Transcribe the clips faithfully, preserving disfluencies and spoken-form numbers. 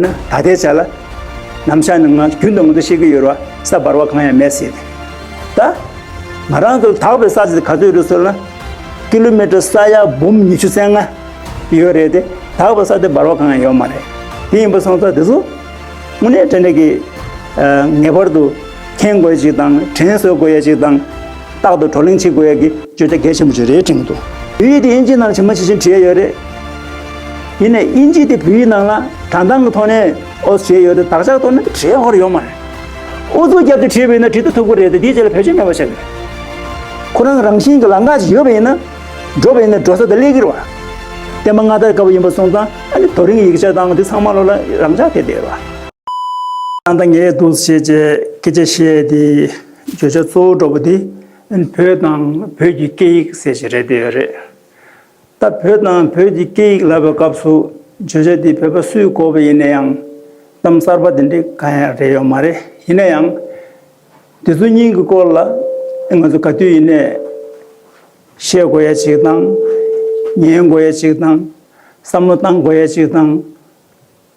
ན་ད་ལྟའི་ཆ་ལ་ནམ་ཞག་ནི་ང་རྒྱུན་དུ་ང་ཚོ་བཤད་ཀྱི་ཡོད་རེད་བ། ས་འབར་བ་གང་ཡང་མེད་ཟེར་ཏེ། ད་ང་རང་ཚོ་དག་པའི་ས་ཆ་དེ་ག་ཚོད་རེད་ཟེར་ན། ཀི་ལོ་མི་ཊར་ས་ཡ་འབུམ་ཉི་ཤུ་རྩ་ལྔ་ཡོད་རེད་དེ། དག་པའི་ས་དེ་འབར་བ་གང་ཡང་ཡོད་མ་རེད། དེ་ཡིན་པ་སོང་ཙང་དེ་ཚོ་དངོས་གནས་དྲང་གནས་ཀྱི་ངེས་པར་དུ་མཁྱེན་དགོས་ཡ་ཅིག་དང་། དྲན་གསོ་དགོས་ཡ་ཅིག་དང་། རྟག་ཏུ་བགྲོ་གླེང་བྱེད་དགོས་ཡ་གི་བརྗོད་བྱ་གལ་ཆེན་པོ་ཅིག་རེད་དྲན་གྱི་འདུག་བོད་ཡིག་དེ་དབྱིན་ཇིའི་ནང་ཇི་མ་ཇི་བཞིན་བྲིས་ཡ་ཡོད་རེད། ཡིན་ནའི་དབྱིན་ཇི་དེ་བོད་ཡིག་ནང་ལ་དྲང་ཐང་གི་ཐོག་ནས་ཨོ་བྲིས་ཡོད་དེ། དག་ཆ་ཐོག་ནས་བྲིས་ཡ་ཧོར་ཡོད་མ་རེད། ཨུ་ཚུགས་བརྒྱབ་སྟེ་བྲིས་པ་ཡིན་ན་བྲིས་ད་ཐུབ་ཀྱི་རེད་དེ། དེའི་རྗེས་ལ་བེད་སྤྱོད་མེད་པ་ཆགས་ཀྱི་རེད། ཁོ་རང་རང་བཞིན་གྱི་ལམ་ཁ་ཅིག་ཡོད་པ་ཡིན་ན། འགྲོ་བ་ཡིན་ན་འགྲོ་ས་དེ་སླེབས་ཀྱི་རེད་བ། བསྟན་པ་སྔ་དར་དཀའ་བ་ཡིན་པ་སོང་ཙང་། ཨ་ནི་རྡོ་རིང་ཡིག་ཆ་དང་དེ་ཚང་མ་ལོ་ལ་རང་འཇགས་ཐེབས་བསྡད་ཡོད་རེད་བ། ད་ལྟ་ངས་འདུག་བྱས་རྗེས་སྐད་ཆ་བཤད་དེ། བརྗོད་བྱ་གཙོ་བོ་འདྲ་པོ་དེ་བོད་དང་བོད་ཀྱི་སྐད་ཡིག་ཟེར་ཞིག་རེད་བསྡད་ཡོད་རེད། ད་བོད་དང་བོད་ཀྱི་སྐད་ཡིག་ལབ་པའི་སྐབས་སུ་བརྗོད་བྱ་དེ་བོད་པ་སུས་གོ་བ་ཡིན་ན་ཡང་། གཏམ་གསར་པ་དེ་འདྲའི་གང་ཡང་རེད་ཡོད་མ་རེད། ཡིན་ན་ཡང་དེ་ཚོ་གཉིས་ཀྱི་སྐོར་ལ་ང་ཚོ་ག་དུས་ཡིན་ནའི་བཤད་དགོས་ཡ་ཅིག་དང་། ཉན་དགོས་ཡ་ཅིག་དང་། བསམ་བློ་བཏང་དགོས་ཡ་ཅིག་དང་།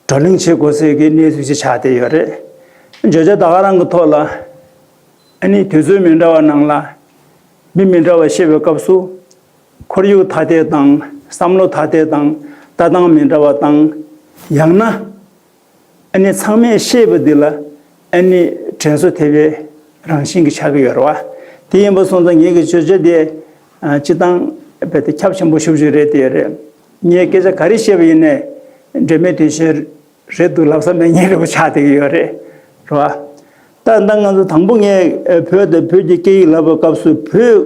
བགྲོ་གླེང་བྱེད་དགོས་སའི་གི་གནས་ཚུལ་ཅིག་ཆགས་བསྡད་ཡོད་རེད། བརྗོད་བྱ་ད་ག་རང་གི་ཐོག་ལ་ཨ་ནི་དུས་ཚོད་མི་འདྲ་བ་ནང་ལ་མི་མི་འདྲ་བ་བཤད་པའི་སྐབས་སུ། ཁོར་ཡུག་ཐ་དད་དང་། བསམ་བློ་ཐ་དད་དང་། ལྟ་སྟངས་མི་འདྲ་བ་དང་། ཡང་ན་ཨ་ནི་ཚང་མས་བཤད་པ་འདི་ལ་ཨ་ནི་དྲན་གསོ་ཐེབས་པའི་རང་བཞིན་གྱི་ཆགས་ཀྱི་ཡོད་རེད་བ། དེ་ཡིན་པ་སོང་ཙང་ངེད་ཀྱི་བརྗོད་བྱ་དེ་ཨ་སྤྱིར་བཏང་རྦད་དེ་ཁྱབ་ཆེན་པོ་ཞེ་པོ་ཅིག་རེད་དེ་ཡོད་རེད། ངས་སྐད་ཆ་ག་རེ་བཤད་པ་ཡིན་ནའི་འབྲེལ་མེད་དོན་གཞན་རེད་འདུག་ལབ་ས་མེད་མཁན་འདྲ་པོ་ཆགས་བསྡད་ཀྱི་ཡོད་རེད། རེད་བ། ད་ལྟ་ང་ཚོ་དང་པོ་ངས་ཨ་བོད་དང་བོད་ཀྱི་སྐད་ཡིག་ལབ་པའི་སྐབས་སུ་བོད་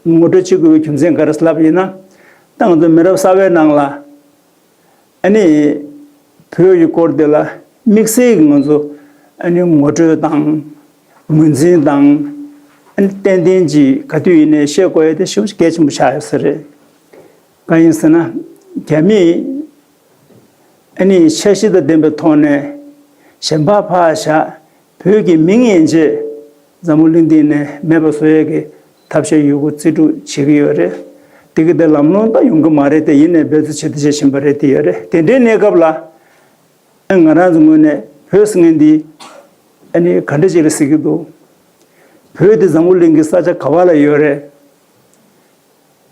ངོ་སྤྲོད་བྱེད་དགོས་པའི་རྒྱུ་མཚན་ག་རེ་ལབ་ཡིན་ན། ད་ང་ཚོ་མི་རབས་གསར་པའི་ནང་ལ་ཨ་ནི་བོད་ཀྱི་སྐོར་དེ་ལ་དམིགས་བསལ་གྱི་ང་ཚོ་ཨ་ནི་ངོ་སྤྲོད་དང་། ངོས་འཛིན་དང་། ཨ་ནི་ཏན་ཏན་གྱིས་ག་དུས་ཡིན་ནའི་བཤད་དགོས་ཡ་དེ་ཞེ་པོ་ཅིག་གལ་ཆེན་པོ་ཆགས་ཡོད་ས་རེད། གང་ཡིན་ཟེར་ན། རྒྱ་མིས་ཨ་ནི་འཆར་གཞི་དང་ལྡན་པའི་ཐོག་ནས་གཞན་ཕར་ཕར་བཞག་བོད་ཀྱི་མིང་ཡན་ཆད་འཛམ་བུ་གླིང་འདི་ནས་མེད་པ་བཟོ་ཡས་ཀྱི་ཐབས་ཤེས་ཡོད་རྒུ་རྩིས་སྤྲོད་བྱེད་ཀྱི་ཡོད་རེད། དེ་གི་དེ་ལམ་ལྷོང་ད་ཡོང་གི་མ་རེད་དེ། ཡིན་ནའི་འབད་རྩོལ་བྱེད་དེ་བྱེད་བཞིན་པ་རེད་དེ་ཡོད་རེད། དེ་འདྲའི་གནས་སྐབས་ལ་ཨ་ང་རང་ཚོ་ངོས་ནས་བོད་ཟེར་མཁན་འདི་ཨ་ནི་ག་འདྲ་ཅིག་ལ་ཟེར་གྱི་འདུག་བོད་དེ་འཛམ་བུ་གླིང་གི་ས་ཆ་ག་བ་ལ་ཡོད་རེད།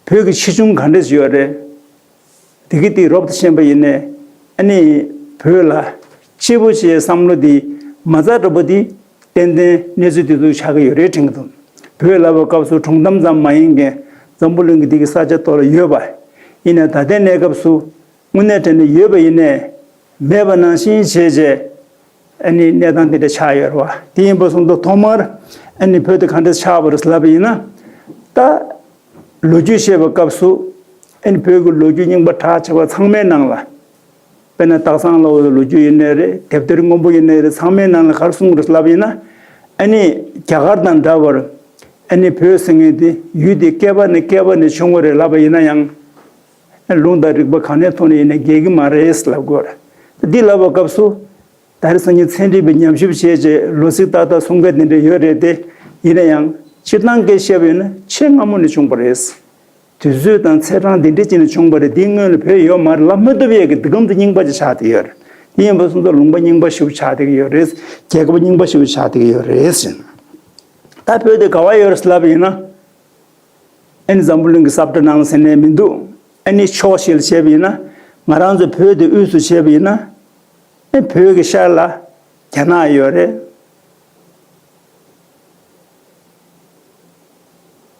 བོད་ཀྱི་ཆེ་ཆུང་ག་འདྲས་ཡོད་རེད། དེ་གི་དེ་རོབ་ཏུ་ཕྱིན་པ་ཡིན་ནའི་ཨ་ནི་བོད་ལ་གཅེས་པོ་བྱེད་བསམ་བློ་དེ་མ་རྩ་འདྲ་པོ་དེ་ཏན་ཏན་གནས་ཚུལ་དེ་ཚོ་ཆགས་ཀྱི་ཡོད་རེད་དྲན་གྱི་འདུག་བོད་ལབ་པའི་སྐབས་སུ་གྲོང་གཏམ་ཙམ་མ་ཡིན་མཁན་འཛམ་བུ་གླིང་གི་དེ་གི་ས་ཆ་ཐོག་ལ་ཡོད་པ། ཡིན་ནའི་ད་ལྟའི་གནས་སྐབས་སུ་དངོས་གནས་དྲང་གནས་ཡོད་པ་ཡིན་ནའི་མེད་པ་ནང་བཞིན་བྱས་བྱས། ཨ་ནི་གནས་སྟངས་དེ་འདྲ་ཆགས་ཡོད་རེད་བ། དེ་ཡིན་པ་སོང་ཙང་ཐོག་མར་ཨ་ནི་བོད་དེ་ག་འདྲ་ཆགས་པ་རེད་ལབ་པ་ཡིན་ན། ད་ལོ་རྒྱུས་བཤད་པའི་སྐབས་སུ་ཨ་ནི་བོད་ཀྱི་ལོ་རྒྱུས་རྙིང་པ་གྲགས་ཆེ་བ་ཚང་མའི་ནང་ལ། དཔེར་ན་སྟག་ཚང་ལ་འོ་ལོ་རྒྱུས་ཡིན་ནའི་རེད། དེབ་ཐེར་སྔོན་པོ་ཡིན་ནའི་རེད། ཚང་མའི་ནང་ལ་ག་རེ་གསུངས་རེད་ལབ་ཡིན་ན། ཨ་ནི་རྒྱ་གར་དང་འདྲ་བར་ཨ་ནི་བོད་ཟེར་མཁན་དེ་ཡུལ་དེ་བསྐལ་པ་ནས་བསྐལ་པ་ནས་བྱུང་བ་རེད་ལབ་པ་ཡིན་ན་ཡང་། ལུང་དང་རིགས་པ་གང་ནས་ཐོན་ནས་ཡིན་ནའི་འགལ་གྱི་མ་རེད་ལབ་དགོས་རེད། འདི་ལབ་པའི་སྐབས་སུ། ད་རེས་སང་ཉིན་ཚན་རིག་པས་ཉམས་ཞིབ་བྱས་རྗེས་ལོ་ཚིགས་ཏག་ཏག་གསུང་མཁན་དེ་འདྲ་ཡོད་རེད་དེ། ཡིན་ན་ཡང་སྤྱིར་བཏང་སྐད་བཤད་པ་ཡིན་ན་ཆེས་སྔ་མོ་ནས་བྱུང་བ་རེད། དུས་ཚོད་དང་ཚེས་གྲངས་འདི་འདྲ་ཅིག་ནས་བྱུང་བ་རེད། འདིའི་སྔོན་ལ་བོད་ཡོད་མ་རེད་ལབ་མི་ཐུབ་ཡས་ཀྱི་འདི་གམ་དུ་རྙིང་པ་ཅིག་ཆགས་བསྡད་ཡོད་རེད། དེ་ཡིན་པ་སོང་ཙང་ལུང་པ་རྙིང་པ་ཞིག་ཆགས་བསྡད་ཀྱི་ཡོད་རེད། རྒྱལ་ཁབ་རྙིང་པ་ཞིག་ཆགས་བསྡད་ཀྱི་ཡོད་རེད་ཟེར། ད་བོད་དེ་ག་བ་ཡོད་རེད་ལབ་ཡིན་ན། ཨ་ནི་འཛམ་བུ་གླིང་གི་ས་བཀྲ་ནང་ཟེར་ནས་མི་འདུག་ཨ་ནི་ཕྱོགས་ཤིག་ལ་བྱས་པ་ཡིན་ན། ང་རང་ཚོ་བོད་དེ་དབུས་སུ་བྱས་པ་ཡིན་ན། ཨ་བོད་ཀྱི་ཤར་ལ་རྒྱ་ནག་ཡོད་རེད།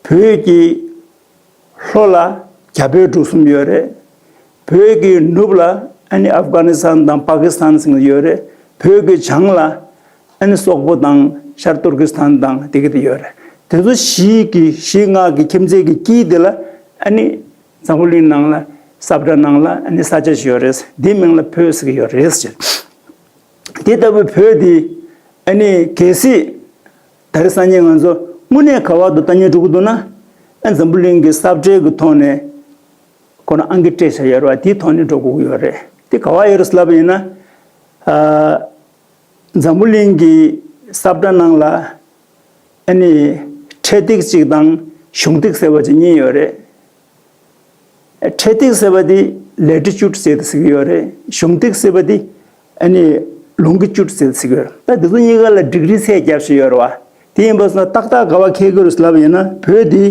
བོད་ཀྱི་ལྷོ་ལ་རྒྱ་བོད་འབྲུག་གསུམ་ཡོད་རེད། བོད་ཀྱི་ནུབ་ལ་ཨ་ནི་ཨབ་གྷ་ནི་སི་ཐན་དང་པ་ཀི་སི་ཐན་ཟེར་ཡོད་རེད། བོད་ཀྱི་བྱང་ལ་ཨ་ནི་སོག་པོ་དང་ཤར་ཏུར་ཀི་སི་ཐན་དང་དེ་ག་དེ་ཡོད་རེད། དེ་ཚོ་བཞི་གི་བཞི་ལྔ་གི་ཁྱིམ་མཚེས་ཀྱི་དཀྱིལ་དེ་ལ་ཨ་ནི་འཛམ་བུ་གླིང་ནང་ལ་ས་བཀྲ་ནང་ལ་ཨ་ནི་ས་ཆ་ཞིག་ཡོད་རེད། དེའི་མིང་ལ་བོད་ཟེར་གྱི་ཡོད་རེད་ཟེར། དེ་ལྟ་བུའི་བོད་འདི་ཨ་ནི་གལ་སྲིད་ད་རེས་སང་ཉིན་ང་ཚོ་དངོས་གནས་ག་བར་དུ་ལྟ་ཉན་འགྲོ་གི་འདུག་ན། ཨ་འཛམ་བུ་གླིང་གི་ས་བཀྲའི་གི་ཐོག་ནས་ཁོ་ན་ཨང་ཀི་སྤྲད་བྱ་ཡོད་རེད་བ། དེའི་ཐོག་ནས་འགྲོ་དགོས་ཀྱི་ཡོད་རེད། དེ་ག་བ་ཡོད་རེད་ལབ་པ་ཡིན་ན། ཨ་འཛམ་བུ་གླིང་གི་ས་བཀྲ་ནང་ལ་ཨ་ནི་འཕྲེད་ཐིག་གཅིག་དང་གཞུང་ཐིག་ཟེར་བ་གཅིག་གཉིས་ཡོད་རེད། འཕྲེད་ཐིག་ཟེར་བ་དེ་ལེ་ཊི་ཅུཌ་ཟེར་ཏེ་ཟེར་གྱི་ཡོད་རེད། གཞུང་ཐིག་ཟེར་བ་དེ་ཨ་ནི་ ལོང་གི་ཅུད་ཟེར་ཚིག་ཡོད། ད་དེ་ཚོ་གཉིས་ཀ་ལ་ཌིག་རི་ཚད་རྒྱབ་བཞིན་ཡོད་རེད་བ། དེ་ཡིན་པ་སོང་ན་ཏག་ཏག་ག་བ་ཁེལ་གི་རེད་ལབ་ཡིན་ན། བོད་འདི་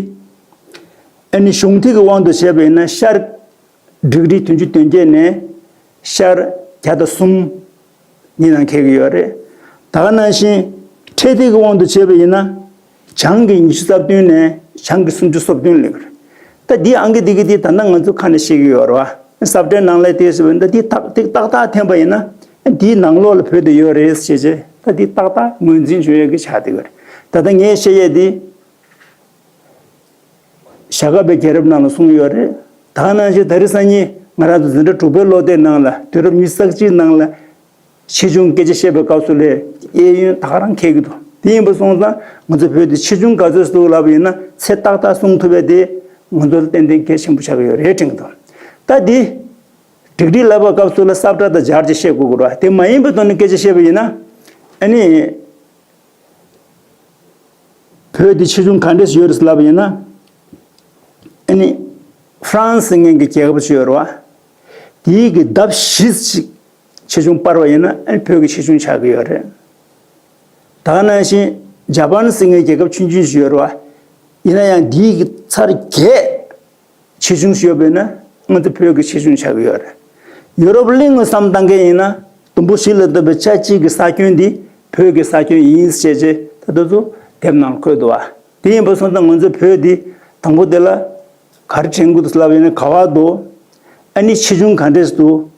ཨ་ནི་གཞུང་ཐིག་གི་དབང་དུ་བྱས་པ་ཡིན་ན་ཤར་ཌིག་རི་བདུན་ཅུ་དོན་བརྒྱད་ནས་ཤར་བརྒྱ་དང་གསུམ་གཉིས་ནང་འཁེལ་གི་ཡོད་རེད། ད་ག་ནང་བཞིན་འཕྲེད་ཐིག་གི་དབང་དུ་བྱས་པ་ཡིན་ན། བྱང་གི་ཉི་ཤུ་རྩ་བདུན་ནས་བྱང་གི་སུམ་ཅུ་སོ་བདུན་ལེགས་རེད། ད་འདི་ཨང་ཀི་འདི་གི་འདི་ད་ལྟ་ང་ཚོ་ཁ་ནས་ཤེས་ཀྱི་ཡོད་རེད་བ། ས་བཀྲའི་ནང་ལ་དེ་ཟེར་བ་འདི་འདི་ཏག་ཏག་ཏག་ཏག་འཐེན་པ་ཡིན་ན། འདིའི་ནང་ལོགས་ལ་བོད་དེ་ཡོད་རེད་ཟེར་བྱས། ད་འདི་ཏག་ཏག་ངོས་འཛིན་བྱུང་ཡོད་ཀྱི་ཆགས་བསྡད་ཡོད་རེད། ད་ལྟ་ངས་བཤད་ཡས་འདི་ཞྭ་སྒབ་པའི་རྒྱལ་རབས་ནང་ལ་གསུངས་ཡོད་རེད། ད་ག་ནང་བཞིན་ད་རེས་སང་ཉིན་ང་རང་ཚོ་འཛིན་གྲྭ་དྲུག་པའི་སློབ་དེབ་ནང་ལ་དུས་རབས་ཉི་ཤུ་རྩ་གཅིག་ནང་ལ། ཆེ་ཆུང་སྐད་ཆ་བཤད་པའི་སྐབས་སུ་ལས་གཡས་གཡོན་ད་ག་རང་འཁེལ་གྱི་འདུག་དེ་ཡིན་པ་སོང་ཙང་ང་ཚོ་བོད་དེ་ཆེ་ཆུང་ག་ཚོད་འདུག་ལབ་པ་ཡིན་ན། ཚད་ཏག་ཏག་གསུང་ཐུབ་པ་དེ་ང་ཚོ་ལ་ཏན་ཏན་གལ་ཆེན་པོ་ཆགས་ཀྱི་ཡོད་རེད་དྲན་གྱི་འདུག་ད་འདི་ཌིག་རི་ལབ་པའི་སྐབས་སུ་ལ་ས་བཀྲ་དང་སྦྱར་ཏེ་བཤད་དགོས་ཀྱི་རེད་བ། དེ་མ་ཡིན་པའི་ཐོག་ནས་སྐད་ཆ་བཤད་པ་ཡིན་ན། ཨ་ནི་བོད་དེ་ཆེ་ཆུང་ག་འདྲས་ཡོད་རེད་ལབ་པ་ཡིན་ན། ཨ་ནི་ཧྥ་རན་སི་ཟེར་མཁན་གྱི་རྒྱལ་ཁབ་ཅིག་ཡོད་རེད་བ། དེའི་གི་ལྡབ་བཞི་ཅིག་ཆེ་ཆུང་སྤར་བ་ཡིན་ན། ཨ་ནི་བོད་ཀྱི་ཆེ་ཆུང་ཆགས་ཀྱི་ཡོད་རེད། ད་ག་ནང་བཞིན་ཇ་པན་ཟེར་མཁན་རྒྱལ་ཁབ་ཆུང་ཆུང་ཞིག་ཡོད་རེད་བ། ཡིན་ན་ཡང་དེའི་གི་ཚར་བརྒྱད་ཆེ་ཆུང་ཞིག་ཡོད་པས་ན། ང་ཚོ་བོད་ཀྱི་ཆེ་ཆུང་ཆགས་ཀྱི་ཡོད་རེད། ཡུ་རོབ་གླིང་ངོས་བསམ་བཏང་མཁན་ཡིན་ན། དུམ་བུ་བཞི་ལ་ལྡབ་པའི་ཆ་གཅིག་གི་ས་ཁྱོན་འདི་བོད་ཀྱི་ས་ཁྱོན་ཡིན་ཟེར་བྱས། ད་དེ་ཚོ་དེབ་ནང་བཀོད་འདུག་བ། དེ་ཡིན་པ་སོང་ཙང་ང་ཚོ་བོད་འདི་དང་པོ་དེ་ལ་ག་རེ་དྲན་དགོས་འདུག་ལབ་ཡིན་ན། ག་བ་འདུག་ཨ་ནི་ཆེ་ཆུང་ག་འདྲས་འདུག་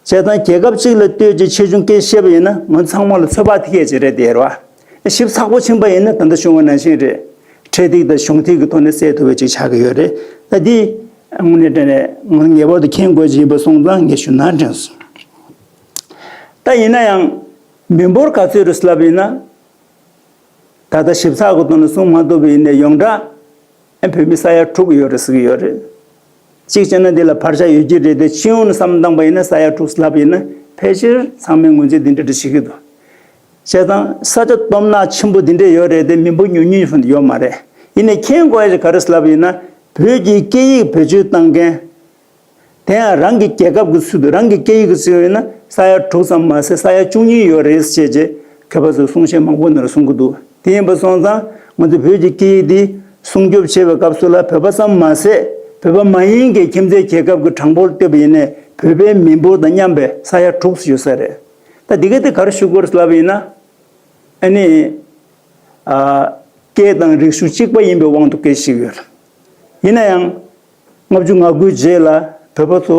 བྱས་ཙང་རྒྱལ་ཁབ་གཅིག་ལ་ལྟོས་ཀྱི་ཆེ་ཆུང་སྐད་བཤད་པ་ཡིན་ན། ང་ཚང་མ་ལ་ཚོད་དཔག་ཐིག་གེ་ཅིག་རེད་དེ་རེད་བ། ཞིབ་ཚགས་པོ་ཕྱིན་པ་ཡིན་ན་ད་ལྟ་གསུངས་པ་ནང་བཞིན་རེད། འཕྲེད་ཐིག་དང་གཞུང་ཐིག་གི་ཐོག་ནས་གསལ་ཐུབ་པ་ཅིག་ཆགས་ཀྱི་ཡོད་རེད། ད་འདི་དངོས་གནས་དྲང་གནས་ང་ངེས་པར་དུ་མཁྱེན་དགོས་ཀྱི་ཡིན་པ་སོང་ཙང་ངས་ཞུ་ན་དྲན་སོང་། ད་ཡིན་ན་ཡང་མི་འབོར་ག་ཚོད་རེད་ལབ་ཡིན་ན། ད་ལྟ་ཞིབ་ཚགས་ཀྱི་ཐོག་ནས་གསུང་མ་ཐུབ་པ་ཡིན་ནའི་ཡོངས་གྲགས་ཨ་བོད་མི་ས་ཡ་དྲུག་ཡོད་རེད་ཟེར་གྱི་ཡོད་རེད། གཅིག་བྱས་ན་འདི་ལ་བར་ཆད་ཡོད་ཀྱི་རེད་དེ། སྤྱི་ཡོངས་ནས་བསམ་བློ་བཏང་པ་ཡིན་ན་ས་ཡ་དྲུག་ལབ་ཡིན་ན་ཕལ་ཆེར་ཚང་མས་ངོས་འཛིན་འདི་འདྲ་འདྲ་བྱེད་ཀྱི་འདུག་བྱས་ཙང་ས་ཆ་སྟོབས་ན་ཆེན་པོ་འདི་འདྲ་ཡོད་རེད་དེ། མི་འབོར་ཉུང་ཉུང་ཡོད་མ་རེད། ཡིན་ནའི་མཁྱེན་དགོས་ཡ་ཞིག་ག་རེ་ལབ་ཡིན་ན། བོད་ཀྱི་སྐད་ཡིག་བེད་སྤྱོད་བཏང་མཁན། དེ་ཡང་རང་གི་རྒྱལ་ཁབ་ཀྱི་ཚུལ་དུ་རང་གི་སྐད་ཡིག་གི་ཚུལ་ཡིན་ན་ས་ཡ་དྲུག་ཙམ་མ་ཟད་ས་ཡ་བཅུ་གཉིས་ཡོད་རེད་ཟེར་བྱས་མཁས་པ་ཚོས་གསུང་བཤད་མང་པོ་ནང་ལ་གསུང་གི་འདུག་དེ་ཡིན་པ་སོང་ཙང་ང་ཚོ་བོད་ཀྱི་སྐད་ཡིག་འདི་སྲུང་སྐྱོབ་བྱེད་པའི་སྐབས་སུ་ལ་བོད་པ་ཙམ་མ་ཟད་བོད་པ་མ་ཡིན་གྱི་ཁྱིམ་མཚེས་རྒྱལ་ཁབ་ཀྱི་གྲངས་འབོར་བལྟས་པ་ཡིན་ནའི་བོད་པའི་མི་འབོར་དང་མཉམ་པའི་ས་ཡ་དྲུག་ཙམ་ཡོད་ས་རེད། ད་འདི་ག་དེ་ག་རེ་ཞུ་དགོས་རེད་ལབ་པ་ཡིན་ན། ཨ་ནི། ཨ། སྐད་དང་རིག་གཞུང་གཅིག་པ་ཡིན་པའི་དབང་དུ་སྐད་ཞིག་ཡོད། ཡིན་ན་ཡང་། ལྔ་བཅུ་ང་དགུའི་རྗེས་ལ་བོད་པ་ཚོ་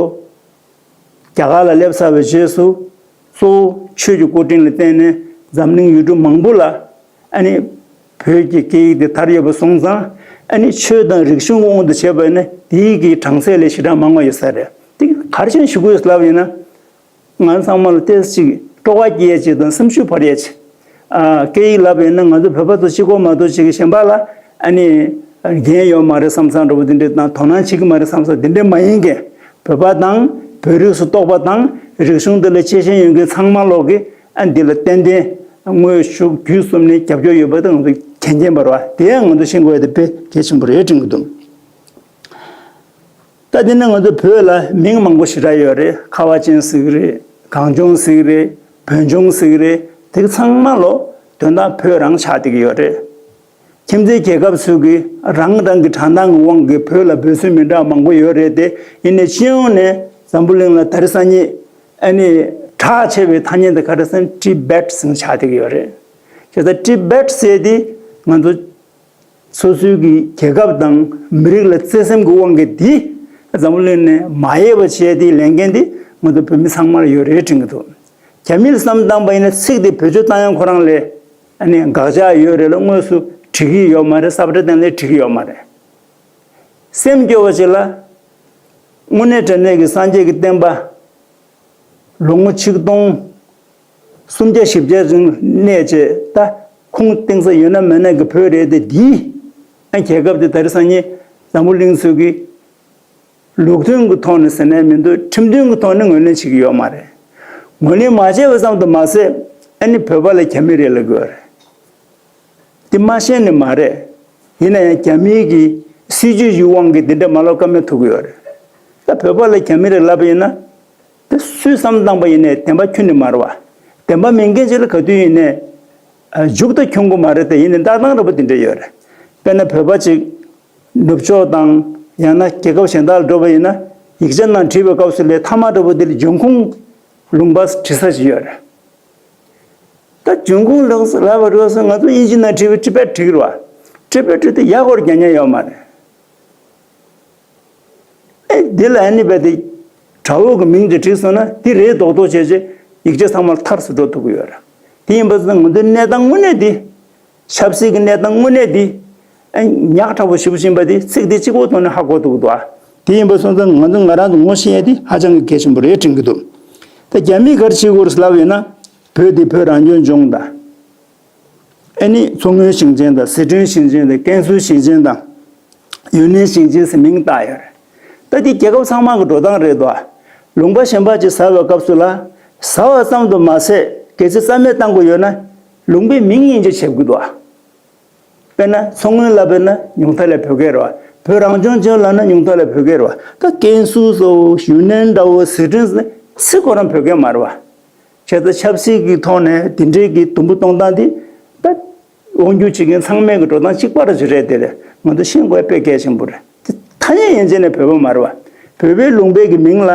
རྒྱ་གར་ལ་སླེབས་ཚར་བའི་རྗེས་སུ། གཙོ་བོ་ཆོས་ཀྱི་སྐུ་དྲིན་ལ་བརྟེན་ནས་འཛམ་གླིང་ཡུལ་གྲུ་མང་པོ་ལ་ཨ་ནི་བོད་ཀྱི་སྐད་ཡིག་དེ་དར་ཡོད་པ་སོང་ཙང་། ཨ་ནི་ཆོས་དང་རིག་གཞུང་གི་དབང་དུ་བྱས་པ་ནི་དེའི་གི་གྲངས་ཚད་ལས་ཞེ་དྲག་མང་བ་ཡོད་ས་རེད། དེ་ག་རེ་བྱས་ནས་ཞུ་དགོས་ལབ་ཡིན་ན། ང་ཚང་མ་ལ་ཏོག་ཙམ་སྤྲོ་བ་སྐྱེ་ཡ་ཅིག་དང་སེམས་ཤུགས་འཕར་ཡ་ཅིག་ཨ། སྐད་ཡིག་ལབ་ཡིན་ན་ང་ཚོ་བོད་པ་ཚོ་གཅིག་པོ་མ་གཏོགས་ཅིག་གཞན་པ་ལ་ཨ་ནི་འགན་ཡོད་མ་རེད་བསམ་བསམ་འདྲ་པོ་འདི་འདྲ་དང་དོ་སྣང་བྱེད་ཀྱི་མ་རེད་བསམ་བསམ་འདི་འདྲ་མ་ཡིན་གྱི། བོད་པ་དང་བོད་རིགས་སུ་གཏོགས་པ་དང་རིག་གཞུང་འདི་ལ་གཅེས་ཤེས་ཡོད་མཁན་ཚང་མ་ལོག་གི་ཨ་འདི་ལ་ཏན་ཏན་དངོས་ཤུགས་བརྒྱུད་གསུམ་ནས་རྒྱབ་སྐྱོར་ཡོད་པ་དེ་ང་ཚོ་མཁྱེན་མཁྱེན་པ་རེད་བ། དེ་ཡང་ང་ཚོ་ཤེས་དགོས་ཡ་དེ་དཔེ་གལ་ཆེན་པོ་རེད་དྲན་གྱི་འདུག་ད་དེ་ནི་ང་ཚོ་བོད་ལ་མིང་མང་པོ་ཞེ་དྲག་ཡོད་རེད། ཁ་བ་ཅན་ཟེར་གི་རེད། གངས་ལྗོངས་ཟེར་གི་རེད། བོད་ལྗོངས་ཟེར་གི་རེད། དེ་ག་ཚང་མ་ལོ་དོན་དག་བོད་རང་ཆགས་བསྡད་ཀྱི་ཡོད་རེད། ཁྱིམ་མཚེས་རྒྱལ་ཁབ་ཚོས་ཀྱི་རང་རང་གི་དྲང་གཏམ་གྱི་དབང་གིས་བོད་ལ་འབོད་ཚིག་མི་འདྲ་མང་པོ་ཡོད་རེད་དེ། ཡིན་ནའི་སྤྱི་ཡོངས་ནས་འཛམ་བུ་གླིང་ལ་ད་རེས་སང་ཉིན་ཨ་ནི་གྲགས་ཆེ་བའི་ཐ་སྙད་དེ་ག་རེ་ཟེར་ན་ཊི་བེཊ་ཟེར་ཆགས་བསྡད་ཀྱི་ཡོད་རེད། བྱས་ཙང་ཊི་བེཊ་ཟེར་དེ་ང་ཚོ་སོ་སོའི་གི་རྒྱལ་ཁབ་དང་མི་རིགས་ལ་བརྩེ་སེམས་ཀྱི་དབང་གིས་འདི་འཛམ་བུ་གླིང་ནས་མ་ཡལ་བ་བྱས་དེའི་ལས་འགན་དེ་ང་ཚོ་བོད་མི་ཚང་མར་ཡོད་རེད་དྲན་གྱི་འདུག་རྒྱ་མིས་བསམ་བཏང་པ་ཡིན་ན་ཚིག་དེ་བེད་སྤྱོད་བཏང་ཡང་ཁོ་རང་ལ་ཨ་ནི་དགག་བྱ་ཡོད་རེད་ལ་དངོས་སུ་འགྲིག་གི་ཡོད་མ་རེད། ས་བཀྲ་བཏོན་ལ་འགྲིག་གི་ཡོད་མ་རེད། སེམས་སྐྱོ་བ་ཞིག་ལ་དངོས་གནས་དྲང་གནས་ཀྱི་སངས་རྒྱས་ཀྱི་བསྟན་པ་ལོ་ངོ་ཆིག་སྟོང་སུམ་བརྒྱ་བཞི་བརྒྱ་རིང་གནས་བྱས། ད་ཁུངས་གཏིང་ཟབ་ཡོད་ན་མེད་ན་གི་བོད་རེད་དེ། འདིའི་ཨ་རྒྱལ་ཁབ་དེ་ད་རེས་སང་ཉིན་འཛམ་བུ་གླིང་ཚོས་ཀྱི་ལུགས་མཐུན་གྱི་ཐོག་ནས་ཟེར་ནས་མི་འདུག་ཁྲིམས་མཐུན་གྱི་ཐོག་ནས་ངོས་ལེན་བྱེད་ཀྱི་ཡོད་མ་རེད། ངོས་ལེན་མ་བྱས་པ་ཙམ་དུ་མ་ཟད་ཨ་ནི་བོད་པ་ལ་རྒྱ་མི་རེད་ལབ་ཀྱི་ཡོད་རེད། དེ་མ་ཤེས་ནི་མ་རེད། ཡིན་ན་ཡང་རྒྱ་མིའི་གི་སྲིད་ཇུས་ཀྱི་དབང་གིས་འདི་འདྲ་མ་ལབ་ཀ་མེད་ཐུག་གི་ཡོད་རེད། ད་བོད་པ་ལ་རྒྱ་མི་རེད་ལབ་པ་ཡིན་ན། དེ་སུས་བསམ་བཏང་པ་ཡིན་ནའི་བདེན་པ་ཁྱོན་ནས་མ་རེད་བ། བདེན་པ་མིན་མཁན་ཅིག་ལ་ག་དུས་ཡིན་ནའི་མཇུག་ཏུ་འཁྱོངས་གི་མ་རེད་དེ། ཡིན་ནའི་ལྟ་སྟངས་འདྲ་པོ་དེ་འདྲ་ཡོད་རེད། དཔེར་ན་བོད་པ་ཅིག་ནུབ་ཕྱོགས་དང་ཡང་ན་རྒྱལ་ཁབ་གཞན་དག་ལ་འགྲོ་བ་ཡིན་ན། ཡིག་ཆ་ནང་བྲིས་པའི་སྐབས་སུ་ལས་མཐའ་མ་འདྲ་པོ་དེ་ལ་འབྱུང་ཁུངས་ལུང་པ་བྲི་ས་ཞིག་ཡོད་རེད། ད་འབྱུང་ཁུངས་ལུང་ལབ་པ་རེད་བ་སོང་། ང་ཚོ་དབྱིན་ཇི་ནང་བྲིས་པའི་ཊི་བེཊ་བྲིས་ཀྱི་རེད་བ། ཊི་བེཊ་བྲིས་དེ་ཡག་པོར་རྒྱག་མཁན་ཡོད་མ་རེད། ཨེ་འདི་ལ་ཨ་ནི་བས་དེ་དགྲ་བོ་གི་མིང་དེ་བྲིས་སོང་ན་དེ་རེད་མདོག་མདོག་བྱས་བྱས་ཡིག་ཆ་ཚང་མ་ལ་མཐར་སུ་འགྲོ་ཐུབ་ཀྱི་ཡོད་རེད། དེ་ཡིན་པ་སོང་ན་ང་ཚོའི་གནས་སྟངས་དངོས་གནས་དེ། ཆབ་སྲིད་ཀྱི་གནས་སྟངས་དངོས་གནས་འདི། ཨ་ཉག་ཕྲ་པོ་ཞེ་པོ་ཅིག་ཡིན་པ་འདི་ཚིག་འདི་གཅིག་པོ་ཐོག་ནས་ཧ་གོ་ཐུབ་ཀྱི་འདུག་ཨ། དེ་ཡིན་པ་སོང་ཙང་ང་ཚོ་ང་རང་ཚོ་ངོ་ཤེས་ཡ་འདི་ཧ་ཅང་གི་གལ་ཆེན་པོ་རེད་དྲན་གྱི་འདུག་ད་རྒྱ་མིས་ག་རེ་བྱེད་དགོས་རེད་ལབ་ཡོད་ན། བོད་འདི་བོད་རང་སྐྱོང་ལྗོངས་དང་། ཨ་ནི་མཚོ་སྔོན་ཞིང་ཆེན་དང་། སི་ཁྲོན་ཞིང་ཆེན་དང་། ཀན་སུའུ་ཞིང་ཆེན་དང་། ཡུན་ནན་ཞིང་ཆེན་ཟེར་མིང་བཏགས་ཡོད་རེད། ད་འདི་རྒྱལ་ཁབ་ཚང་མ་གི་འགྲོ་སྟངས་རེད་དོ། ལུང་པ་གཞན་པ་ཅིག་ཟ་བའི་སྐབས་སུ་ལ། ཟ་བ་ཙམ་དུ་མ་ཟད་གལ་སྲིད་རྩ་མེད་བཏང་དགོས་ཡོད་ན། ལུང་པའི་མིང་དབྱེ་འབྱེད་བྱེད་དགོས་འདུག་ཨ། དཔེར་ན་མཚོ་སྔོན་ལབ་པས་ན་ཉུང་མཐའ་ལ་བོད་སྐད་རེད་བ། བོད་རང་སྐྱོང་ལྗོངས་ལབ་ན་ཉུང་མཐའ་ལ་བོད་སྐད་རེད་བ། ད་ཀན་སུའུ་ཟེར། ཡུན་ནན་འདྲ་བོ། སི་ཁྲོན་ཟེར་ཚིག་ཁོ་རང་བོད་སྐད་མ་རེད་བ། བྱས་ཙང་ཆབ་སྲིད་ཀྱི་ཐོག་ནས་དེ་འདྲའི་གི་དུམ་བུ་གཏོང་སྟངས་དེ། ད་དབང་སྒྱུར་བྱེད་མཁན་ཚང་མས་ཀྱི་འགྲོ་སྟངས་གཅིག་པ་ར་ཅིག་རེད། དེ་རེད། ང་ཚོ་ཤེས་དགོས་དཔེ་གལ་ཆེན་པོ་རེད། དེ་ཐ་སྙད་ཡན་ཆད་ནས་བོད་པ་མ་རེད་བ། བོད་པའི་ལུང་པའི་གི་མིང་ལ་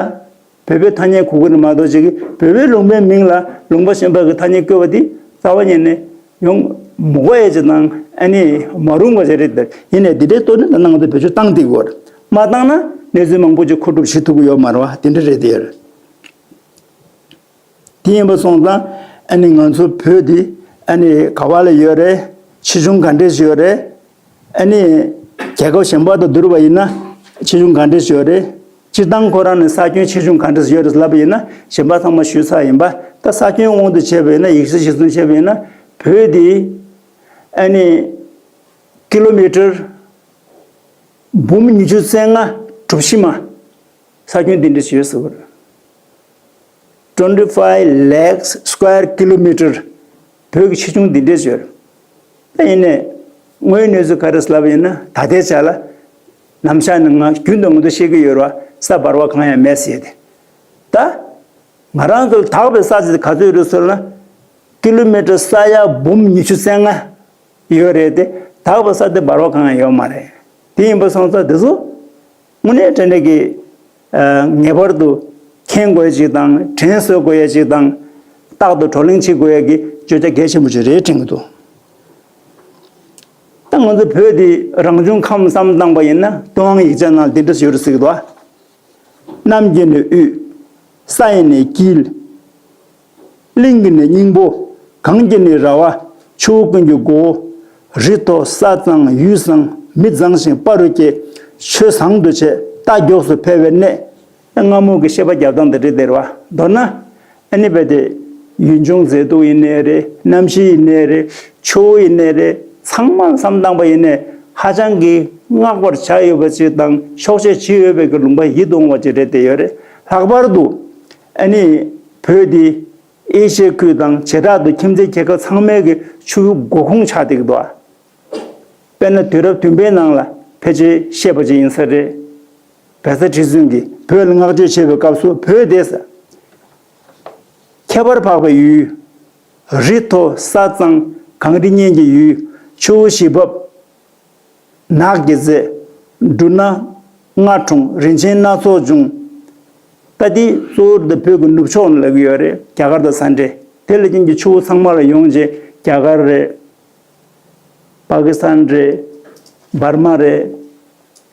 བོད་པའི་ཐ་སྙད་གོ་གི་རེད་མ་གཏོགས། ཅིག་གིས་བོད་པའི་ལུང་པའི་མིང་ལ་ལུང་པ་གཞན་པ་གི་ཐ་སྙད་བཀོད་པ་དེ་རྩ་བ་ཉིད་ནས་ཡོང་མི་དགོས་ཡ་ཅིག་དང་། ཨ་ནི་མ་རུང་བ་ཞིག་རེད། དེ་ཡིན་ནའི་འདི་འདྲའི་ཐོག་ནས་ད་ནང་དུ་བེད་སྤྱོད་བཏང་བསྡད་དགོས་རེད། མ་བཏང་ན་གནས་ཚུལ་མང་པོ་ཅིག་མཁོ་སྒྲུབ་བྱེད་ཐུབ་ཀྱི་ཡོད་མ་རེད་བ། དེ་འདྲ་རེད། དེ་ཡོད་རེད། དེ་ཡིན་པ་སོང་ཙང་ཨ་ནི་ང་ཚོ་བོད་འདི་ཨ་ནི་ག་བ་ལ་ཡོད་རེད། ཆེ་ཆུང་ག་འདྲས་ཡོད་རེད། ཨ་ནི་རྒྱལ་ཁབ་གཞན་པ་དང་བསྡུར་བ་ཡིན་ན་ཆེ་ཆུང་ག་འདྲས་ཡོད་རེད། སྤྱིར་བཏང་ཁོ་རང་ནི་ས་ཁྱོན་ཆེ་ཆུང་ག་འདྲས་ཡོད་རེད་ལབ་པ་ཡིན་ན་གཞན་པ་ཚང་མ་ཞུས་ཚར་ཡིན་པ། ད་ས་ཁྱོན་དབང་དུ་བྱས་པ་ཡིན་ན། ཡིག་ཆ་གཞིར་བཟུང་བྱས་པ་ཡིན་ན། བོད་འདི་ཨ་ནི་ཀི་ལོ་མི་ཊར་འབུམ་ཉི་ཤུ་རྩ་ལྔ་གྲུ་བཞི་མ། ས་ཁྱོན་འདི་འདྲ་ཞིག་ཡོད་ཟེར་བ་རེད། twenty five lakhs square kilometer། བོད་ཀྱི་ཆེ་ཆུང་འདི་འདྲ་ཞིག་ཡོད་རེད། ད་ཡིན་ནའི་དངོས་ཡོད་གནས་ཚུལ་ག་རེ་ལབ་ཡིན་ན། ད་ལྟའི་ཆ་ལ་ནམ་ཞག་ནི་ང་རྒྱུན་དུ་ང་ཚོ་བཤད་ཀྱི་ཡོད་རེད་བ། ས་འབར་བ་གང་ཡང་མེད་ཟེར་ཏེ། ད་ང་རང་ཚོ་ལ་དག་པའི་ས་ཆ་དེ་ག་ཚོད་ཡོད་རེད་ཟེར་ན། ཀི་ལོ་མི་ཊར་ས་ཡ་འབུམ་ཉི་ཤུ་རྩ་ལྔ་ཡོད་རེད་དེ། དག་པའི་ས་དེ་འབར་བ་གང་ཡང་ཡོད་མ་རེད། དེ་ཡིན་པ་སོང་ཙང་དེ་ཚོ་དངོས་གནས་དྲང་གནས་ཀྱི་ཨ་ངེས་པར་དུ་མཁྱེན་དགོས་ཡ་ཅིག་དང་། དྲན་གསོ་དགོས་ཡ་ཅིག་དང་། རྟག་ཏུ་བགྲོ་གླེང་བྱེད་དགོས་ཡ་གི་བརྗོད་བྱ་གལ་ཆེན་པོ་ཅིག་རེད་དྲན་གྱི་འདུག་ད་ང་ཚོ་བོད་འདི་རང་བྱུང་ཁམས་བསམ་བློ་བཏང་པ་ཡིན་ན། ཏུན་ཧོང་ཡིག་ཆ་ནང་འདི་འདྲ་ཞིག་ཡོད་རེད་ཟེར་གྱི་འདུག་ཨ། གནམ་གྱི་ནི་དབུས། ས་ཡི་ནི་དཀྱིལ། གླིང་གི་ནི་སྙིང་པོ། གངས་ཀྱི་ནི་ར་བ། ཆུ་བོ་ཀུན་གྱི་མགོ་བོ། རི་མཐོ་ས་གཙང་ཡུལ་བཟང་། མི་མཛངས་ཤིང་དཔའ་རུ་སྐྱེ། ཆོས་བཟང་དུ་བྱེད། རྟ་མགྱོགས་སུ་འཕེལ་བའི་གནས། སྔ་མོ་གི་བཤད་པ་རྒྱབ་སྟངས་དེ་འདྲ་རེད་བ། མདོར་ན་ཨ་ནི་བས་དེ་ཡུལ་ལྗོངས་མཛེས་སྡུག་ཡིན་ནའི་རེད། གནམ་གཤིས་ཡིན་ནའི་རེད། ཆུ་བོ་ཡིན་ནའི་རེད། ཚང་མ་བསམ་བཏང་པ་ཡིན་ནའི་ཧ་ཅང་གི་བསྔགས་པར་བྱ་འོས་པ་ཅིག་དང་། ཆོག་ཤེས་བྱེད་འོས་པའི་གི་ལུང་པ་ཡིད་དུ་འོང་བ་ཅིག་རེད་བསྡད་ཡོད་རེད། ལྷག་པར་དུ་ཨ་ནི་བོད་འདི་ཨེ་ཤི་ཡའི་ཁུལ་དང་། བྱེ་བྲག་ཏུ་ཁྱིམ་མཚེས་རྒྱལ་ཁབ་ཚང་མའི་གི་ཆུ་བོའི་མགོ་ཁུངས་ཆགས་བསྡད་ཀྱི་འདུག་ཨ། དཔེར་ན་དུས་རབས་བདུན་པའི་ནང་ལ་ཕལ་ཆེར་བཤད་པ་ཅིག་ཡིན་ས་རེད། བལ་བཟའ་ཁྲི་བཙུན་གྱིས་བོད་ལ་བསྔགས་བརྗོད་བྱས་པའི་སྐབས་སུ། བོད་དེ་ཁྱད་པར་འཕགས་པའི་ཡུལ། རི་མཐོ་ས་གཙང་། གངས་རི་གཉན་གྱི་ཡུལ། ཆུ་བོ་བཞི་འབབ། ནགས་ཀྱི་རྫས། འབྲུ་སྣ་ལྔ་འཁྲུངས། རིན་ཆེན་སྣ་ཚོགས་འབྱུང་། ད་འདི་གཙོ་བོར་འདི་བོད་ཀྱི་ནུབ་ཕྱོགས་ནས་ལབ་ཀྱི་ཡོད་རེད། རྒྱ་གར་དང་ས་འབྲེལ། དེ་ལ་རྐྱེན་གྱིས་ཆུ་བོ་ཚང་མ་ལ་ཡོང་རྗེས་རྒྱ་གར་རེད། པ་ཀི་སི་ཐན་རེད། འབར་མ་རེད།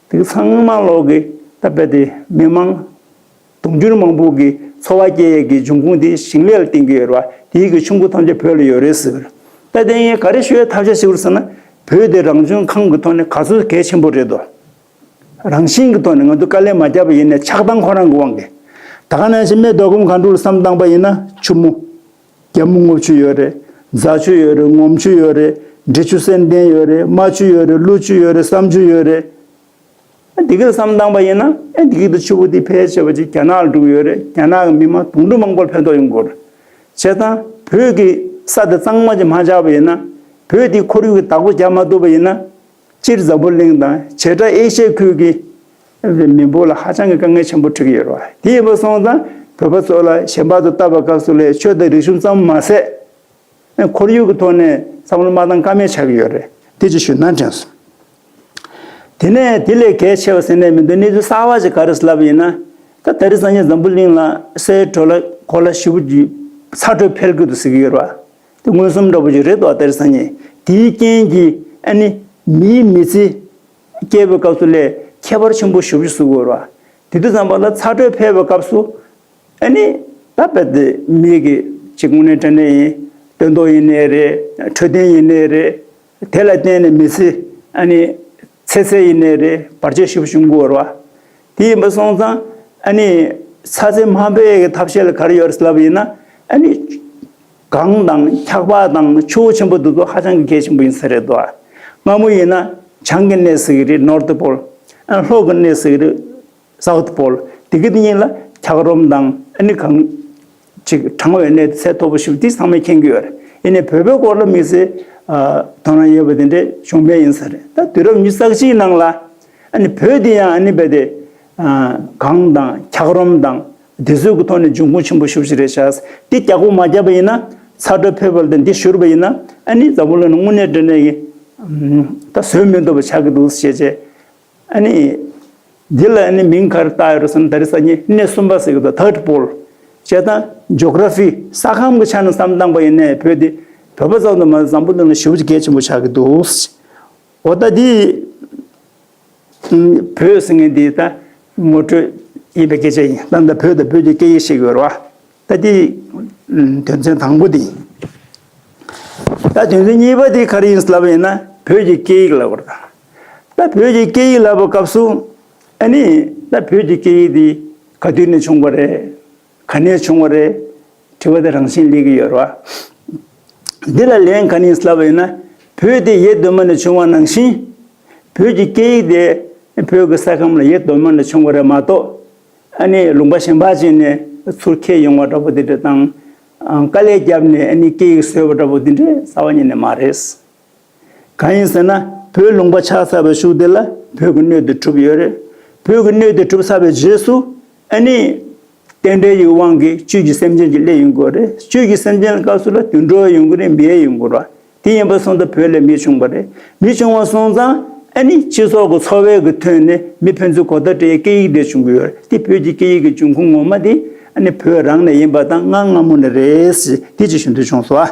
དེ་ཚང་མ་ལོག་གི་ད་བོད་དེ་མི་མང་དུང་ཕྱུར་མང་པོ་གི་འཚོ་བ་སྐྱེལ་ཡས་ཀྱི་འབྱུང་ཁུངས་དེ་ཞིང་ལས་ལ་བརྟེན་གྱི་ཡོད་རེད་བ། དེའི་གི་ཆུ་མགོ་ཐམས་ཅད་བོད་ལ་ཡོད་རེད་ཟེར། ད་དེ་ངས་ག་རེ་ཞུ་ཡས་ཐབས་ཤེས་ཞུ་རེད་ཟེར་ན། བོད་དེ་རང་བྱུང་ཁམས་ཀྱི་ཐོག་ནས་ག་ཚོད་གལ་ཆེན་པོ་རེད་དོ། རང་བཞིན་གྱི་ཐོག་ནས་ང་ཚོ་དཀའ་ལས་མ་བརྒྱབ་པ་ཡིན་ནའི་ཆགས་སྟངས་ཁོ་རང་གི་དབང་གིས། ད་ག་ནང་བཞིན་སྨད་མདོ་ཁམས་སྒང་དྲུག་ལ་བསམ་བཏང་པ་ཡིན་ན། ཆུ་མོ། རྒྱ་མོ་རྔུབ་ཆུ་ཡོད་རེད། རྫ་ཆུ་ཡོད་རེད། ངོམ་ཆུ་ཡོད་རེད། འབྲི་ཆུ་སེར་ལྡན་ཡོད་རེད། རྨ་ཆུ་ཡོད་རེད། ཀླུ་ཆུ་ཡོད་རེད། བསམ་ཆུ་ཡོད་རེད། ཨ་འདི་གི་བསམ་བཏང་པ་ཡིན་ན། ཨ་འདི་གི་དུ་ཆུ་བོ་འདི་ཕལ་ཆེ་བ་ཅིག་རྒྱ་ནག་ལ་འགྲོ་གི་ཡོད་རེད། རྒྱ་ནག་གི་མི་མང་དུང་ཕྱུར་མང་པོར་ཕན་ཐོགས་ཡོང་གི་ཡོད་རེད། བྱས་ཙང་བོད་ཀྱི་ས་དེ་གཙང་མ་ཅིག་མ་ཆགས་པ་ཡིན་ན། བོད་འདི་ཁོར་ཡུག་གི་བདག་པོ་རྒྱག་མ་ཐུབ་པ་ཡིན་ན། སྤྱིར་འཛམ་བུ་གླིང་དང་བྱེ་བྲག་ཨེ་ཤི་ཡའི་ཁུལ་གྱི་མི་འབོར་ལ་ཧ་ཅང་གི་དཀའ་ངལ་ཆེན་པོ་འཕྲད་ཀྱི་ཡོད་རེད་བ། དེ་ཡིན་པ་སོང་ཙང་ བོད་པ་ཚོ་ལ་གཞན་པ་ཚོ་ལྟ་བའི་སྐབས་སུ་ལ་ཆོས་དང་རིག་གཞུང་ཙམ་མ་ཟད། ཁོར་ཡུག་གི་ཐོག་ནས་བསམ་བློ་མ་བཏང་ཀ་མེད་ཆགས་ཀྱི་ཡོད་རེད། དེ་ཅིག་ཞུས་ན་དྲན་སོང་། དེ་ནས་དེ་ལས་གལ་ཆེ་བ་ཟེར་ནས་མི་འདུག་གནས་ཚུལ་གསར་བ་ཅིག་ག་རེ་ཟེར་ལབ་ཡིན་ན། ད་ད་རེས་སང་ཉིན་འཛམ་བུ་གླིང་ལ་སའི་གོ་ལ་གོ་ལ་ཞེ་པོ་ཅིག་ཚ་དྲོད་འཕེལ་གྱི་འདུག་ཟེར་གྱི་ཡོད་རེད་བ། དེ་མངོན་སུམ་འདྲ་པོ་ཅིག་རེད་འདུག་ད་རེས་སང་ཉིན་དེའི་རྐྱེན་གྱིས་ཨ་ནི་མིའི་མི་ཚེ་སྐྱེལ་བའི་སྐབས་སུ་ལས་ཁྱད་པར་ཆེན་པོ་ཞེ་པོ་ཅིག་བཟོ་གི་ཡོད་རེད་བ། དེ་དུས་ཙམ་པ་ལ་ཚ་དྲོད་འཕེལ་བའི་སྐབས་སུ། ཨ་ནི་ད་རྦད་དེ་མི་གི་ཅིག་དངོས་གནས་དྲང་གནས་ཡིན། སྟོན་ཐོག་ཡིན་ནའི་རེད། འཕྲོད་བསྟེན་ཡིན་ནའི་རེད། དེ་ལ་བརྟེན་ནས་མི་ཚེ་ཨ་ནི་ཚེ་ཚད་ཡིན་ནའི་རེད། བར་ཆད་ཞེ་པོ་བྱུང་གི་ཡོད་རེད་བ། དེ་ཡིན་པ་སོང་ཙང་ཨ་ནི་ཚ་ཚད་མ་འཕེལ་ཡག་གི་ཐབས་ཤེས་ལ་ག་རེ་ཡོད་རེད་ལབ་པ་ཡིན་ན། ཨ་ནི་གངས་དང་འཁྱགས་པ་དང་ཆུ་བོ་ཆེན་པོ་འདི་ཚོ་ཧ་ཅང་གི་གལ་ཆེན་པོ་ཡིན་ས་རེད་དོ། སྔ་མོ་ཡིན་ན་བྱང་གི་གནས་ཟེར་གི་རེད། ནོར་ཐི་པོལ། ཨ་ལྷོ་གི་གནས་ཟེར་གི་རེད། སའུ་ཐི་པོལ། དེ་གི་དེ་གཉིས་ལ་འཁྱགས་རོམ་དང་ཨ་ནི་གངས་ཅིག་གྲང་བའི་གནས་ཚད་མཐོ་པོ་ཞིག་དེ་ཚང་མས་མཁྱེན་གྱི་ཡོད་རེད། ཡིན་ནའི་བོད་པའི་སྐོར་ལ་དམིགས་བསལ་ཨ་དོ་སྣང་ཡོད་པ་དེ་འདྲས་བྱུང་མེད་ཡིན་ས་རེད། ད་དུས་རབས་ཉི་ཤུ་རྩ་གཅིག་ནང་ལ་ཨ་ནི་བོད་དེ་ཡང་ཨ་ནི་རྦད་དེ་ཨ་གངས་དང་འཁྱགས་རོམ་དང་དེ་ཚོའི་གི་ཐོག་ནས་འབྱུང་ཁུངས་ཆེན་པོ་ཞེ་པོ་ཅིག་རེད་ཤག་དེ་རྒྱག་པོ་མ་བརྒྱབ་པ་ཡིན་ན། ཚ་དྲོད་འཕེལ་བ་དང་འདི་བཞུར་བ་ཡིན་ན། ཨ་ནི་འཛམ་བུ་གླིང་ནང་དངོས་གནས་དྲང་གནས་ཀྱི་ཨམ་ད་བཟོད་མི་ཐུབ་པ་ཆགས་ཀྱི་འདུག་ཟེར་བྱས། ཨ་ནི་འདི་ལ་ཨ་ནི་མིང་ག་རེ་བཏགས་ཡོད་རེད་ཟེར་ན། ད་རེས་སང་ཉིན་གནས་གསུམ་པ་ཟེར་གྱི་འདུག་ཐར་ཌི་པོལ། བྱས་ཙང་ཇོ་གྷ་ར་ཕི་ས་ཁམས་ཀྱི་ཆ་ནས་བསམ་བཏང་པ་ཡིན་ནའི་བོད་འདི་བོད་པ་ཙམ་དུ་མ་ཟད་འཛམ་བུ་གླིང་ལ་ཞེ་པོ་ཅིག་གལ་ཆེན་པོ་ཆགས་ཀྱི་འདུག་འོ་ད་འདི་བོད་ཟེར་མཁན་འདི་ད་ངོ་སྤྲོད་ཡིན་པའི་སྐད་ཆ་ཡིན། ད་ལྟ་བོད་དང་བོད་ཀྱི་སྐད་ཡིག་ཤེས་ཀྱི་ཡོད་རེད་བ། ད་འདི་དོན་ཚན་དང་པོ་འདི་ཡིན། ད་དོན་ཚན་གཉིས་པ་འདི་ག་རེ་ཡིན་ལབ་པ་ཡིན་ན། བོད་ཀྱི་སྐད་ཡིག་ལབ་པ་རེད། ད་བོད་ཀྱི་སྐད་ཡིག་ལབ་པའི་སྐབས་སུ་ཨ་ནི་ད་བོད་ཀྱི་སྐད་ཡིག་འདི་ག་དུས་ནས་བྱུང་བ་རེད། ག་ནས་བྱུང་བ་རེད། དྲི་བ་དེ་རང་བཞིན་སླེབས་ཀྱི་ཡོད་རེད་བ། འདི་ལ་ལན་ག་ནས་ལབ་པ་ཡིན་ན། བོད་དེ་ཡེ་གདོད་མ་ནས་བྱུང་བ་ནང་བཞིན། བོད་ཀྱི་སྐད་ཡིག་དེ་བོད་ཀྱི་ས་ཁམས་ལ་ཡེ་གདོད་མ་ནས་བྱུང་བ་རེད་མ་གཏོགས། ཨ་ནི་ལུང་པ་གཞན་པ་ཅིག་ནས་ཚུར་འཁྱེར་ཡོང་བ་འདྲ་པོ་དེ་འདྲ་དང་། ཨ་དཀའ་ལས་བརྒྱབ་ནས་ཨ་ནི་སྐད་ཡིག་བཟོས་པ་འདྲ་པོ་དེ་འདྲ་རྩ་བ་ཉིད་ནས་མ་རེད། གང་ཡིན་ཟེར་ན། བོད་ལུང་པ་ཆགས་ཚར་བའི་གཞུག་དེ་ལ་བོད་ཀྱི་སྣོད་དེ་གྲུབ་ཡོད་རེད། བོད་ཀྱི་སྣོད་དེ་གྲུབ་ཚར་བའི་རྗེས་སུ་ཨ་ནི་རྟེན་འབྲེལ་གྱི་དབང་གིས་བཅུད་ཀྱི་སེམས་ཅན་ཅིག་སླེབས་ཡོང་གི་ཡོད་རེད། བཅུད་ཀྱི་སེམས་ཅན་སྐབས་སུ་ལ་དུད་འགྲོ་ཡོང་གི་རེད། མི་ཡང་ཡོང་གི་རེད། དེ་ཡིན་པ་སོང་ཙང་བོད་ལ་མི་བྱུང་བ་རེད། མི་བྱུང་བ་སོང་ཙང་ཨ་ནི་སྤྱི་ཚོགས་ཀྱི་འཚོ་བའི་གི་ཐོག་ནས་མི་ཕན་ཚུན་གོ་བརྡ་སྤྲད་སྐད་ཡིག་དེ་བྱུང་གི་ཡོད་རེད། དེ་བོད་ཀྱི་སྐད་ཡིག་གི་འབྱུང་ཁུངས་ངོ་མ་དེ་ཨ་ནི་བོད་རང་ནས་ཡིན་པ་དང་སྔ་སྔ་མོ་ནས་རེད་ཟེར་དེ་ཅིག་ཞུ་འདོད་བྱུང་སོང་ཨ།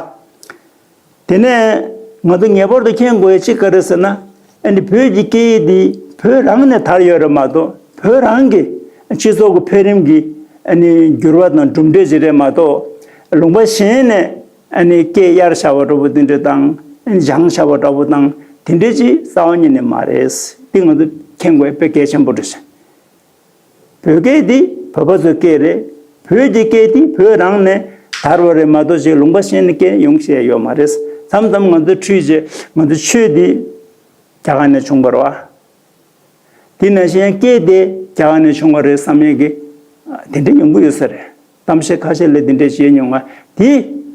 དེ་ནས་ང་ཚོ་ངེས་པར་དུ་མཁྱེན་དགོས་ཡ་གཅིག་ག་རེ་ཟེར་ན། ཨ་ནི་བོད་ཀྱི་སྐད་ཡིག་འདི་བོད་རང་ནས་དར་ཡོད་རེད་མ་གཏོགས། བོད་རང་གི་སྤྱི་ཚོགས་ཀྱི་འཕེལ་རིམ་གྱི་ཨ་ནི་འགྱུར་བ་དང་གྲུབ་འབྲས་ཅིག་རེད་མ་གཏོགས། ལུང་པ་གཞན་ནས་ཨ་ནི་སྐད་གཡར་བཞག་པ་འདྲ་པོ་དེ་འདྲ་དང་། སྦྱངས་བཞག་པ་འདྲ་པོ་དང་དེ་འདྲ་ཅིག་རྩ་བ་ཉིད་ནས་མ་རེད། འདི་ང་ཚོ་མཁྱེན་དགོས་ཡ་དཔེ་གལ་ཆེན་པོ་རེད། བོད་སྐད་འདི་བོད་པ་ཚོའི་སྐད་རེད། བོད་ཀྱི་སྐད་འདི་བོད་རང་ནས་དར་བ་རེད་མ་གཏོགས་ཅིག་ལུང་པ་གཞན་ནས་སྐད་ཡོང་བཤད་ཡོད་མ་རེད། མཚམས་མཚམས་ང་ཚོ་ཁྲུས་བྱས་ང་ཚོ་ཆོས་འདི་རྒྱ་གར་ནས་བྱུང་བ་རེད་བ། དེ་ནང་བཞིན་སྐད་དེ་རྒྱ་གར་ནས་བྱུང་བ་རེད་བསམ་ཡས་ཀྱི་དེ་འདྲ་ཡོང་གི་ཡོད་ས་རེད། གཏམ་བཤད་ཁ་ཤས་ལ་དེ་འདྲ་བྱས་མྱོང་ང་། དེ་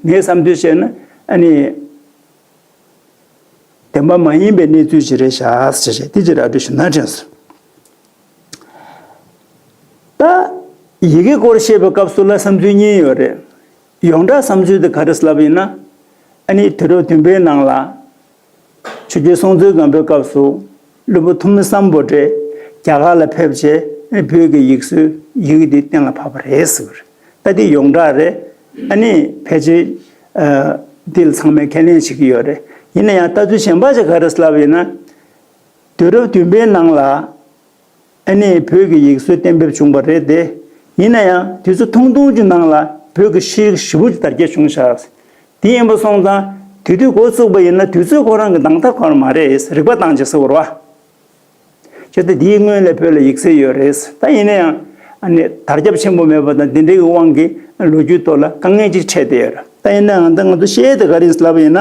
ངའི་བསམ་ཚུལ་བཤད་ན་ཨ་ནི། བདེན་པ་མ་ཡིན་པའི་གནས་ཚུལ་ཞིག་རེད་ཤག་ཟེར་བྱས་དེ་ཅིག་ར་སྤྲོད་ཞུ་ན་དྲན་སོང་། ད་ཡི་གེ་སྐོར་བཤད་པའི་སྐབས་སུ་ལ་བསམ་ཚུལ་གཉིས་ཡོད་རེད། ཡོངས་གྲགས་བསམ་ཚུལ་དེ་ག་རེ་ལབ་ཡིན་ན། ཨ་ནི་དུས་རབས་བདུན་པའི་ནང་ལ་ཆོས་རྒྱལ་སྲོང་བཙན་སྒམ་པོའི་སྐབས་སུ་བློན་པོ་ཐུ་མི་སམ་བྷོ་ཊ་རྒྱ་གར་ལ་ཕེབས་བྱས་བོད་ཀྱི་ཡིག་སྲོལ་ཡི་གེ་འདི་གཏན་ལ་ཕབ་པ་རེད་ཟེར་བ་རེད། ད་འདི་ཡོངས་གྲགས་རེད། ཨ་ནི་ཕལ་ཆེར་ཨ་འདི་ལ་ཚང་མས་ཁས་ལེན་བྱེད་ཀྱི་ཡོད་རེད། ཡིན་ན་ཡང་ལྟ་ཚུལ་གཞན་པ་ཞིག་ག་རེ་ལབ་ཡིན་ན། དུས་རབས་བདུན་པའི་ནང་ལ་ཨ་ནི་བོད་ཀྱི་ཡིག་སྲོལ་གཏན་འབེབས་བྱུང་བ་རེད་དེ། ཡིན་ན་ཡང་དུས་ཚོད་ཐུང་ཐུང་གི་ནང་ལ་བོད་ཀྱི་ཤེས་རིག་ཞེ་པོ་ཅིག་དར་རྒྱས་བྱུང་ཤག་དེ་ཡིན་པ་སོང་ཙང་དེ་དུས་འགོ་བཙུགས་པ་ཡིན་ན་དུས་ཚོད་ཁོ་རང་གི་འདང་ཐག་ཁོ་རང་མ་རེད། རིག་པ་བཏང་བྱས་ཟེར་བ་རེད་བ། བྱས་ཏེ་དེའི་སྔོན་ལ་བོད་ལ་ཡིག་ཚད་ཡོད་རེད། ད་ཡིན་ན་ཡང་ཨ་ནི་དར་ཁྱབ་ཆེན་པོ་མེད་པ་དང་དེ་འདྲའི་གི་དབང་གིས་ལོ་རྒྱུས་ཐོག་ལ་དཀའ་ངལ་ཅིག་འཕྲད་བསྡད་ཡོད་རེད། ད་ཡིན་ན་ཡང་ད་ང་ཚོ་བཤད་དེ་ག་རེ་ལབ་པ་ཡིན་ན།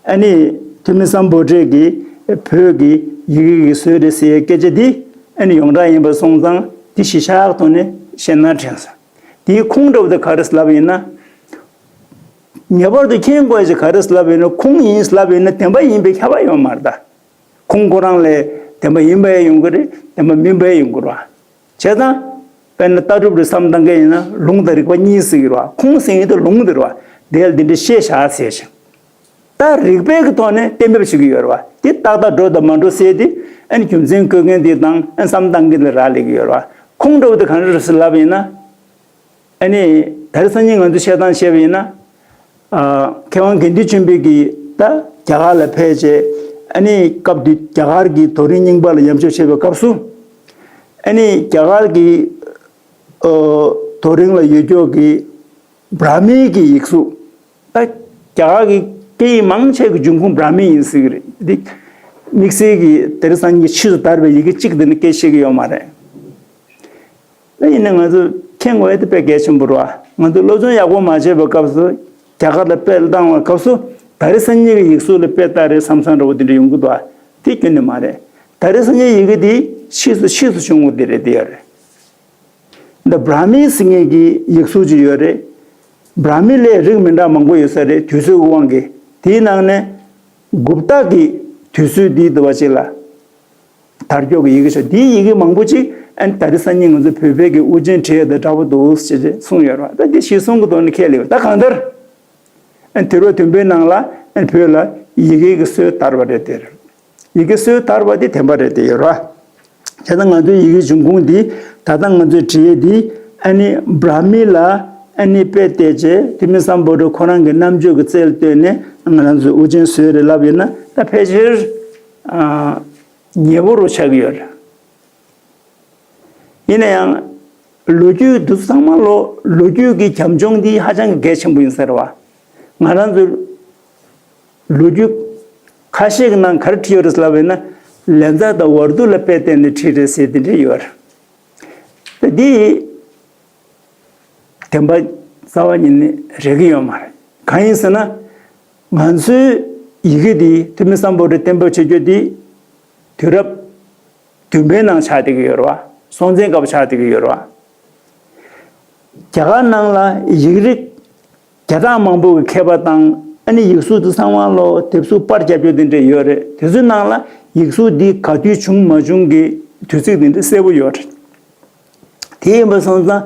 ཨ་ནི་ཐུ་མི་སམ་བྷོ་ཊ་གིས་བོད་ཀྱི་ཡི་གེ་གི་སྲོལ་རེད་ཟེར་ཡའི་སྐད་ཆ་འདི་ཨ་ནི་ཡོངས་གྲགས་ཡིན་པ་སོང་ཙང་འདི་གཞི་བཞག་ཐོག་ནས་བཤད་ན་དྲན་སོང་། དེའི་ཁུངས་འདྲ་པོ་དེ་ག་རེ་ལབ་ཡིན་ན། ངེས་པར་དུ་མཁྱེན་དགོས་ཡ་ཅིག་ག་རེ་ལབ་ཡིན་ན། ཁུངས་ཡིན་ལབ་ཡིན་ན་བདེན་པ་ཡིན་པའི་ཁྱབ་པ་ཡོད་མ་རེད་ད། ཁུངས་ཁོ་རང་ལས་བདེན་པ་ཡིན་པ་ཡང་ཡོང་གི་རེད། བདེན་པ་མིན་པ་ཡང་ཡོང་གི་རེད་བ། བྱས་ཙང་ དཔེར་ན་ལྟ་གྲུབ་རེ་བསམ་བཏང་མཁན་ཡིན་ན་ལུང་དང་རིགས་པ་གཉིས་ཟེར་གྱི་རེད་བ། ཁུངས་ཟེར་མཁན་དེ་ལུང་དེ་རེད་བ། དེ་ལ་འདི་འདྲ་བཤད་བཞག་ཟེར་ཞིང་། ད་རིགས་པའི་གི་ཐོག་ནས་གཏན་འབེབས་བྱེད་ཀྱི་ཡོད་རེད་བ། དེ་ཏག་ཏག་འགྲོ་དང་མ་འགྲོ་ཟེར་དེ་ཨ་ནི་རྒྱུ་མཚན་བཀོད་མཁན་དེ་དང་ཨ་ནི་བསམ་བཏང་མཁན་དེ་ལ་རག་ལས་ཀྱི་ཡོད་རེད་བ། ཁུངས་འདྲ་བོ་དེ་ག་འདྲ་རེད་ཟེར་ལབ་པ་ཡིན་ན། ཨ་ནི་ད་རེས་སང་ཉིན་ང་ཚོས་བཤད་སྟངས་བཤད་པ་ཡིན་ན། ཨ། མཁས་དབང་དགེ་འདུན་ཆོས་འཕེལ་གྱིས་ད་རྒྱ་གར་ལ་ཕེབས་བྱས། ཨ་ནི་སྐབས་དེ་རྒྱ་གར་གྱི་རྡོ་རིང་རྙིང་པ་ལ་ཉམས་ཞིབ་བྱེད་པའི་སྐབས་སུ། ཨ་ནི་རྒྱ་གར་གྱི་ཨོ། རྡོ་རིང་ལ་ཡོད་ཀྱོག་གི་བྲ་མིའི་གི་ཡིག་གཟུགས། ད་རྒྱ་གར་གྱི་སྐད་ཡིག་མང་ཆེ་གི་འབྱུང་ཁུངས་བྲ་མི་ཡིན་ཟེར་གྱི་རེད། འདི་དམིགས་བསལ་གྱི་དེ་རིང་སང་ཉིན་ཕྱིས་སུ་དར་བའི་ཡི་གེ་གཅིག་དེ་ནི་སྐད་ཤེས་ཀྱི་ཡོད་མ་རེད། ད་ཡིན་ན་ང་ཚོ་མཁྱེན་དགོས་ཡ་དེ་དཔེ་གལ་ཆེན་པོ་རེད་བ། ང་ཚོ་སློབ་སྦྱོང་ཡག་པོ་མ་བྱས་པའི་སྐབས་སུ་རྒྱ་གར་ལ་དཔེ་བཏང་བའི་སྐབས་སུ་ད་རེས་སང་ཉིན་གྱི་ཡིག་གཟུགས་ལ་དཔེ་ལྟ་རེད་བསམ་བསམ་འདྲ་བོ་དེ་འདྲ་ཡོང་གི་འདུག་བ། དེ་ཁྱོན་ནས་མ་རེད། ད་རེས་སང་ཉིན་ཡི་གེ་དེ་ཕྱིས་སུ་ཕྱིས་སུ་བྱུང་བ་དེ་རེད། དེ་ཡོད་རེད། འདི་བྲ་མི་ཟེར་མཁན་གྱི་ཡིག་གཟུགས་ཅིག་ཡོད་རེད། བྲ་མི་ལས་རིགས་མི་འདྲ་མང་པོ་ཡོད་ས་རེད། དུས་ཚོད་ཀྱི་དབང་གིས། དེའི་ནང་ནས་གུབ་ཏ་གི་དུས་ཚོད་འདིའི་དུ་བ་ཅིག་ལ་དར་ཀྱོག་གི་ཡི་གེ་ཤོག་འདིའི་ཡི་གེ་མང་པོ་ཅིག་ཨ་ནི་ད་རེས་སང་ཉིན་ང་ཚོ་བོད་པའི་གི་དབུ་ཅན་བྲིས་ཡ་དང་འདྲ་པོ་འདུག་ཅེས་ཅེས་གསུངས་ཡོད་རེད་བ། ད་འདི་གཞི་བཟུང་གི་ཐོག་ནས་ཁས་ལེན་ཡོད། ད་གང་ལྟར་ཨ་ནི་དུས་རབས་བདུན་པའི་ནང་ལ་ཨ་ནི་བོད་ལ་ཡི་གེ་གི་སྲོལ་དར་བ་རེད་དེ། ཡི་གེ་སྲོལ་དར་བ་དེ་བདེན་པ་རེད་དེ་ཡོད་ར། བྱས་ཙང་ང་ཚོའི་ཡི་གེའི་འབྱུང་ཁུངས་འདི་ད་ལྟ་ང་ཚོས་བྲིས་ཡས་འདི་ཨ་ནི་བྲ་མི་ལ་ཨ་ནི་དཔེ་བལྟས་རྗེས་ཐོན་མི་སམ་བྷོ་ཊ་ཁོ་རང་གི་རྣམ་དཔྱོད་ཀྱི་རྩལ་བཏོན་ནས་ང་རང་ཚོའི་དབུ་ཅན་བཟོས་རེད་ལབ་ཡོད་ན་ད་ཕལ་ཆེར་ཨ་ཉེ་པོ་རུ་ཆགས་ཀྱི་ཡོད་རེད། ཡིན་ན་ཡང་། ལོ་རྒྱུས་འདི་ཚོ་ཚང་མ་ལོ་ལོ་རྒྱུས་ཀྱི་རྒྱབ་ལྗོངས་འདི་ཧ་ཅང་གི་གལ་ཆེན་པོ་ཡིན་ས་རེད་བ། ང་རང་ཚོའི་ལོ་རྒྱུས་ཁ་ཤས་ཀྱི་ནང་ག་རེ་བྲིས་ཡོད་རེད་ལབ་པ་ཡིན་ན། ལན་ཚྭ་དང་ཝར་ཏུ་ལ་དཔེ་བལྟས་ནས་བྲིས་རེད་ཟེར་དེ་འདྲ་ཡོད་རེད། འདི་བདེན་པ་རྩ་བ་ཉིད་ནས་རེག་གི་ཡོད་མ་རེད། གང་ཡིན་ཟེར་ན། ང་ཚོའི་ཡི་གེ་འདི་ཐོན་མི་སམ་བྷོ་ཊས་གཏན་འབེབས་བྱེད་རྒྱུ་འདི། དུས་རབས་བདུན་པའི་ནང་ཆགས་བསྡད་ཀྱི་ཡོད་རེད་བ། སྲོང་བཙན་སྐབས་ཆགས་བསྡད་ཀྱི་ཡོད་རེད་བ། རྒྱ་གར་ནང་ལ་ཡིག་རིགས་བརྒྱ་ཕྲག་མང་པོ་གི་མཁས་པ་དང་ཨ་ནི་ཡིག་གཟུགས་དེ་ཚང་མ་ལོ་དེབ་གཟུགས་པར་རྒྱབ་རྒྱུ་དེ་འདྲ་ཡོད་རེད། དེ་ཚོའི་ནང་ལ་ཡིག་གཟུགས་འདི་ག་དུས་བྱུང་མ་བྱུང་གི་དུས་ཚིགས་དེ་འདྲ་གསལ་པོ་ཡོད་རེད། དེ་ཡིན་པ་སོང་ཙང་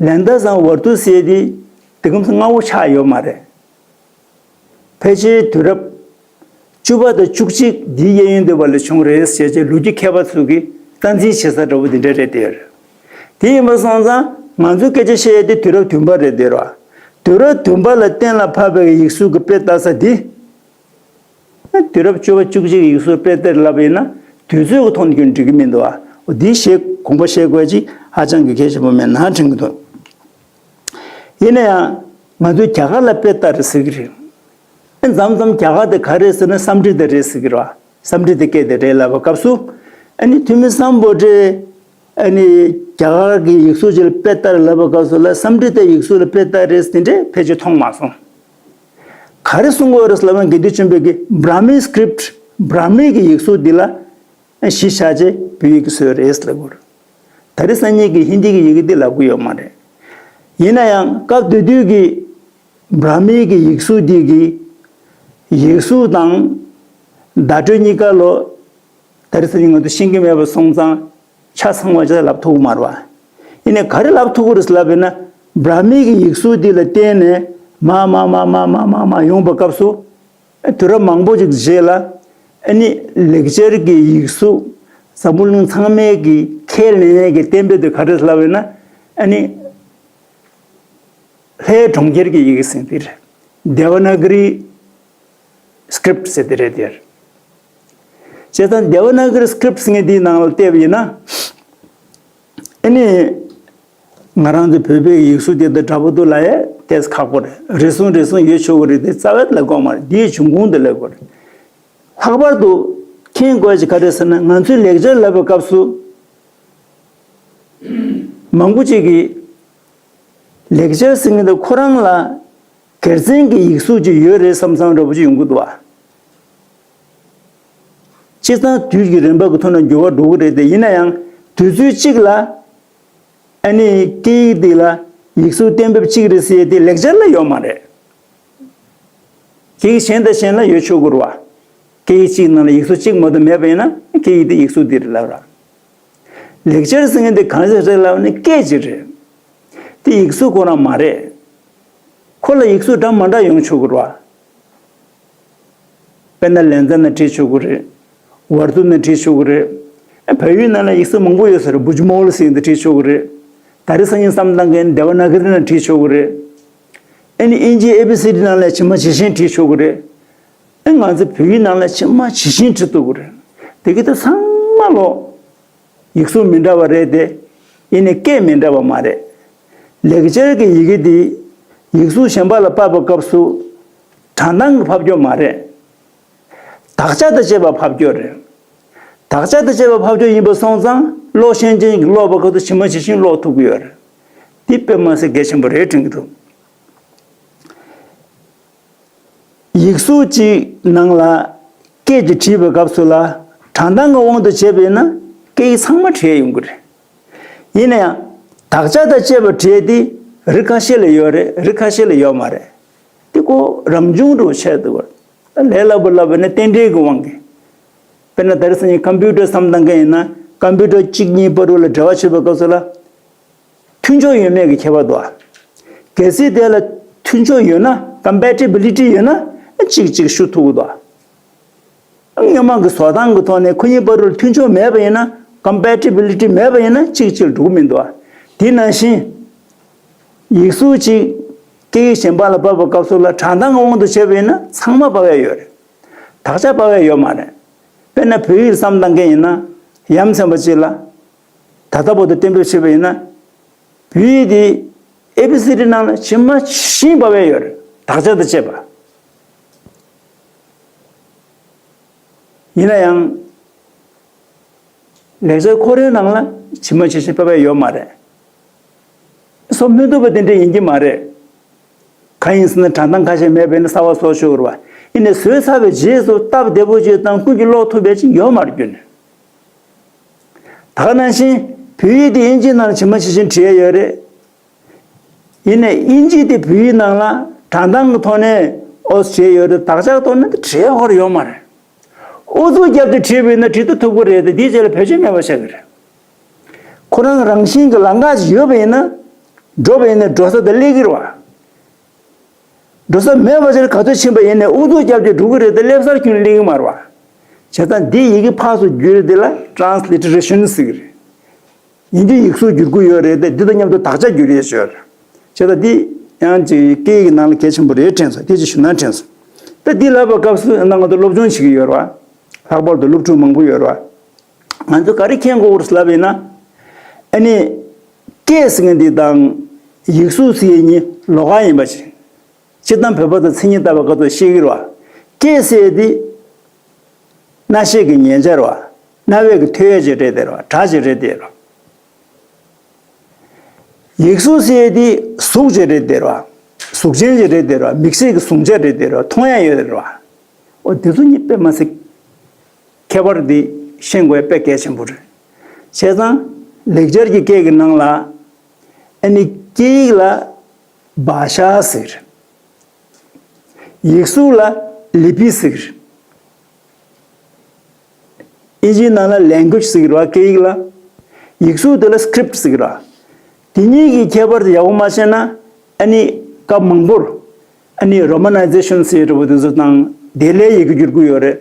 ལན་ཚྭ་དང་ཝར་ཏུ་ཟེར་དེ་དེ་གམ་སང་སྔ་བོ་ཆགས་ཡོད་མ་རེད། ཕལ་ཆེར་དུས་རབས་བཅུ་པ་དང་བཅུ་གཅིག་འདིའི་གཡས་གཡོན་དེ་བར་ལ་བྱུང་རེད་ཟེར་བྱས་ལོ་རྒྱུས་མཁས་པ་ཚོ་གིས་རྩ་འཛིན་བྱེད་ས་འདྲ་བོ་དེ་འདྲ་རེད་དེ། དེ་ཡིན་པ་སོང་ཙང་ང་ཚོས་སྐད་ཆ་བཤད་ཡས་དེ་དུས་རབས་བདུན་པ་རེད་དེ་ར། དུས་རབས་བདུན་པ་ལ་གཏན་ལ་ཕབ་པའི་ཡིག་གཟུགས་ཀྱི་དཔེ་ལྟ་ས་འདི། དུས་རབས་བཅུ་པ་བཅུ་གཅིག་ཡིག་གཟུགས་དཔེ་ལྟར་ལབ་ཡིན་ན་དུས་ཚོད་ཀྱི་ཐོག་ནས་ཀྱང་འགྲིག་གི་མི་འདུག་ཨ། འོ་འདི་ཞེས་དགོངས་པ་བཞེས་དགོས་ཅིག་ཧ་ཅང་གི་གལ་ཆེན་པོ་མེད་ན་དྲན་གྱི་འདུག་ཡིན་ན་ཡང་ང་ཚོས་རྒྱ་གར་ལ་དཔེ་ལྟར་ཟེར་གྱི་རེད། ཨ་མཚམས་མཚམས་རྒྱ་གར་དེ་ག་རེད་ཟེར་ན་སཾ་སྐྲྀ་ཏ་རེད་ཟེར་གྱི་རེད་བ། སཾ་སྐྲྀ་ཏ་སྐད་དེ་རེད་ལབ་པའི་སྐབས་སུ། ཨ་ནི་ཐོན་མི་སམ་བྷོ་ཊས་ཨ་ནི་རྒྱ་གར་གྱི་ཡིག་གཟུགས་ཅིག་ལ་དཔེ་ལྟར་ལབ་པའི་སྐབས་སུ་ལ་སཾ་སྐྲྀ་ཏ་ཡིག་གཟུགས་ལ་དཔེ་ལྟར་རེད་ཟེར་དེ་འདྲས་ཕལ་ཆེར་མཐོང་མ་སོང་། ག་རེ་གསུང་གི་ཡོད་རེད་ལབ་ན་དགེ་འདུན་ཆོས་འཕེལ་གྱིས་བྲ་མི་སི་ཀྲིབ་བྲ་མི་གི་ཡིག་གཟུགས་འདི་ལ་གཞི་བཞག་བྱས་བོད་ཡིག་གི་བཟོས་རེད་ལབ་དགོས་རེད། ད་རེས་སང་ཉིན་གྱི་ཧིན་དི་གི་ཡི་གེ་འདི་ལབ་གི་ཡོད་མ་རེད། ཡིན་ན་ཡང་སྐབས་དེ་དུས་ཀྱི་བྲ་མི་གི་ཡིག་གཟུགས་འདི་གི་ཡིག་གཟུགས་དང་བརྡ་སྤྲོད་གཉིས་ཀ་ལོ། ད་རེས་སང་ཉིན་ང་ཚོ་ཤེས་ཀྱི་མེད་པ་སོང་ཙང་ཆ་ཚང་བ་ཅིག་ལབ་ཐུབ་ཀྱི་མ་རེད་བ། ཡིན་ནའི་ག་རེ་ལབ་ཐུབ་ཀྱི་རེད་ལབ་ཡིན་ན་བྲ་མི་གི་ཡིག་གཟུགས་འདི་ལ་བརྟེན་ནས་མ་མ་མ་མ་མ་མ་མ་ཡོང་བའི་སྐབས་སུ། དུས་རབས་མང་པོ་ཅིག་རྗེས་ལ་ཨ་ནི་ལེགས་སྦྱར་གྱི་ཡིག་གཟུགས་འཛམ་བུ་གླིང་ཚང་མས་ཀྱི་ཁས་ལེན་ཡས་ཀྱི་གཏན་འབེབས་དེ་ག་རེ་ལབ་ཡོད་ན་ཨ་ནི་ལྷའི་གྲོང་ཁྱེར་གྱི་ཡི་གེ་ཟེར་དེ་རེད། དེ་ཝ་ན་ག་རི་སི་ཀྲིབ་ཟེར་དེ་རེད་དེ། བྱས་ཙང་དེ་ཝ་ན་ག་རི་སི་ཀྲིབ་ཟེར་མཁན་དེའི་ནང་ལ་བལྟས་པ་ཡིན་ན། ཨ་ནི། ང་རང་ཚོ་བོད་པའི་ཡིག་གཟུགས་དེ་དང་འདྲ་པོ་འདུག་ལབ་ཡས་ཏོག་ཙམ་ཁག་པོ་རེད། རེ་ཟུང་རེ་ཟུང་ཡོད་ཆོག་གི་རེད་དེ་རྩ་བའི་ལབ་དགོས་མ་རེད། འདིའི་འབྱུང་ཁུངས་དེ་ལབ་དགོས་རེད། ལྷག་པར་དུ་མཁྱེན་དགོས་ཡ་ཅིག་ག་རེ་ཟེར་ན་ང་ཚོས་ལེགས་སྦྱར་ལབ་པའི་སྐབས་སུ་མང་པོ་ཅིག་གིས་ལེགས་སྦྱར་ཟེར་མཁན་དེ་ཁོ་རང་ལ་སྒེར་བཙན་གྱི་ཡིག་གཟུགས་ཅིག་ཡོད་རེད་བསམ་བསམ་འདྲ་པོ་ཅིག་ཡོང་གི་འདུག་བ། སྤྱིར་བཏང་དུས་ཀྱི་རིམ་པ་གི་ཐོག་ནས་འགྱུར་བ་འགྲོ་གི་རེད་དེ། ཡིན་ན་ཡང་དུས་ཚོད་གཅིག་ལ་ཨ་ནི་སྐད་ཡིག་འདི་ལ་ཡིག་གཟུགས་གཏན་འབེབས་གཅིག་རེད་ཟེར་ཡས་དེ་ལེགས་སྦྱར་ལ་ཡོད་མ་རེད། སྐད་ཡིག་གཞན་དང་གཞན་ལ་ཡོད་ཆོག་གི་རེད་བ། སྐད་ཡིག་གཅིག་ནང་ལ་ཡིག་གཟུགས་གཅིག་མ་གཏོགས་མེད་པ་ཡིན་ན་སྐད་ཡིག་དེ་ཡིག་གཟུགས་འདི་རེད་ལབ་ར། ལེགས་སྦྱར་ཟེར་མཁན་དེ་གང་ཟེར་རེད་ལབ་ན་སྐད་ཅིག་རེད། དེ་ཡིག་གཟུགས་ཁོ་རང་མ་རེད། ཁོ་ལ་ཡིག་གཟུགས་འདྲ་མ་འདྲ་ཡོང་ཆོག་གི་རེད་བ། དཔེར་ན་ལན་ཙ་ན་བྲིས་ཆོག་གི་རེད། ཝར་དུ་ན་བྲིས་ཆོག་གི་རེད། བལ་ཡུལ་ནང་ལ་ཡིག་གཟུགས་མང་པོ་ཡོད་ས་རེད། བུ་ཇི་མོལ་ཟེར་དེ་བྲིས་ཆོག་གི་རེད། ད་རེས་སང་ཉིན་བསམ་བཏང་མཁན་དེ་ཝ་ན་གི་རི་ན་བྲིས་ཆོག་གི་རེད། ཨ་ནི་ཨིན་ཇིའི་ཨེ་བི་སི་ཌི་ནང་ལ་ཇི་མ་ཇི་བཞིན་བྲིས་ཆོག་གི་རེད། ཨ་ང་ཚོ་བོད་ཡིག་ནང་ལ་ཇི་མ་ཇི་བཞིན་བྲིས་ཐུབ་ཀྱི་རེད། དེ་གི་དེ་ཚང་མ་ལོ་ཡིག་གཟུགས་མི་འདྲ་བ་རེད་དེ། ཡིན་ནའི་སྐད་མི་འདྲ་བ་མ་རེད། ལེགས་སྦྱར་གྱི་ཡི་གེ་འདི་ཡིག་གཟུགས་གཞན་པ་ལ་ཕབ་པའི་སྐབས་སུ་བྲང་ཐང་གི་ཕབ་སྐྱོར་མ་རེད། དག་ཆ་དང་བཅས་པ་ཕབ་སྐྱོར་རེད། དག་ཆ་དང་བཅས་པ་ཕབ་སྐྱོར་ཡིན་པ་སོང་ཙང་ཀློག་ཤེས་མཁན་གྱིས་ཀློག་པའི་སྐབས་སུ་ཇི་མ་ཇི་བཞིན་ཀློག་ཐུབ་ཀྱི་ཡོད་རེད། འདི་དཔེ་མ་སྲིད་གལ་ཆེན་པོ་རེད་དྲན་གྱི་འདུག། ཡིག་གཟུགས་གཅིག་ནང་ལ་སྐད་ཀྱིས་བྲིས་པའི་སྐབས་སུ་ལ་བྲང་ཐང་གི་དབང་དུ་བྱས་པ་ཡིན་ན་སྐད་ཡིག་ཚང་མ་བྲིས་ཡོང་གི་རེད། ཡིན་ན་ཡང་དག་ཆ་དང་བཅས་པ་བྲིས་ཏེ་རིགས་ཁ་ཤས་ལ་ཡོད་རེད། རིགས་ཁ་ཤས་ལ་ཡོད་མ་རེད། འདི་ཁོ་རང་བྱུང་འདྲ་བོ་ཆགས་འདུག་བ། ལས་སླ་པོ་ལབ་པ་ཡིན་ན་རྟེན་འབྲེལ་གྱི་དབང་གིས། དཔེར་ན་ད་རེས་སང་ཉིན་ཀམ་པུ་ཊར་བསམ་བཏང་མཁན་ཡིན་ན་ཀམ་པུ་ཊར་གཅིག་གཉིས་བར་དུ་ལ་འབྲེལ་བ་བྱེད་པའི་སྐབས་སུ་ལ། མཐུན་ཕྱོགས་ཡོད་མེད་ཀྱི་ཁྱད་པར་འདུག་ཨ། གལ་སྲིད་དེ་ལ་མཐུན་ཕྱོགས་ཡོད་ན་ཀམ་པེ་ཊི་བི་ལི་ཊི་ཡོད་ན་གཅིག་གཅིག་ཞུ་ཐུབ་ཀྱི་འདུག་ཨ། སྔོན་མ་གི་བཟོ་སྟངས་ཀྱི་ཐོག་ནས་ཁོ་གཉིས་བར་དུ་མཐུན་ཕྱོགས་མེད་པ་ཡིན་ན་ཀམ་པེ་ཊི་བི་ལི་ཊི་མེད་པ་ཡིན་ན་གཅིག་གཅིག་འགྲོ་གི་མི་འདུག་ཨ། དེ་ནང་བཞིན་ཡིག་གཟུགས་གཅིག་སྐད་ཡིག་གཞན་པ་ལ་ཕབ་པའི་སྐབས་སུ་ལ་བྲང་ཐང་གི་དབང་དུ་བྱས་པ་ཡིན་ན་ཚང་མ་ཕབ་ཡ་ཡོད་རེད། དག་ཆ་ཕབ་ཡ་ཡོད་མ་རེད། དཔེར་ན་བོད་ཡིག་བསམ་བཏང་མཁན་ཡིན་ན་ཡ་མཚན་པ་གཅིག་ལ། ད་ལྟ་བར་དུ་གཏན་འབེབས་བྱས་པ་ཡིན་ན། བོད་ཡིག་དེ་ཨེ་བི་སི་ཌི་ནང་ལ་ཇི་མ་ཇི་བཞིན་ཕབ་ཡ་ཡོད་རེད། དག་ཆ་དང་བཅས་པ། ཡིན་ན་ཡང་། ལེགས་སྦྱར་ཁོ་རའི་ནང་ལ་ཇི་མ་ཇི་བཞིན་ཕབ་ཡ་ཡོད་མ་རེད། བཟོ་མི་ཐུབ་པ་དེ་འདྲ་ཡིན་གྱི་མ་རེད། གང་ཡིན་ཟེར་ན་བྲང་ཐང་ཁ་ཤས་མེད་པས་ན་གསར་པ་བཟོ་ཆོག་རེད་བ། ཡིན་ནའི་བཟོས་ཚར་བའི་རྗེས་སུ་སྟབས་བདེ་པོ་ཅིག་དང་ཀུན་གྱིས་ཀློག་ཐུབ་པ་ཅིག་ཡོད་མ་རེད་རྒྱུན་ནས། ད་ག་ནང་བཞིན་བོད་ཡིག་དེ་དབྱིན་ཇིའི་ནང་ཇི་མ་ཇི་བཞིན་བྲིས་ཡ་ཡོད་རེད། ཡིན་ནའི་དབྱིན་ཇི་དེ་བོད་ཡིག་ནང་ལ་བྲང་ཐང་གི་ཐོག་ནས་ཨོ་བྲིས་ཡོད་རེད། དག་ཆ་གི་ཐོག་ནས་དེ་བྲིས་ཡ་ཧོར་ཡོད་མ་རེད། ཨུ་ཚུགས་རྒྱབ་སྟེ་བྲིས་པ་ཡིན་ན་བྲིས་ད་ཐུབ་ཀྱི་རེད་དེ་དེའི་རྗེས་ལ་བེད་སྤྱོད་མེད་པ་ཆགས་ཀྱི་རེད། ཁོ་རང་རང་བཞིན་གྱི་ལམ་ཁ་ཅིག་ཡོད་པ་ཡིན་ན། འགྲོ་བ་ཡིན་ན་འགྲོ་ས་དེ་སླེབས་ཀྱི་རེད་བ། འགྲོ་ས་མེད་པ་ཅིག་ག་ཚོད་ཕྱིན་པ་ཡིན་ནའི་ཨུ་ཚུགས་རྒྱབ་ཀྱི་འགྲོ་གི་རེད་དེ་སླེབས་སར་ཁྱོན་སླེབས་ཀྱི་མ་རེད་བ། བྱས་ཙང་འདི་ཡི་གེ་ཕར་ཚུར་བསྒྱུར་དེ་ལ་ཊེ་རན་སི་ལི་ཊེ་རེ་ཤན་ཟེར་གྱི་རེད། ཡིན་གྱི་ཡིག་གཟུགས་བསྒྱུར་གྱི་ཡོད་རེད་དེ་འདི་དང་མཉམ་དུ་དག་ཆ་བསྒྱུར་ཡས་ཡོད་རེད། བྱས་ཙང་འདི་ཡང་ཅིག་སྐད་ཡིག་ནང་ལ་གལ་ཆེན་པོ་རེད་དྲན་སོང་། དེ་ཅིག་ཞུ་ན་དྲན་སོང་། ད་འདི་ལབ་པའི་སྐབས་སུ་ཡང་ན་ང་ཚོ་སློབ་སྦྱོང་བྱེད་ཀྱི་ཡོད་རེད་བ། ལྷག་པར་དུ་སློབ་ཕྲུག་མང་པོ་ཡོད་རེད་བ། ང་ཚོ་ག་རེ་མཁྱེན་དགོས་རེད་ལབ་ཡིན་ན། ཨ་ནི། སྐད་ཟེར་མཁན་འདི་དང་ཡིག་གཟུགས་ཟེར་མཁན་གཉིས་ལོགས་ཀ་ཡིན་པ་ཅིག་སྤྱིར་བཏང་བོད་པ་ཚོ་མཚན་ཉིད་ལྟ་བའི་སྐབས་སུ་ཤེས་ཀྱི་རེད་བ། སྐད་ཟེར་དེ། རྣ་ཤེས་ཀྱི་ཉན་བྱ་རེད་བ། རྣ་བས་ཀྱི་ཐོས་ཡས་ཅིག་རེད་དེ་རེད་བ། སྒྲ་ཅིག་རེད་དེ་རེད་བ། ཡིག་གཟུགས་ཟེར་དེ་གཟུགས་ཅིག་རེད་དེ་རེད་བ། གཟུགས་ཅན་ཅིག་རེད་དེ་རེད་བ། མིག་ཤེས་ཀྱི་གཟུང་བྱ་རེད་དེ་རེད་བ། མཐོང་ཡས་ཡོད་དེ་རེད་བ། འོ་དེ་ཚོ་གཉིས་དཔེ་མ་སྲིད། ཁྱད་པར་འདི་ཤེས་དགོས་དཔེ་གལ་ཆེན་པོ་རེད། བྱས་ཙང་ལེགས་སྦྱར་གྱི་སྐད་ཀྱི་ནང་ལ། ཨ་ནི་སྐད་ཡིག་ལ་བྷ་ཤ་ཟེར། ཡིག་གཟུགས་ལ་ལི་པི་ཟེར། ཨིན་ཇིའི་ནང་ལ་ལེང་གུ་ཨེཇ་ཟེར་གྱི་རེད་བ། སྐད་ཡིག་ལ། ཡིག་གཟུགས་དེ་ལ་སི་ཀི་རིབ་ཊི་ཟེར་གྱི་རེད་བ། དེ་གཉིས་ཀྱི་ཁྱད་པར་དེ་ཡག་པོ་མ་ཤེས་ན་ཨ་ནི་སྐབས་མང་པོར་ཨ་ནི་རོ་མ་ནའི་ཛེ་ཤན་ཟེར་འདྲ་པོ་དེ་ཚོ་དང་དེ་ལས་ཡི་གེ་བསྒྱུར་གྱི་ཡོད་རེད།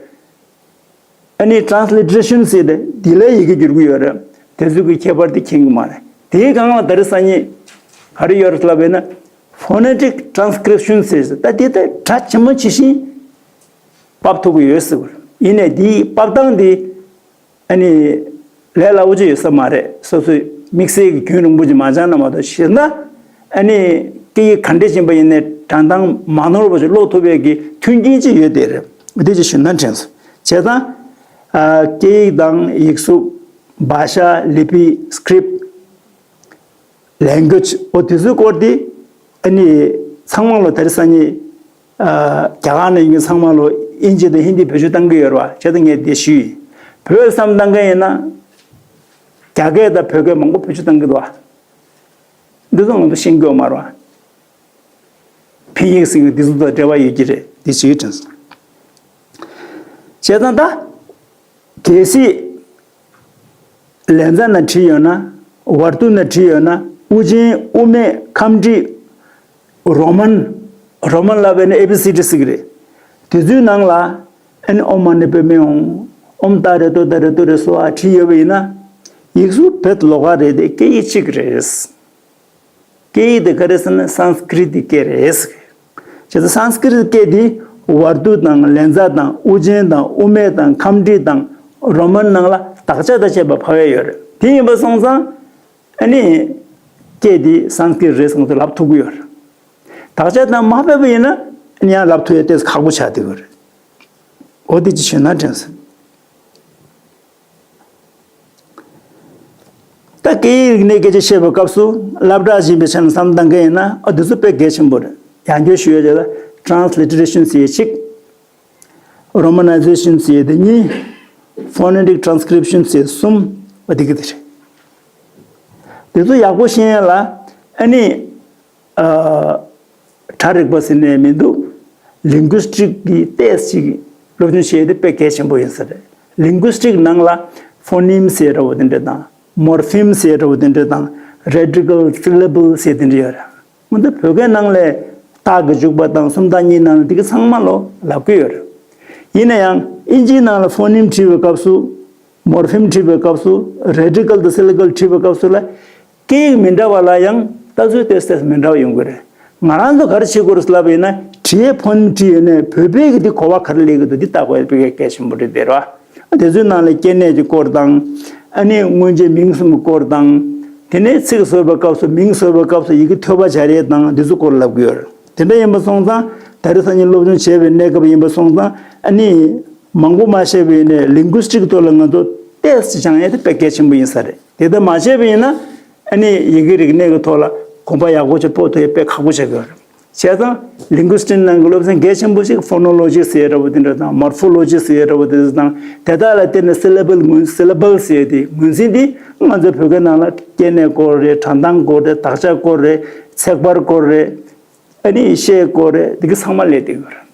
ཨ་ནི་ཊེ་རན་སི་ལི་ཊེ་རེ་ཤན་ཟེར་ཏེ་དེ་ལས་ཡི་གེ་བསྒྱུར་གྱི་ཡོད་རེད། དེ་ཚོ་གི་ཁྱད་པར་དེ་མཁྱེན་གྱི་མ་རེད། དེའི་སྒང་ལ་ད་རེས་སང་ཉིན་ག་རེ་ཡོད་རེད་ལབ་པ་ཡིན་ན། ཕོ་ནེ་ཊིག་ཊེ་རན་སི་ཀི་རིབ་ཤན་ཟེར་ཟེར་ད་དེ་ལྟར་སྒྲ་ཇི་མ་ཇི་བཞིན་ཕབ་ཐུབ་ཀྱི་ཡོད་ཟེར་བ་རེད། ཡིན་ནའི་དེའི་ཕབ་སྟངས་དེ་ཨ་ནི་ལས་སླ་པོ་ཅིག་ཡོད་ས་མ་རེད། སོ་སོས་དམིགས་བསལ་གྱི་རྒྱུན་རིང་པོ་ཅིག་མ་སྦྱངས་ན་མ་གཏོགས། བྱས་ན་ཨ་ནི་སྐད་ཡིག་ག་འདྲ་ཡིན་པ་ཡིན་ནའི་སྒྲ་གདངས་མ་ནོར་བ་ཞིག་ཀློག་ཐུབ་པའི་གི་མཐུན་རྐྱེན་ཅིག་ཡོད་དེ་རེད། འདི་ཅིག་ཞུ་ན་དྲན་སོང་། བྱས་ཙང་ཨ་སྐད་ཡིག་དང་ཡིག་གཟུགས། བྷ་ཤ། ལི་པི། སི་ཀི་རིབ་ཊི། ལེང་གུ་ཨེཇ། འོ་དེ་ཚོའི་སྐོར་དེ་ཨ་ནི་ཚང་མ་ལོ་དེ་རིང་སང་ཉིན་ཨ་རྒྱ་གར་ནང་ཡོད་མཁན་ཚང་མ་ལོ་དབྱིན་ཇི་དང་ཧིན་དི་བེད་སྤྱོད་བཏང་གི་ཡོད་རེད་བ། བྱས་ཙང་ངས་དེ་ཞུས་ཡིན། བོད་བསམ་བཏང་མཁན་ཡིན་ན་རྒྱ་སྐད་དང་བོད་སྐད་མང་པོ་བེད་སྤྱོད་བཏང་གི་འདུག་བ། འདི་ཚོ་ང་ཚོ་ཤེས་ཀྱི་ཡོད་མ་རེད་བ། ཕིན་ཡིག་ཟེར་མཁན་འདི་ཚོ་དང་འབྲེལ་བ་ཡོད་ཀྱི་རེད། འདི་ཞིག་དྲན་སོང་། བྱས་ཙང་ད་གལ་སྲིད། ལན་ཚ་ན་བྲིས་ཡོད་ན། ཝར་ཏུ་ན་བྲིས་ཡོད་ན། དབུ་ཅན་དབུ་མེད་ཁམས་བྲིས། རོ་མན། རོ་མན་ལབ་པས་ནི་ཨེ་བི་སི་ཌི་ཟེར་གི་རེད། དེ་ཚོའི་ནང་ལ་ཨ་ནི་ཨོཾ་མ་ཎི་པདྨེ་ཧཱུྃ། ཨོཾ་ཏཱ་རེ་ཏོ་ཏཱ་རེ་ཏུ་རེ་སྭཱ་ཧཱ་བྲིས་ཡོད་པ་ཡིན་ན། ཡིག་གཟུགས་བེད་ལོགས་ཀ་རེད་དེ་སྐད་ཡིག་གཅིག་རེད། སྐད་ཡིག་དེ་ག་རེ་ཟེར་ན་སཾ་སྐྲྀ་ཏ་སྐད་རེད། བྱས་ཙང་སཾ་སྐྲྀ་ཏ་སྐད་དེ་ཝར་ཏུ་དང་ལན་ཚ་དང་དབུ་ཅན་དང་དབུ་མེད་དང་ཁམས་བྲིས་དང་རོ་མན་ནང་ལ་དག་ཆ་དང་བཅས་པ་ཕབ་ཡས་ཡོད་རེད། དེ་ཡིན་པ་སོང་ཙང་ཨ་ནི་སྐད་དེ་སཾ་སྐྲྀ་ཏ་རེད་སོང་ཙང་ལབ་ཐུབ་ཀྱི་ཡོད་རེད། དག་ཆ་དང་མ་ཕབ་པ་ཡིན་ན་ཨ་ནི་ཡང་ལབ་ཐུབ་ཡས་ཏོག་ཙམ་ཁག་པོ་ཆགས་བསྡད་ཀྱི་ཡོད་རེད། འོ་དེ་ཅི་ཞུ་ན་དྲན་སོང་། ད་སྐད་ཡིག་རིག་གནས་སྐད་ཆ་བཤད་པའི་སྐབས་སུ་སློབ་གྲྭ་ཕྱིན་པའི་ཆ་ནས་བསམ་བློ་བཏང་མཁན་ཡིན་ན་ཨ་དེ་ཚོ་དཔེ་གལ་ཆེན་པོ་རེད། ཡང་བསྐྱར་ཞུ་ཡ་བྱས་ན་ཊྲན་སི་ལི་ཊི་རེ་ཤན་ཟེར་ཡ་གཅིག། རོ་མ་ནའི་ཛེ་ཤན་ཟེར་ཡ་དེ་གཉིས། ཕོ་ནེ་ཊིག་ཊྲན་སི་ཀྲིབ་ཤན་ཟེར་ཡ་གསུམ། ཨ་དེ་གི་དེ་རེད། དེ་ཚོ་ཡག་པོ་ཤེས་ཡ་ལ་ཨ་ནི། ཨ། གྲ་རེག་པ་ཟེར་ནས་མི་འདུག་ལིང་གུ་སི་ཊིག་གི་ཏོག་ཙམ་ཅིག་སློབ་སྦྱོང་བྱེད་ཡས་དེ་དཔེ་གལ་ཆེན་པོ་ཡིན་ས་རེད། ལིང་གུ་སི་ཊིག་ནང་ལ་ཕོ་ནིམ་ཟེར་འདྲ་བོ་དེ་འདྲ་དང་། མོར་ཕིམ་ཟེར་འདྲ་བོ་དེ་འདྲ་དང་། རེ་ཊི་ཀལ་སི་ལེ་བལ་ཟེར་དེ་འདྲ་ཡོད་རེད། སྔོན་དུ་བོད་སྐད་ནང་ལ་རྟགས་ཀྱི་འཇུག་པ་དང་སུམ་རྟགས་གཉིས་ནང་ལ་དེ་ག་ཚང་མ་ལོ་ལབ་ཀྱི་ཡོད་རེད། ཡིན་ན་ཡང་ཨིན་ཇིའི་ནང་ལ་ཕོ་ནིམ་བྲིས་པའི་སྐབས་སུ། མོར་ཕིམ་བྲིས་པའི་སྐབས་སུ་རེ་ཊི་ཀལ་དང་སི་ལེ་བལ་བྲིས་པའི་སྐབས་སུ་ལ། སྐད་ཡིག་མི་འདྲ་བ་ལ་ཡང་ལྟ་ཚུལ་ཏོག་ཙམ་མི་འདྲ་བ་ཡོང་གི་རེད། ང་རང་ཚོ་ག་རེ་བྱེད་དགོས་རེད་ལབ་པ་ཡིན་ན་བྲིས་ཡས་ཕོ་ནིམ་བྲིས་ཡོད་ནའི་བོད་པའི་གི་འདི་གོ་བ་ག་རེ་སླེབས་ཀྱི་འདུག་འདི་བལྟ་དགོས་ཡས་དཔེ་གལ་ཆེན་པོ་རེད་དེ་རེད་བ། དེ་ཚོའི་ནང་ལ་སྐྱེ་གནས་ཀྱི་སྐོར་དང་། ཨ་ནི་སྔོན་ཆད་མིང་གསུམ་གྱི་སྐོར་དང་། དེ་ནས་ཚིག་བཟོ་བའི་སྐབས་སུ་མིང་བཟོ་བའི་སྐབས་སུ་ཡི་གེ་ཐོད་པ་སྦྱར་ཡས་དང་འདི་ཚོ་སྐོར་ལབ་ཀྱི་ཡོད་རེད། དེ་འདྲ་ཡིན་པ་སོང་ཙང་ད་རེས་སང་ཉིན་སློབ་སྦྱོང་བྱེད་པའི་གནས་སྐབས་ཡིན་པ་སོང་ཙང་ཨ་ནི། མང་པོ་མ་བཤད་པ་ཡིན་ནའི་ལིང་གུ་སི་ཊིག་ཐོག་ལ་ང་ཚོ་ཏོག་ཙམ་སྦྱང་ཡས་དེ་དཔེ་གལ་ཆེན་པོ་ཡིན་ས་རེད། དེ་ལྟར་མ་བྱས་པ་ཡིན་ན་ཨ་ནི་ཡི་གེ་རིག་གནས་ཀྱི་ཐོག་ལ་གོམ་པ་ཡག་པོ་ཅིག་སྤོ་ཐུབ་ཡས་དཔེ་ཁག་པོ་ཆགས་ཀྱི་ཡོད་རེད། བྱས་ཙང་ལིང་གུ་སི་ཊིག་ནང་གི་སློབ་ཚན་གལ་ཆེན་པོ་ཞིག་ཕོ་ནོ་ལོ་ཇི་ཟེར་ཡས་འདྲ་བོ་དེ་འདྲ་དང་མོར་ཕོ་ལོ་ཇི་ཟེར་ཡས་འདྲ་བོ་དེ་འདྲ་དང་དེ་དག་ལ་བརྟེན་ནས་སི་ལེ་བལ་ངོས་སི་ལེ་བལ་ཟེར་ཡས་དེ་ངོས་འཛིན་དེ་ང་ཚོའི་བོད་སྐད་ནང་ལ་སྐྱེ་གནས་སྐོར་རེད། སྒྲ་གདངས་སྐོར་རེད། དག་ཆ་སྐོར་རེད། ཚེག་བར་སྐོར་རེད། ཨ་ནི་བཤད་སྐོར་རེད། དེ་གི་ཚང་མ་སླེབས་བསྡད་ཡོད་རེད།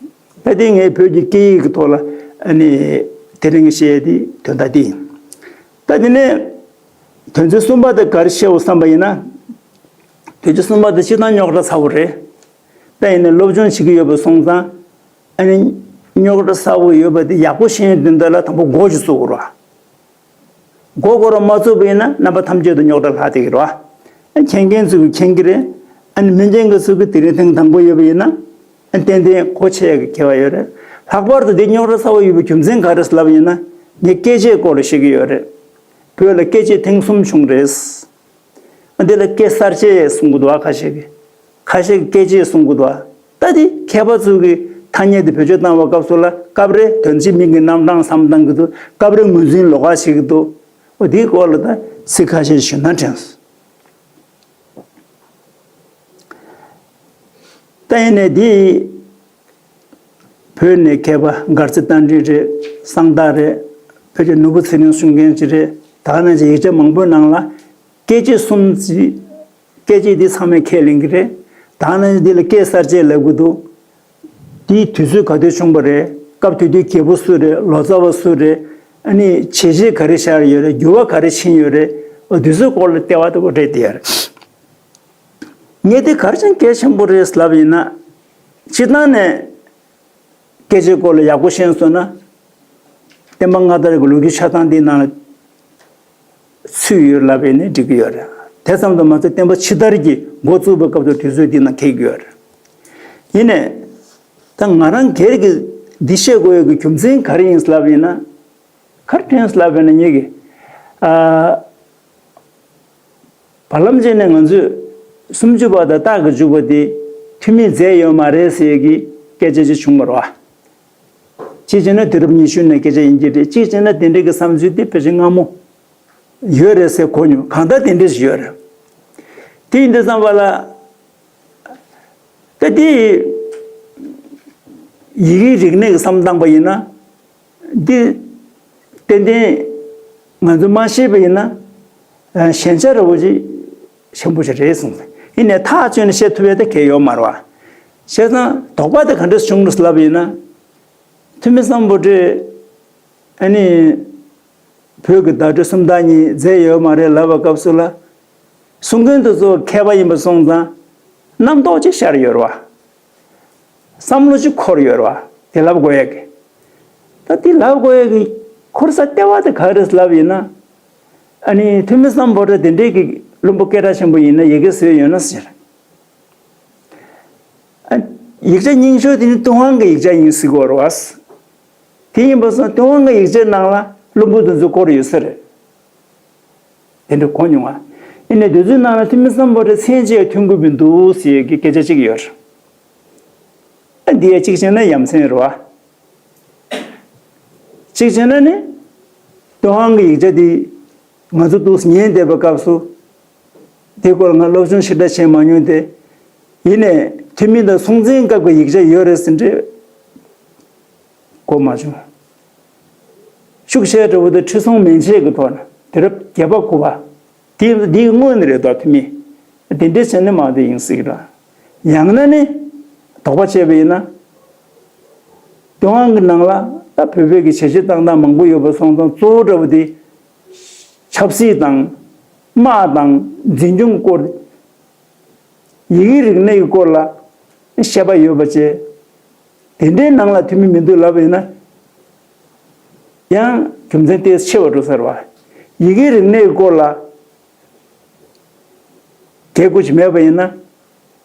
ད་དེ་ངས་བོད་ཀྱི་སྐད་ཡིག་གི་ཐོག་ལ་ཨ་ནི་དེ་རིང་བཤད་ཡས་དེ་དོན་དག་དེ་ཡིན། ད་དེ་ནས་དོན་ཚན་གསུམ་པ་དེ་ག་རེ་བཤད་འོ་བསམ་པ་ཡིན་ན། དོན་ཚན་གསུམ་པ་དེ་སྤྱིར་བཏང་རྙོག་དྲ་ཚ་བོ་རེད། ད་ཡིན་ནའི་སློབ་སྦྱོང་བྱེད་ཀྱི་ཡོད་པ་སོང་ཙང་ཨ་ནི་རྙོག་དྲ་ཚ་བོ་ཡོད་པ་དེ་ཡག་པོ་ཤེས་ཡོན་དོན་དག་ལ་དང་པོ་མགོ་ཅིག་ཚོད་དགོས་རེད་བ། མགོ་སྐོར་མ་ཚུགས་པ་ཡིན་ན་རྣམ་པ་ཐམས་ཅད་དུ་རྙོག་དྲ་ལྷག་བསྡད་ཀྱི་རེད་བ། མཁྱེན་མཁན་ཚོས་མཁྱེན་གྱི་རེད། ཨ་ནི་མི་མཁྱེན་མཁན་ཚོས་ཀྱི་དེ་རིང་ཐེངས་དང་པོ་ཡོད་པ་ཡིན་ན། ཏན་ཏན་གོ་ཆོད་ཡག་གི་ཁྱད་པར་ཡོད་རེད། ལྷག་པར་དུ་འདི་རྙོག་དྲ་ཚ་བོ་ཡོད་པའི་རྒྱུ་མཚན་ག་རེ་ལབ་ཡིན་ན། ངས་སྐད་ཆའི་སྐོར་ལ་བཤད་ཀྱི་ཡོད་རེད། བོད་ལ་སྐད་ཆ་ཐེངས་གསུམ་བྱུང་རེད། འདི་ལ་སྐད་གསར་བཅད་གསུང་གི་འདུག་ཨ། ཁ་ཤས་ཀྱིས། ཁ་ཤས་ཀྱིས་སྐད་ཆ་གསུང་གི་འདུག་ཨ། ད་དེ་མཁས་པ་ཚོ་གིས་ཐ་སྙད་དེ་བེད་སྤྱོད་བཏང་བའི་སྐབས་སུ་ལ་སྐབས་རེ་དོན་གཅིག་མིང་གི་རྣམ་གྲངས་སམ་བཏང་གི་འདུག་སྐབས་རེ་ངོས་འཛིན་ལོགས་ཀ་བྱེད་ཀྱི་འདུག་འོ་དེའི་སྐོར་ལ་ད་ཚིག་ཁ་ཤས་ཞུས་ན་དྲན་སོང་། ད་ཡིན་ནའི་དེ་བོད་ནས་མཁས་པ་མགར་རྩེ་རྟ་མགྲིན་རེད། གསང་བདག་རེད། བོད་ཀྱི་ནོར་བུ་ཚེ་རིང་གསུང་མཁན་ཅིག་རེད། ད་ག་ནང་བཞིན་ཡིག་ཆ་མང་པོའི་ནང་ལ་སྐད་ཅིག་གསུམ་ཅིག་སྐད་ཅིག་འདི་ཚང་མས་ཁས་ལེན་གྱི་རེད། ད་ག་ནང་བཞིན་འདི་ལ་སྐད་གསར་བཅད་ལབ་ཀྱི་འདུག་འདིའི་དུས་ཚོད་ག་དུས་བྱུང་བ་རེད། སྐབས་དེ་དུས་རྒྱལ་པོ་སུ་རེད། ལོ་ཙཱ་བ་སུ་རེད། ཨ་ནི་བྱས་རྗེས་ག་རེ་བཞག་ཡོད་རེད། འགྱུར་བ་ག་རེ་ཕྱིན་ཡོད་རེད། འོ་དུས་ཚོད་སྐོར་ལ་ལྟ་བ་ལྟ་བུ་རེད་དེ་ཡར། ངས་དེ་ག་རེ་བྱས་ན་གལ་ཆེན་པོ་རེད་ལབ་ཡིན་ན། སྤྱིར་བཏང་ནས་སྐད་ཆའི་སྐོར་ལ་ཡག་པོ་ཤེས་སོང་ན། བསྟན་པ་སྔ་དར་གྱི་ལོ་རྒྱུས་ཆ་ཚང་འདིའི་ནང་ལ་ཚུད་ཡོད་ལབ་པས་ནི་འགྲིག་གི་ཡོད་རེད། དེ་ཙམ་དུ་མ་ཟད་བསྟན་པ་ཕྱི་དར་གྱི་འགོ་བཙུགས་པའི་སྐབས་སུ་དུས་ཚོད་འདི་ནང་འཁེལ་གྱི་ཡོད་རེད། ཡིན་ནའི། ད་ང་རང་སྒེར་གྱི་འདི་བཤད་དགོས་ཡོད་ཀྱི་རྒྱུ་མཚན་ག་རེ་ཡིན་ལབ་ཡིན་ན། ག་རེ་དྲན་ལབ་ཡིན་ན་ངེད་ཀྱི། ཨ། བར་ལམ་ཅིག་ནས་ང་ཚོས་སུམ་ཅུ་པ་དང་རྟགས་ཀྱི་འཇུག་པ་དེ་འཐུས་མིས་མཛད་ཡོད་མ་རེད་ཟེར་གྱི་སྐད་ཆ་ཅིག་བྱུང་བ་རེད་བ། གཅིག་བྱས་ན་དུས་རབས་ཉི་ཤུ་ནས་སྐད་ཆ་ཡིན་གྱི་རེད། གཅིག་བྱས་ན་དེ་འདྲའི་གི་བསམ་ཚུལ་དེ་ཕལ་ཆེར་སྔ་མོ་ཡོད་རེད་ཟེར་གོ་མྱོང་། གང་ལྟར་དེ་འདྲ་ཞིག་ཡོད་རེད། དེ་ཡིན་དུས་ཙམ་པ་ལ། ད་དེ་ཡི་གེའི་རིག་གནས་ཀྱི་བསམ་བཏང་པ་ཡིན་ན། འདི་ཏན་ཏན་ང་ཚོས་མ་ཤེས་པ་ཡིན་ན་ཞན་ཆ་ར་བོ་ཅིག་ཆེན་པོ་ཞིག་རེད་གསུངས་ཏེ། ཡིན་ནའི་ཐག་བཅད་ནས་བཤད་ཐུབ་ཡས་དེ་གལ་ཡོད་མ་རེད་བ། བྱས་ཙང་དོགས་པ་དེ་ག་འདྲས་བྱུང་རེད་ལབ་ཡིན་ན། ཐུ་མི་སམ་བྷོ་ཊས་ཨ་ནི། བོད་ཀྱི་བརྡ་སྤྲོད་སུམ་རྟགས་གཉིས་མཛད་ཡོད་མ་རེད་ལབ་པའི་སྐབས་སུ་ལ། གསུང་མཁན་དེ་ཚོ་མཁས་པ་ཡིན་པ་སོང་ཙང་རྣམ་རྟོག་ཅིག་ཤར་ཡོད་རེད་བ། བསམ་བློ་ཅིག་འཁོར་ཡོད་རེད་བ། དེ་ལབ་དགོས་ཡ་གི། ད་དེ་ལབ་དགོས་ཡ་གི་འཁོར་ས་ལྟེ་བ་དེ་ག་རེ་ལབ་ཡིན་ན། ཨ་ནི་ཐུ་མི་སམ་བྷོ་ཊ་དེ་འདྲའི་གི་བླུན་པོ་སྐད་གྲགས་ཆེན་པོ་ཡིན་ན་ཡི་གེ་བཟོས་ཡོད་ན་ཟེར། ཨ། ཡིག་ཆ་རྙིང་ཤོས་དེ་ནི་ཏུན་ཧོང་གི་ཡིག་ཆ་ཡིན་སྲིད་དགོས་རེད་བ། དེ་ཡིན་པ་སོང་ཏུན་ཧོང་གི་ཡིག་ཆའི་ནང་ལ་བླུན་པོ་དེ་ཚོ་སྐོར་ཡོད་ས་རེད། དེ་འདྲ་གོ་མྱོང་ང་། ཡིན་ནའི་དེ་ཚོའི་ནང་ལ་ཐུ་མི་སམ་བྷོ་ཊ་མཚན་ཅིག་ཐོན་གྱི་མི་འདུག་ཟེར་གྱི་སྐད་ཆ་གཅིག་ཡོད་རེད། ཨ། འདི་ཡ་གཅིག་བྱས་ན་ཡ་མཚན་རེད་བ། གཅིག་བྱས་ན་ནི། ཏུན་ཧོང་གི་ཡིག་ཆ་འདི་ང་ཚོ་འདུག་ཉན་བསྡད་པའི་སྐབས་སུ། དེ་སྐོར་ང་སློབ་སྦྱོང་ཞེ་དྲག་བྱས་མ་མྱོང་སྟེ། ཡིན་ནའི་ཐུ་མི་དང་སྲོང་བཙན་སྐབས་ཀྱི་ཡིག་ཆ་ཡོད་རེད་ཟེར་འདྲ་གོ་མ་བྱུང་། ཤུགས་ཆེ་དྲགས་པོ་དེ་ཁྲི་སྲོང་མན་ཆད་ཀྱི་ཐོག་ནས་དུས་རབས་བརྒྱད་པ་དགུ་པ། དེ་དེའི་སྔོན་ནས་རེད་དོ་ཐུ་མི། དེ་འདྲའི་བྱས་ནས་མ་དེ་ཡིན་སྲིད་ཀྱི་རེད། ཡང་ན་ནི། དོགས་པ་བྱས་པ་ཡིན་ན། ཏུན་ཧོང་གི་ནང་ལ་ད་བོད་པའི་གི་བྱས་རྗེས་བཏང་སྟངས་མང་པོ་ཡོད་པ་སོང་ཙང་གཙོ་བོ་འདྲ་པོ་དེ། ཆབ་སྲིད་དང་། དམག་དང་འཛིན་སྐྱོང་སྐོར། ཡི་གེའི་རིག་གནས་ཀྱི་སྐོར་ལ་བཤད་པ་ཡོད་པ་བཅས། དེ་འདྲའི་ནང་ལ་ཐུ་མི་མི་འདུག་ལབ་པ་ཡིན་ན། ཡང་རྒྱུ་མཚན་ཏོག་ཙམ་ཆེ་བ་འགྲོ་ས་རེད་བ། ཡི་གེའི་རིག་གནས་ཀྱི་སྐོར་ལ་དགེ་མཁོ་ཅིག་མེད་པ་ཡིན་ན།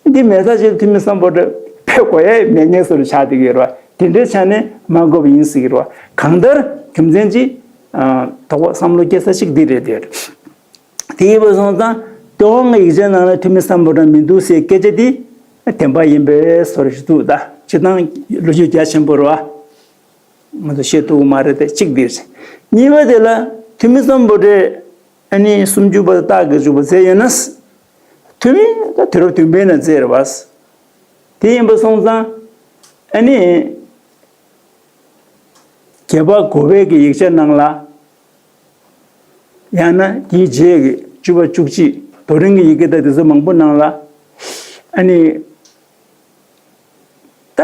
འདི་མེད་ས་ཅིག་ཐུ་མི་སམ་བྷོ་ཊ་ཕེབས་དགོས་ཡས་མེད་ངེས་སུ་ཆགས་བསྡད་ཀྱི་ཡོད་རེད་བ། དེ་འདྲའི་ཆ་ནས་མ་དགོས་པ་ཡིན་སྲིད་ཀྱི་རེད་བ། གང་ལྟར་རྒྱུ་མཚན་ཅིག་ཨ། དོགས་པ་བསམ་བློ་སྐྱེ་ས་ཞིག་འདི་རེད་དེ། དེ་ཡིན་པ་སོང་ཙང་ཏུན་ཧོང་གི་ཡིག་ཆའི་ནང་ལ་ཐུ་མི་སམ་བྷོ་ཊ་མི་འདུག་ཟེར་སྐད་ཆ་འདི་བདེན་པ་ཡིན་པའི་བཟོ་འདྲ་ཞིག་འདུག་ད་སྤྱིར་བཏང་ལོ་རྒྱུས་རྒྱ་ཆེན་པོ་རེད་བ། ང་ཚོ་ཤེས་ཐུབ་ཀྱི་མ་རེད་དེ་གཅིག་འདི་རེད། གཉིས་པ་དེ་ལ་ཐུ་མི་སམ་བྷོ་ཊས་ཨ་ནི་སུམ་ཅུ་པ་དང་སྟག་གི་ཅུ་པ་མཛད་ཡོད་ན། ཐུ་མི་ད་དུས་རབས་བདུན་པའི་ནང་མཛད་རེད་བ། དེ་ཡིན་པ་སོང་ཙང་ཨ་ནི། བརྒྱད་པ་དགུ་པའི་གི་ཡིག་ཆ་ནང་ལ། ཡང་ན་དེའི་རྗེས་ཀྱི་བཅུ་པ་བཅུ་གཅིག་རྡོ་རིང་གི་ཡི་གེ་དང་དེ་ཚོ་མང་པོ་ནང་ལ། ཨ་ནི། ད།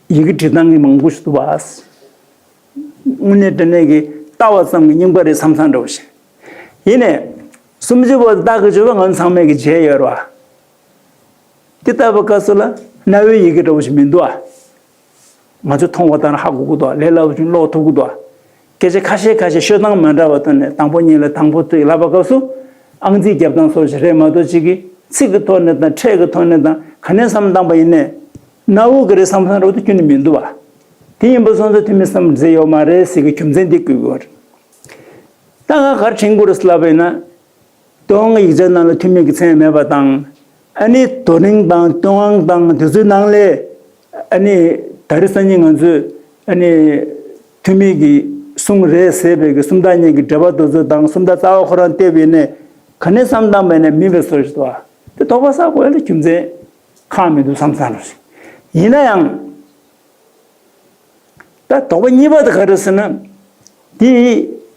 ཡི་གེ་འབྲི་སྟངས་ཀྱི་མང་པོ་ཞིག་འདུག་བ། དངོས་གནས་དྲང་གནས་ཀྱི་ལྟ་བ་ཙམ་གྱི་རྙིང་པ་རེད་བསམ་བསམ་འདྲ་བོ་ཞིག་ཡིན་ནའི། སུམ་ཅུ་པ་དང་སྟག་གི་ཅུ་པ་ང་ཚོ་ཚང་མས་ཀྱི་མཇལ་ཡོད་རེད་བ། དེ་ལྟ་བུ་སྐབས་སུ་ལ་གནའ་བོའི་ཡི་གེ་འདྲ་བོ་ཞིག་མི་འདུག་ཨ། ང་ཚོས་མཐོང་བ་ལྟར་ཧ་གོ་གི་འདུག་ཨ། ལས་སླ་པོ་ཅིག་ཀློག་ཐུབ་ཀྱི་འདུག་ཨ། སྐད་ཆ་ཁ་ཤས་ཁ་ཤས་ཤོད་སྟངས་མ་འདྲ་བ་ཐོག་ནས་དང་པོ་ཉིད་ལ་དང་པོ་ཚིག་ལབ་པ་སྐབས་སུ་ཨང་རྩིས་རྒྱབ་སྟངས་སོགས་ཤིག་རེད་མ་གཏོགས་ཅིག་གི་ཚིག་གི་ཐོག་ནས་དང་ཕྲད་ཀྱི་ཐོག་ནས་དང་ག་ནས་བསམ་བཏང་པ་ཡིན་ནའི་གནའ་བོ་གི་རེད་བསམ་བསམ་འདྲ་བོ་དེ་ཁྱོན་ནས་མི་འདུག་ཨ། དེ་ཡིན་པ་སོང་ཙང་ཐུ་མི་སམ་བྷོ་ཊ་མཛད་ཡོད་མ་རེད་ཟེར་གི་རྒྱུ་མཚན་འདི་བཀོད་དགོས་རེད། ད་ང་ག་རེ་དྲན་དགོས་རེད་ལབ་པ་ཡིན་ན། ཏུན་ཧོང་ཡིག་ཆ་ནང་ལ་ཐུ་མི་གི་མཚན་མེད་པ་དང་། ཨ་ནི་རྡོ་རིང་དང་ཏུན་ཧོང་དང་དེ་ཚོའི་ནང་ལས། ཨ་ནི་ད་རེས་སང་ཉིན་ང་ཚོས་ཨ་ནི་ཐུ་མི་གི་གསུང་རེད་ཟེར་བའི་གི་སུམ་རྟགས་གཉིས་ཀྱི་འགྲེལ་པ་དེ་ཚོ་དང་སུམ་རྟགས་རྩ་བ་ཁོ་རང་བལྟས་པ་ཡིན་ནའི་ག་ནས་བསམ་བཏང་བ་ཡིན་ནའི་མིན་པའི་བཟོ་ཞིག་འདུག་བ། དེ་དོགས་པ་ཟ་དགོས་ཡ་ལ་རྒྱུ་མཚན་ཁག་མི་འདུག་བསམ་བསམ་རེད། ཡིན་ན་ཡང་། ད་དོགས་པ་གཉིས་པ་དེ་ག་རེ་ཟེར་ན། དེ་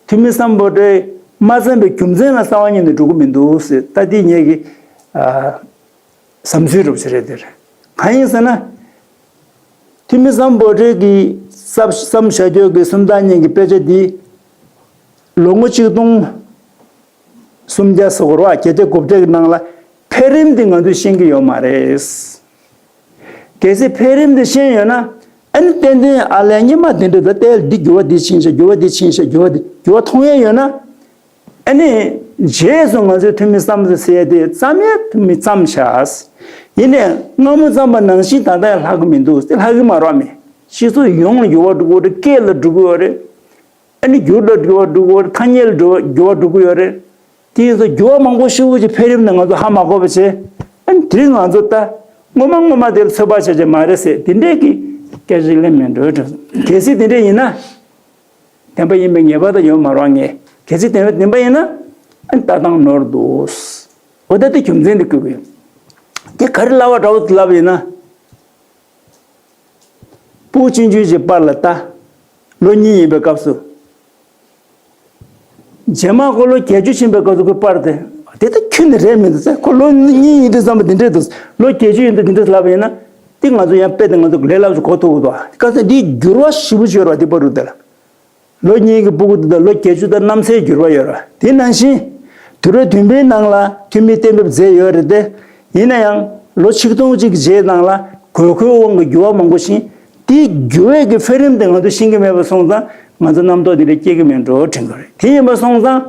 ཐུ་མི་སམ་བྷོ་ཊས་མ་བརྩམས་པའི་རྒྱུ་མཚན་ལ་རྩ་བ་ཉིད་ནས་འགྲོ་གི་མི་འདུག་ཟེར། ད་དེ་ངེད་ཀྱི་ཨ། བསམ་ཚུལ་རུབ་ཆེ་རེད་དེ། གང་ཡིན་ཟེར་ན། ཐུ་མི་སམ་བྷོ་ཊས་ཀྱི་བསམ་བསམ་བྱ་རྒྱུ་གི་སུམ་རྟགས་གཉིས་ཀྱི་དཔེ་ཆ་འདི་ལོ་ངོ་གཅིག་སྟོང་སུམ་བརྒྱ་སོགས་རེད་བ། བརྒྱད་བརྒྱ་དགུ་བརྒྱ་གི་ནང་ལ་འཕེལ་རིམ་དེ་ང་ཚོས་ཤེས་ཀྱི་ཡོད་མ་རེད། གལ་སྲིད་འཕེལ་རིམ་དེ་ཤེས་ཡོད་ན། ཨ་ནི་ཏན་ཏན་ཨ་ལས་སྔོན་མ་དེ་འདྲ་ད་ལྟའི་འདི་འགྱུར་བ་འདི་ཕྱིན་ཤག་འགྱུར་བ་འདི་ཕྱིན་ཤག་འགྱུར་བ་འདི་འགྱུར་བ་མཐོང་ཡས་ཡོད་ན། ཨ་ནི་རྗེས་སུ་ང་ཚོས་ཐུ་མི་བསམ་ཚུལ་ཟེར་ཡས་དེ་བརྩམས་ཡས་ཐུ་མི་བརྩམས་ཤག་ཡིན་ནའི་སྔ་མོ་བརྩམས་པ་ནང་བཞིན་ད་ལྟ་ཡང་ལྷག་གི་མི་འདུག་དེ་ལྷག་གི་མ་རེད་མི། སྤྱི་ཚོགས་ཡོངས་ལ་འགྱུར་བ་འགྲོ་གི་རེད། སྐད་ལ་འགྲོ་གི་ཡོད་རེད། ཨ་ནི་འགྱུར་ལ་འགྱུར་བ་འགྲོ་གི་ཡོད་རེད། ཐ་སྙད་ལ་འགྱུར་བ་འགྱུར་བ་འགྲོ་གི་ཡོད་རེད། དེ་ཡིན་ཙང་འགྱུར་བ་མང་པོ་ཤོར་གི་ཕེབས་རིམ་ནི་ང་ཚོ་ཧ་མ་གོ་བ་བྱས། ཨ་ནི་དེ་རིང་ང་ཚོ་ད་སྔོན་མ་སྔོན་མ་དེ་ལ་ཚོད་དཔག་བྱ་བྱ་མ་རེད་ཟེར་དེ་འདྲས་ཀྱི་སྐད་ཆ་ལེན་མི་འགྲོ་འགྲོ། གལ་སྲིད་དེ་འདྲས་ཡིན་ན། བདེན་པ་ཡིན་པའི་ངེས་པ་དང་ཡོད་མ་རེད་ངས། གལ་སྲིད་བདེན་པ་བདེན་པ་ཡིན་ན། ཨ་ནི་ལྟ་སྟངས་ནོར་འདུག་འོ་ད་དེ་རྒྱུ་མཚན་དེ་བཀོད་གི་ཡོད། དེ་ག་རེ་ལབ་པ་འདྲ་བོ་ལབ་ཡིན་ན། སྤུ་གུ་ཆུང་ཆུང་ཞིག་པར་ལ་ལྟ། ལོ་གཉིས་ཡིན་པའི་སྐབས་སུ། རྗེས་མ་ཁོ་ལོ་བརྒྱད་ཅུ་ཕྱིན་པའི་སྐབས་སུ་ཁོའི་པར་དེ། དེ་ད་ཁྱོན་ནས་རེད་མི་འདུག་ཟེར། ཁོ་ལོ་གཉིས་ཡིན་དུས་ཙམ་པ་འདི་འདྲས་འདུག་ལོ་བརྒྱད་ཅུ་ཡིན་དུས་འདི་འདྲས་ལབ་པ་ཡིན་ན། དེ་ང་ཚོ་ཡང་དཔེ་དེ་ང་ཚོ་ལས་སླ་པོ་ཞིག་གོ་ཐུབ་ཀྱི་འདུག་སྐབས་སུ་འདིའི་འགྱུར་བ་ཞེ་པོ་ཅིག་ཡོད་རེད་བ་དེ་པར་རུ་དེ་ལ། ལོ་གཉིས་ཀྱི་སྤུ་གུ་དེ་དང་ལོ་བརྒྱད་ཅུ་དང་གནམ་སའི་འགྱུར་བ་ཡོད་རེད། དེ་ནང་བཞིན་དུས་རབས་བདུན་པའི་ནང་ལ་ཐུ་མིས་གཏན་འབེབས་མཛད་ཡོད་རེད་དེ། ཡིན་ན་ཡང་ལོ་ཆིག་སྟོང་གཅིག་རྗེས་ནང་ལ་དགོས་མཁོའི་དབང་གིས་འགྱུར་བ་མང་པོ་ཕྱིན། དེའི་འགྱུར་བའི་གི་འཕེལ་རིམ་དེ་ང་ཚོས་ཤེས་ཀྱི་མེད་པ་སོང་ཙང་ང་ཚོ་རྣམ་རྟོག་དེ་འདྲ་སྐྱེ་གི་མེད་འགྲོ་དྲན་གི་རེད། དེ་ཡིན་པ་སོང་ཙང་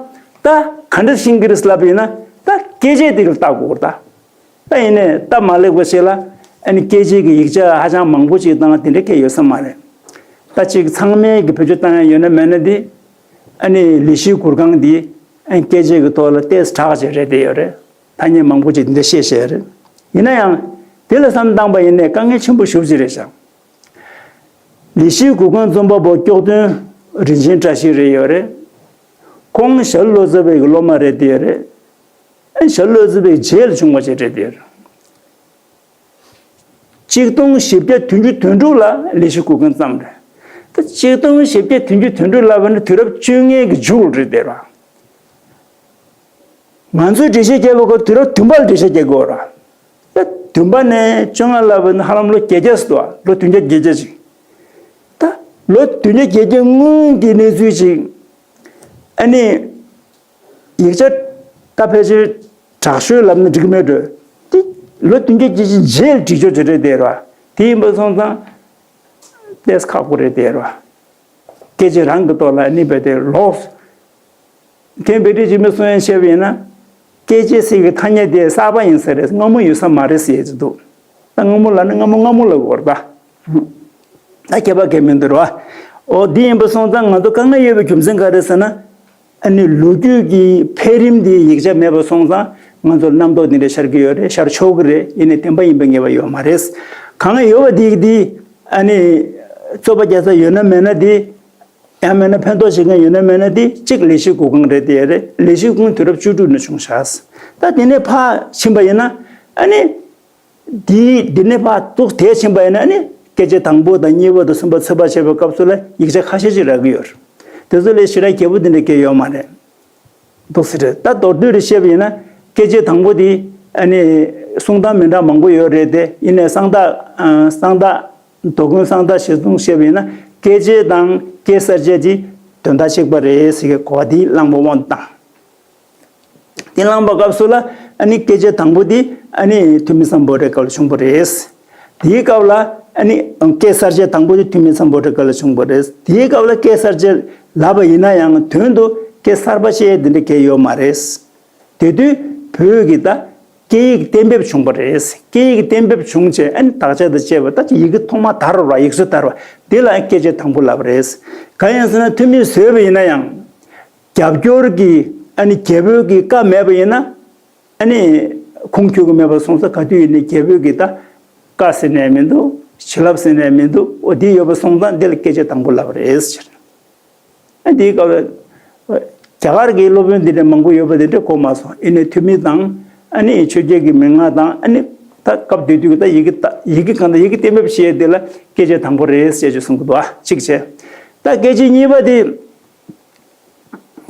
ད་ག་འདྲ་ཤེས་ཀྱི་རེད་ལབ་པ་ཡིན་ན་ད་སྐད་ཆ་དེ་རུ་བལྟ་དགོས་རེད་ད། ད་ཡིན་ནའི་སྟབས་མ་ལེགས་པ་ཞིག་ལ་ཨ་ནི་སྐད་ཆའི་གི་ཡིག་ཆ་ཧ་ཅང་མང་པོ་ཅིག་བཏང་དེ་འདྲ་སྐད་ཡོད་ས་མ་རེད། ད་ཅིག་ཚང་མས་གི་བེད་སྤྱོད་བཏང་ཡ་ཡོད་ན་མེད་ན་དེ་ཨ་ནི་ལས་གཞི་གུར་ཁང་དེ་ཨ་ནི་སྐད་ཆའི་གི་ཐོག་ལ་ཏོག་ཙམ་དྲག་ཅིག་རེད་དེ་ཡོད་རེད། ཐ་སྙད་མང་པོ་ཅིག་དེ་འདྲ་བཤད་བཤད་རེད། ཡིན་ན་ཡང་དེ་ལ་བསམ་བཏང་པ་ཡིན་ནའི་དཀའ་ངལ་ཆེན་པོ་ཞེ་པོ་ཅིག་རེད་ཤག་ལས་གཞི་གུར་ཁང་རྩོམ་པ་པོ་སྐྱོགས་སྟོན་རིན་ཆེན་བཀྲ་ཤིས་རེད་ཡོད་རེད། ཁོང་ཞྭ་ལུ་བློ་བཟང་པའི་གི་སློབ་མ་རེད་དེ་ཡོད་རེད། ཨ་ནི་ཞྭ་ལུ་བློ་བཟང་པའི་རྗེས་ལ་བྱུང་བ་ཅིག་རེད་དེ་ཡོད་རེད། ཆིག་སྟོང་བཞི་བརྒྱ་བདུན་ཅུ་དོན་དྲུག་ལ་ལས་གཞི་གུར་ཁང་བརྩམས་རེད། ད་ཆིག་སྟོང་བཞི་བརྒྱ་བདུན་ཅུ་དོན་དྲུག་ལབ་པ་ནི་དུས་རབས་བཅོ་ལྔའི་གི་མཇུག་རེད་དེ་ར། ང་ཚོས་འགྲེལ་བཤད་རྒྱག་པའི་སྐབས་དུས་རབས་བདུན་པ་ལ་འགྲེལ་བཤད་རྒྱག་དགོས་ར། ད་བདུན་པ་ནས་བཅོ་ལྔ་ལབ་པ་ནི་ཧ་ལམ་ལོ་བརྒྱད་བརྒྱ་ཟེར་འདུག་ལོ་བདུན་བརྒྱ་བརྒྱད་བརྒྱ་ཅིག་ད་ལོ་བདུན་བརྒྱ་བརྒྱད་བརྒྱ་སྔོན་གྱི་གནས་ཚུལ་ཅིག་ཨ་ནི། ཡིག་ཆ་ད་ཕལ་ཆེར་དྲག་ཤོས་ལབ་ན་འགྲིག་གི་མེད་འགྲོ། དེ་ལོ་བདུན་བརྒྱ་བརྒྱད་ཅུ་རྗེས་ལ་བྲིས་ཆོག་ཅིག་རེད་དེ་ར། དེ་ཡིན་པ་སོང་ཙང་ཏོག་ཙམ་ཁག་པོ་རེད་དེ་ར། སྐད་ཆ་རང་གི་ཐོག་ལ་གནས་པ་དེ་ལོགས། ཁྱེད་བེ་ཏི་ཅི་མི་གསུང་ཡན་བཤད་པ་ཡིན་ན། སྐད་ཆ་ཟེར་གི་ཐ་སྙད་དེ་གསར་པ་ཡིན་ས་རེད། སྔ་མོ་ཡོད་ས་མ་རེད་ཟེར་གྱི་འདུག་ད་སྔ་མོ་ལབ་ན་སྔ་མོ་སྔ་མོ་ལབ་དགོས་རེད་ད། ད་ཁྱད་པར་གང་མི་འདུག་ར། འོ་འདི་ཡིན་པ་སོང་ཙང་ང་ཚོ་དཀའ་ངལ་ཡོད་པའི་རྒྱུ་མཚན་ག་རེ་ཟེར་ན། ཨ་ནི་ལོ་རྒྱུས་ཀྱི་འཕེལ་རིམ་འདི་ཡིག་ཆ་མེད་པ་སོང་ཙང་ང་ཚོར་རྣམ་རྟོག་འདི་འདྲ་ཤར་གྱི་ཡོད་རེད། ཤར་ཆོག་གི་རེད། ཡིན་ནའི་བདེན་པ་ཡིན་པའི་ངེས་པ་ཡོད་མ་རེད། གང་ཡོད་པ་འདི་འདི་ཨ་ནི་རྩོད་པ་རྒྱག་ས་ཡོད་ན་མེད་ན་འདི་ཡང་མེད་ན་ཕན་ཐོགས་བྱེད་མཁན་ཡོད་ན་མེད་ན་འདི་གཅིག་ལས་གཞི་འགོ་ཁུངས་རེད་དེ་རེད། ལས་གཞི་འགོ་ཁུངས་དུས་རབས་བཅུ་དྲུག་ནས་བྱུང་ཤག་ད་དེ་ནས་ཕར་ཕྱིན་པ་ཡིན་ན་ཨ་ནི། དེའི་འདི་ནས་ཕར་ཏོག་དེ་ཕྱིན་པ་ཡིན་ན་ནི་སྐད་ཆ་དང་པོ་དང་གཉིས་པ་དང་གསུམ་པ་ཚོད་དཔག་བྱེད་པའི་སྐབས་སུ་ལ་ཡིག་ཆ་ཁ་ཤས་ཅིག་རག་གི་ཡོད་རེད། དེ་ཚོ་ལས་ཞེ་དྲག་རྒྱས་པོ་འདི་འདྲ་སྐད་ཡོད་མ་རེད། འདུག་སེ་རེད། ད་མདོར་བསྡུས་རེ་བཤད་པ་ཡིན་ན་སྐད་ཆ་དང་པོ་དེ་ཨ་ནི་གསུང་སྟངས་མི་འདྲ་མང་པོ་ཡོད་རེད་དེ། ཡིན་ནའི་གསང་བདག་གསང་བདག་དོ་དགོན་གསང་བདག་ཞལ་གསུང་བཤད་པ་ཡིན་ན་སྐད་ཆ་དང་སྐད་གསར་བཅད་དེ་དོན་དག་གཅིག་པ་རེད་ཟེར་གི་གོ་བ་དེ་བླངས་པ་དབང་དུ་བཏང་། དེ་བླངས་པ་སྐབས་སུ་ལ་ཨ་ནི་སྐད་ཆ་དང་པོ་དེ་ཨ་ནི་ཐུ་མི་སམ་བྷོ་ཊའི་སྐབས་ལ་བྱུང་བ་རེད། དེའི་སྐབས་ལ་ཨ་ནི་སྐད་གསར་བཅད་དང་པོ་དེ་ཐུ་མི་སམ་བྷོ་ཊའི་སྐབས་ལ་བྱུང་བ་རེད། དེའི་སྐབས་ལ་སྐད་གསར་བཅད་ལབ་པ་ཡིན་ན་ཡང་དོན་དུ་སྐད་གསར་པ་བཤད་དེ་འདྲ་གང་ཡོད་མ་རེད། དེ་དུས་བོད་ཀྱི་ད་སྐད་ཡིག་གཏན་འབེབས་བྱུང་བ་རེད། སྐད་ཡིག་གཏན་འབེབས་བྱུང་རྗེས་ཨ་ནི་དག་ཆ་དང་བཅས་པ་ད་ཅི་ཡི་གེ་ཐོག་མ་དར་བ་ར་ཡིག་གཟུགས་དར་བ་དེ་ལ་སྐད་ཆ་དང་པོ་ལབ་པ་རེད། གང་ཡིན་ཟེར་ན་ཐུ་མིས་བཟོས་པ་ཡིན་ན་ཡང་། རྒྱབ་སྐྱོར་གྱི་ཨ་ནི་རྒྱ་བོད་ཀྱི་བཀའ་མེད་པ་ཡིན་ན་ཨ་ནི་ཁུངས་འཁྱོལ་གྱི་མེད་པ་སོང་ཙང་ག་དུས་ཡིན་ནའི་རྒྱ་བོད་ཀྱི་ད་བཀའ་ཟེར་ནའི་མི་འདུག་བྱིན་རླབས་ཟེར་ནའི་མི་འདུག་འོ་དེ་ཡོད་པ་སོང་ཙང་འདི་ལ་སྐད་ཆ་དང་པོ་ལབ་པ་རེད་ཟེར། ཨ་དེའི་སྐབས་ལ་རྒྱ་གར་གྱི་སློབ་དཔོན་འདི་འདྲ་མང་པོ་ཡོད་པ་དེ་འདྲ་གོ་མ་སོང་། ཡིན་ནའི་ཐུ་མི་དང་ཨ་ནི་ཆོས་རྒྱལ་གྱི་མན་ངག་དང་ཨ་ནི་ད་སྐབས་དེ་དུས་ཀྱི་ད་ཡི་གེ་ད་ཡི་གེ་གང་ད་ཡི་གེ་གཏན་འབེབས་བྱས་དེ་ལ་སྐད་ཆ་དང་པོ་རེད་ཟེར་ཅིག་གསུང་གི་འདུག་ཨ་གཅིག་བྱས། ད་སྐད་ཆ་གཉིས་པ་དེ།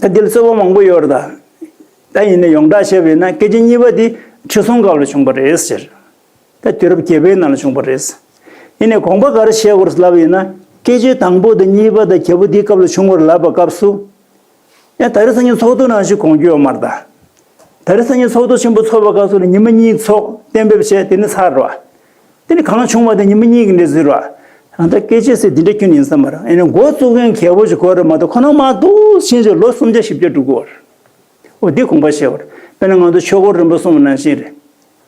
ད་འདི་ལ་རྩོད་པ་མང་པོ་ཡོད་རེད་ད། ད་ཡིན་ན་ཡོངས་གྲགས་བཤད་པ་ཡིན་ན་སྐད་ཆ་གཉིས་པ་འདི་ཁྲི་སྲོང་སྐབས་ལ་བྱུང་བ་རེད་ཟེར། ད་དུས་རབས་བརྒྱད་པའི་ནང་ལ་བྱུང་བ་རེད། ཡིན་ནའི་དགོངས་པ་ག་རེ་བཞེས་དགོས་རེད་ལབ་པ་ཡིན་ན་སྐད་ཆ་དང་པོ་དང་གཉིས་པ་དང་བརྒྱད་པོ་འདིའི་སྐབས་ལ་བྱུང་བ་རེད་ལབ་པའི་སྐབས་སུ། ཡང་ད་རེས་སང་ཉིན་ཚོགས་འདུ་ནང་བཞིན་དགོངས་རྒྱུ་ཡོད་མ་རེད་ད། ད་རེས་སང་ཉིན་ཚོགས་འདུ་ཆེན་པོ་ཚོགས་པའི་སྐབས་སུ་ལ་ཉི་མ་གཉིས་ཚོགས་གཏན་འབེབས་བྱས་དེ་ནི་ཚར་རེད་བ། དེ་ནི་གང་བྱུང་བ་དེ་ཉི་མ་གཉིས་ཀྱི་འདྲ་ཟེར་བ། ཡང་ད་སྐད་ཆ་ཟེར་འདི་འདྲ་ཁྱོན་ཡིན་ས་མ་རེད། ཨེ་ནི་འགོ་བཙུགས་མཁན་གལ་པོ་ཞིག་དགོས་རེད་མ་གཏོགས་ཁོ་ན་མ་གཏོགས་ཕྱིན་ཆད་ལོ་སུམ་བརྒྱ་བཞི་བརྒྱ་འགྲོ་གི་ཡོད་རེད། འོ་འདི་དགོངས་པ་བཞེས་པ་རེད། དཔེར་ན་ང་ཚོ་ཆོས་འཁོར་རིམ་པ་གསུམ་ནང་བཞིན་རེད། རེད་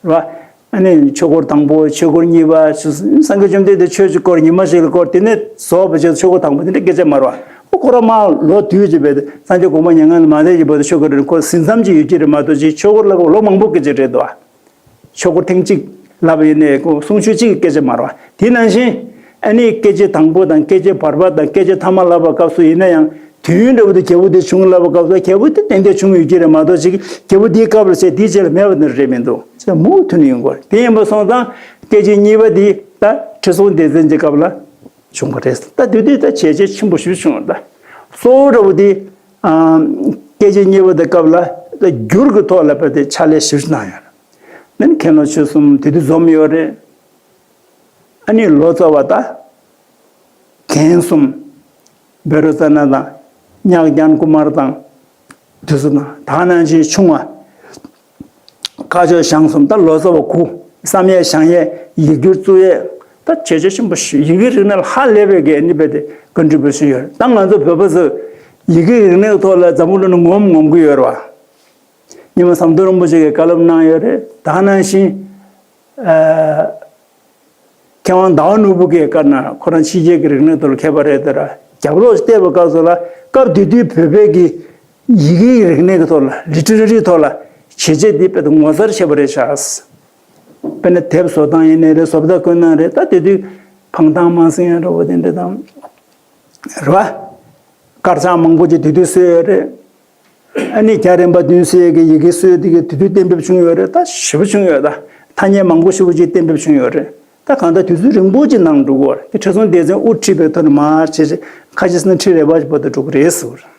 བ། ཨ་ནི་ཆོས་འཁོར་དང་པོ་ཆོས་འཁོར་གཉིས་པ་སངས་རྒྱས་བཅོམ་ལྡན་འདས་ཆོས་ཀྱི་སྐོར་ཉི་མ་ཞིག་ལ་སྐོར་དེ་ནས་རྫོགས་པ་བྱས་ཆོས་འཁོར་དང་པོ་དེ་འདྲ་སྐད་ཆ་མ་རེད་བ། འོ་ཁོ་རང་མ་ལོ་དུས་ཀྱི་བས་སངས་རྒྱས་གོང་མ་མྱ་ངན་ལས་མ་འདས་ཀྱི་བར་དུ་ཆོས་འཁོར་རིམ་ཁོ་ཟིན་མཚམས་ཅིག་ཡོད་ཀྱི་རེད་མ་གཏོགས་ཅིག་ཆོས་འཁོར་ལ་ལོ་མང་པོ་སྐད་ཆ་རེད་དོ། ཆོས་འཁོར་ཐེངས་གཅིག་ལབ་ཡིན་ནའི་ཁོ་གསུང་ཆོས་གཅིག་གི་སྐད་ཆ་མ་རེད་བ། དེ་ནང་བཞིན་ཨ་ནི་སྐད་ཆ་དང་པོ་དང་སྐད་ཆ་བར་པ་དང་སྐད་ཆ་ཐ་མ་ལབ་པ་སྐབས་སུ་ཡིན་ན་ཡང་དུས་ཡུན་འདྲ་བོ་དེ་རྒྱལ་པོ་དེ་བྱུང་ལབ་པ་སྐབས་སུ་རྒྱལ་པོ་དེ་ཏན་ཏན་བྱུང་ཡོད་ཀྱི་རེད་མ་གཏོགས་ཅིག་རྒྱལ་པོ་དེའི་སྐབས་ལ་བྱས་དེའི་རྗེས་ལ་མེད་པ་ནི་རེད་མི་འདུག་ཅེས་མུ་མཐུད་ནས་ཡོང་དགོས་རེད། དེ་ཡིན་པ་སོང་ཙང་སྐད་ཆ་གཉིས་པ་དེ་ད་ཁྲི་སྲོང་ལྡེ་བཙན་གྱི་སྐབས་ལ་བྱུང་བ་རེད། ད་དེ་དུས་ད་བྱས་རྗེས་ཆེན་པོ་ཞིག་བྱུང་བ་རེད། ད་གཙོ་བོ་འདྲ་བོ་དེ་སྐད་ཆ་གཉིས་པ་དེ་སྐབས་ལ་ད་འགྱུར་གྱི་ཐོག་ལ་བབས་ཏེ་ཕྱག་ལས་ཞིབ་གནང་ཡོད། ནི་མཁན་སློབ་ཆོས་གསུམ་དེ་དུས་འཛོམས་ཡོད་རེད། ཨ་ནི་ལོ་ཙཱ་བ་དང་། མཁན་གསུམ། བཻ་རོ་ཙ་ན་དང་ གཉགས་རྒྱན་དཀར་དམར་དང་། དེ་ཚོ་དང་ད་ག་ནང་བཞིན་ཆུང་བ། སྐ་ཅོག་ཞང་གསུམ། ད་ལོ་ཙཱ་བ་དགུ། བསམ་ཡས་བཞེངས་ཡས་ཡིག་སྒྱུར་བཙུགས་ཡས། ད་བྱས་རྗེས་ཆེན་པོ་ཞིག་ཡི་གེ་རིག་གནས་ལ་ཧ་ལས་པའི་གི་ཨ་ནི་རྦད་དེ་ཀོན་ཊི་བུ་ཤན་ཡོད་རེད། ད་ང་ཚོ་བོད་པ་ཚོ་ཡི་གེ་རིག་གནས་ཀྱི་ཐོག་ལ་འཛམ་བུ་གླིང་ནང་ངོམ་ངོམ་གི་ཡོད་རེད་བ། སྔོན་མ་ཟམ་གདོང་རིན་པོ་ཆེ་གིས་བཀའ་སློབ་གནང་ཡོད་རེད། ད་ག་ནང་བཞིན། ཨ། མཁས་དབང་ཟླ་བ་ནོར་བུ་གིས་བཀའ་གནང་། ཁོ་རང་ཕྱི་རྒྱལ་གྱི་རིག་གནས་ཐོག་ལ་མཁས་པ་རེད་དེ་ར། རྒྱབ་ལོགས་བལྟས་པའི་སྐབས་སུ་ལ་སྐབས་དེ་དུས་བོད་པའི་གི་ཡི་གེའི་རིག་གནས་ཀྱི་ཐོག་ལ་ལི་ཊི་རེ་ཊི་ཐོག་ལ་བྱས་རྗེས་འདི་དཔེ་ངོ་མཚར་ཆེ་བ་རེད་ཤག་དཔེར་ན་དེབ་བཟོ་སྟངས་ཡིན་ནའི་རེད། བཟོ་ལྟ་བཀོད་སྟངས་རེད། ད་དེ་དུས་འཕང་ཐང་དམར་སེང་ཡང་འདྲ་བོ་དེ་འདྲ་དང་། རེད་བ། དཀར་ཆག་མང་པོ་ཅིག་དེ་དུས་བཟོས་ཡོད་རེད། ཨ་ནི་རྒྱ་རིམ་པ་བདུན་ཟེར་གི་ཡི་གེ་སྲོལ་དེ་གི་དེ་དུས་གཏན་འབེབས་བྱུང་ཡོད་རེད། ད་ཞེ་པོ་བྱུང་ཡོད། ད་ཐ་སྙད་མང་པོ་ཞེ་པོ་ཅིག་གཏན་འབེབས་བྱུང་ཡོད་རེད། ད་གང་ལྟར་དུས་ཚོད་རིང་པོ་ཅིག་ནང་འགྲོ་གི་ཡོད་རེད། དེ་ཁྲི་སྲོང་ལྡེ་བཙན་དབུ་ཁྲིད་པའི་ཐོག་ནས་མར་བྱས་བྱས་ཁ་ཤས་ཟེར་ན་ཁྲི་རལ་པ་ཅིག་བར་དུ་འགྲོ་གི་རེད་ཟེར་བ་རེད།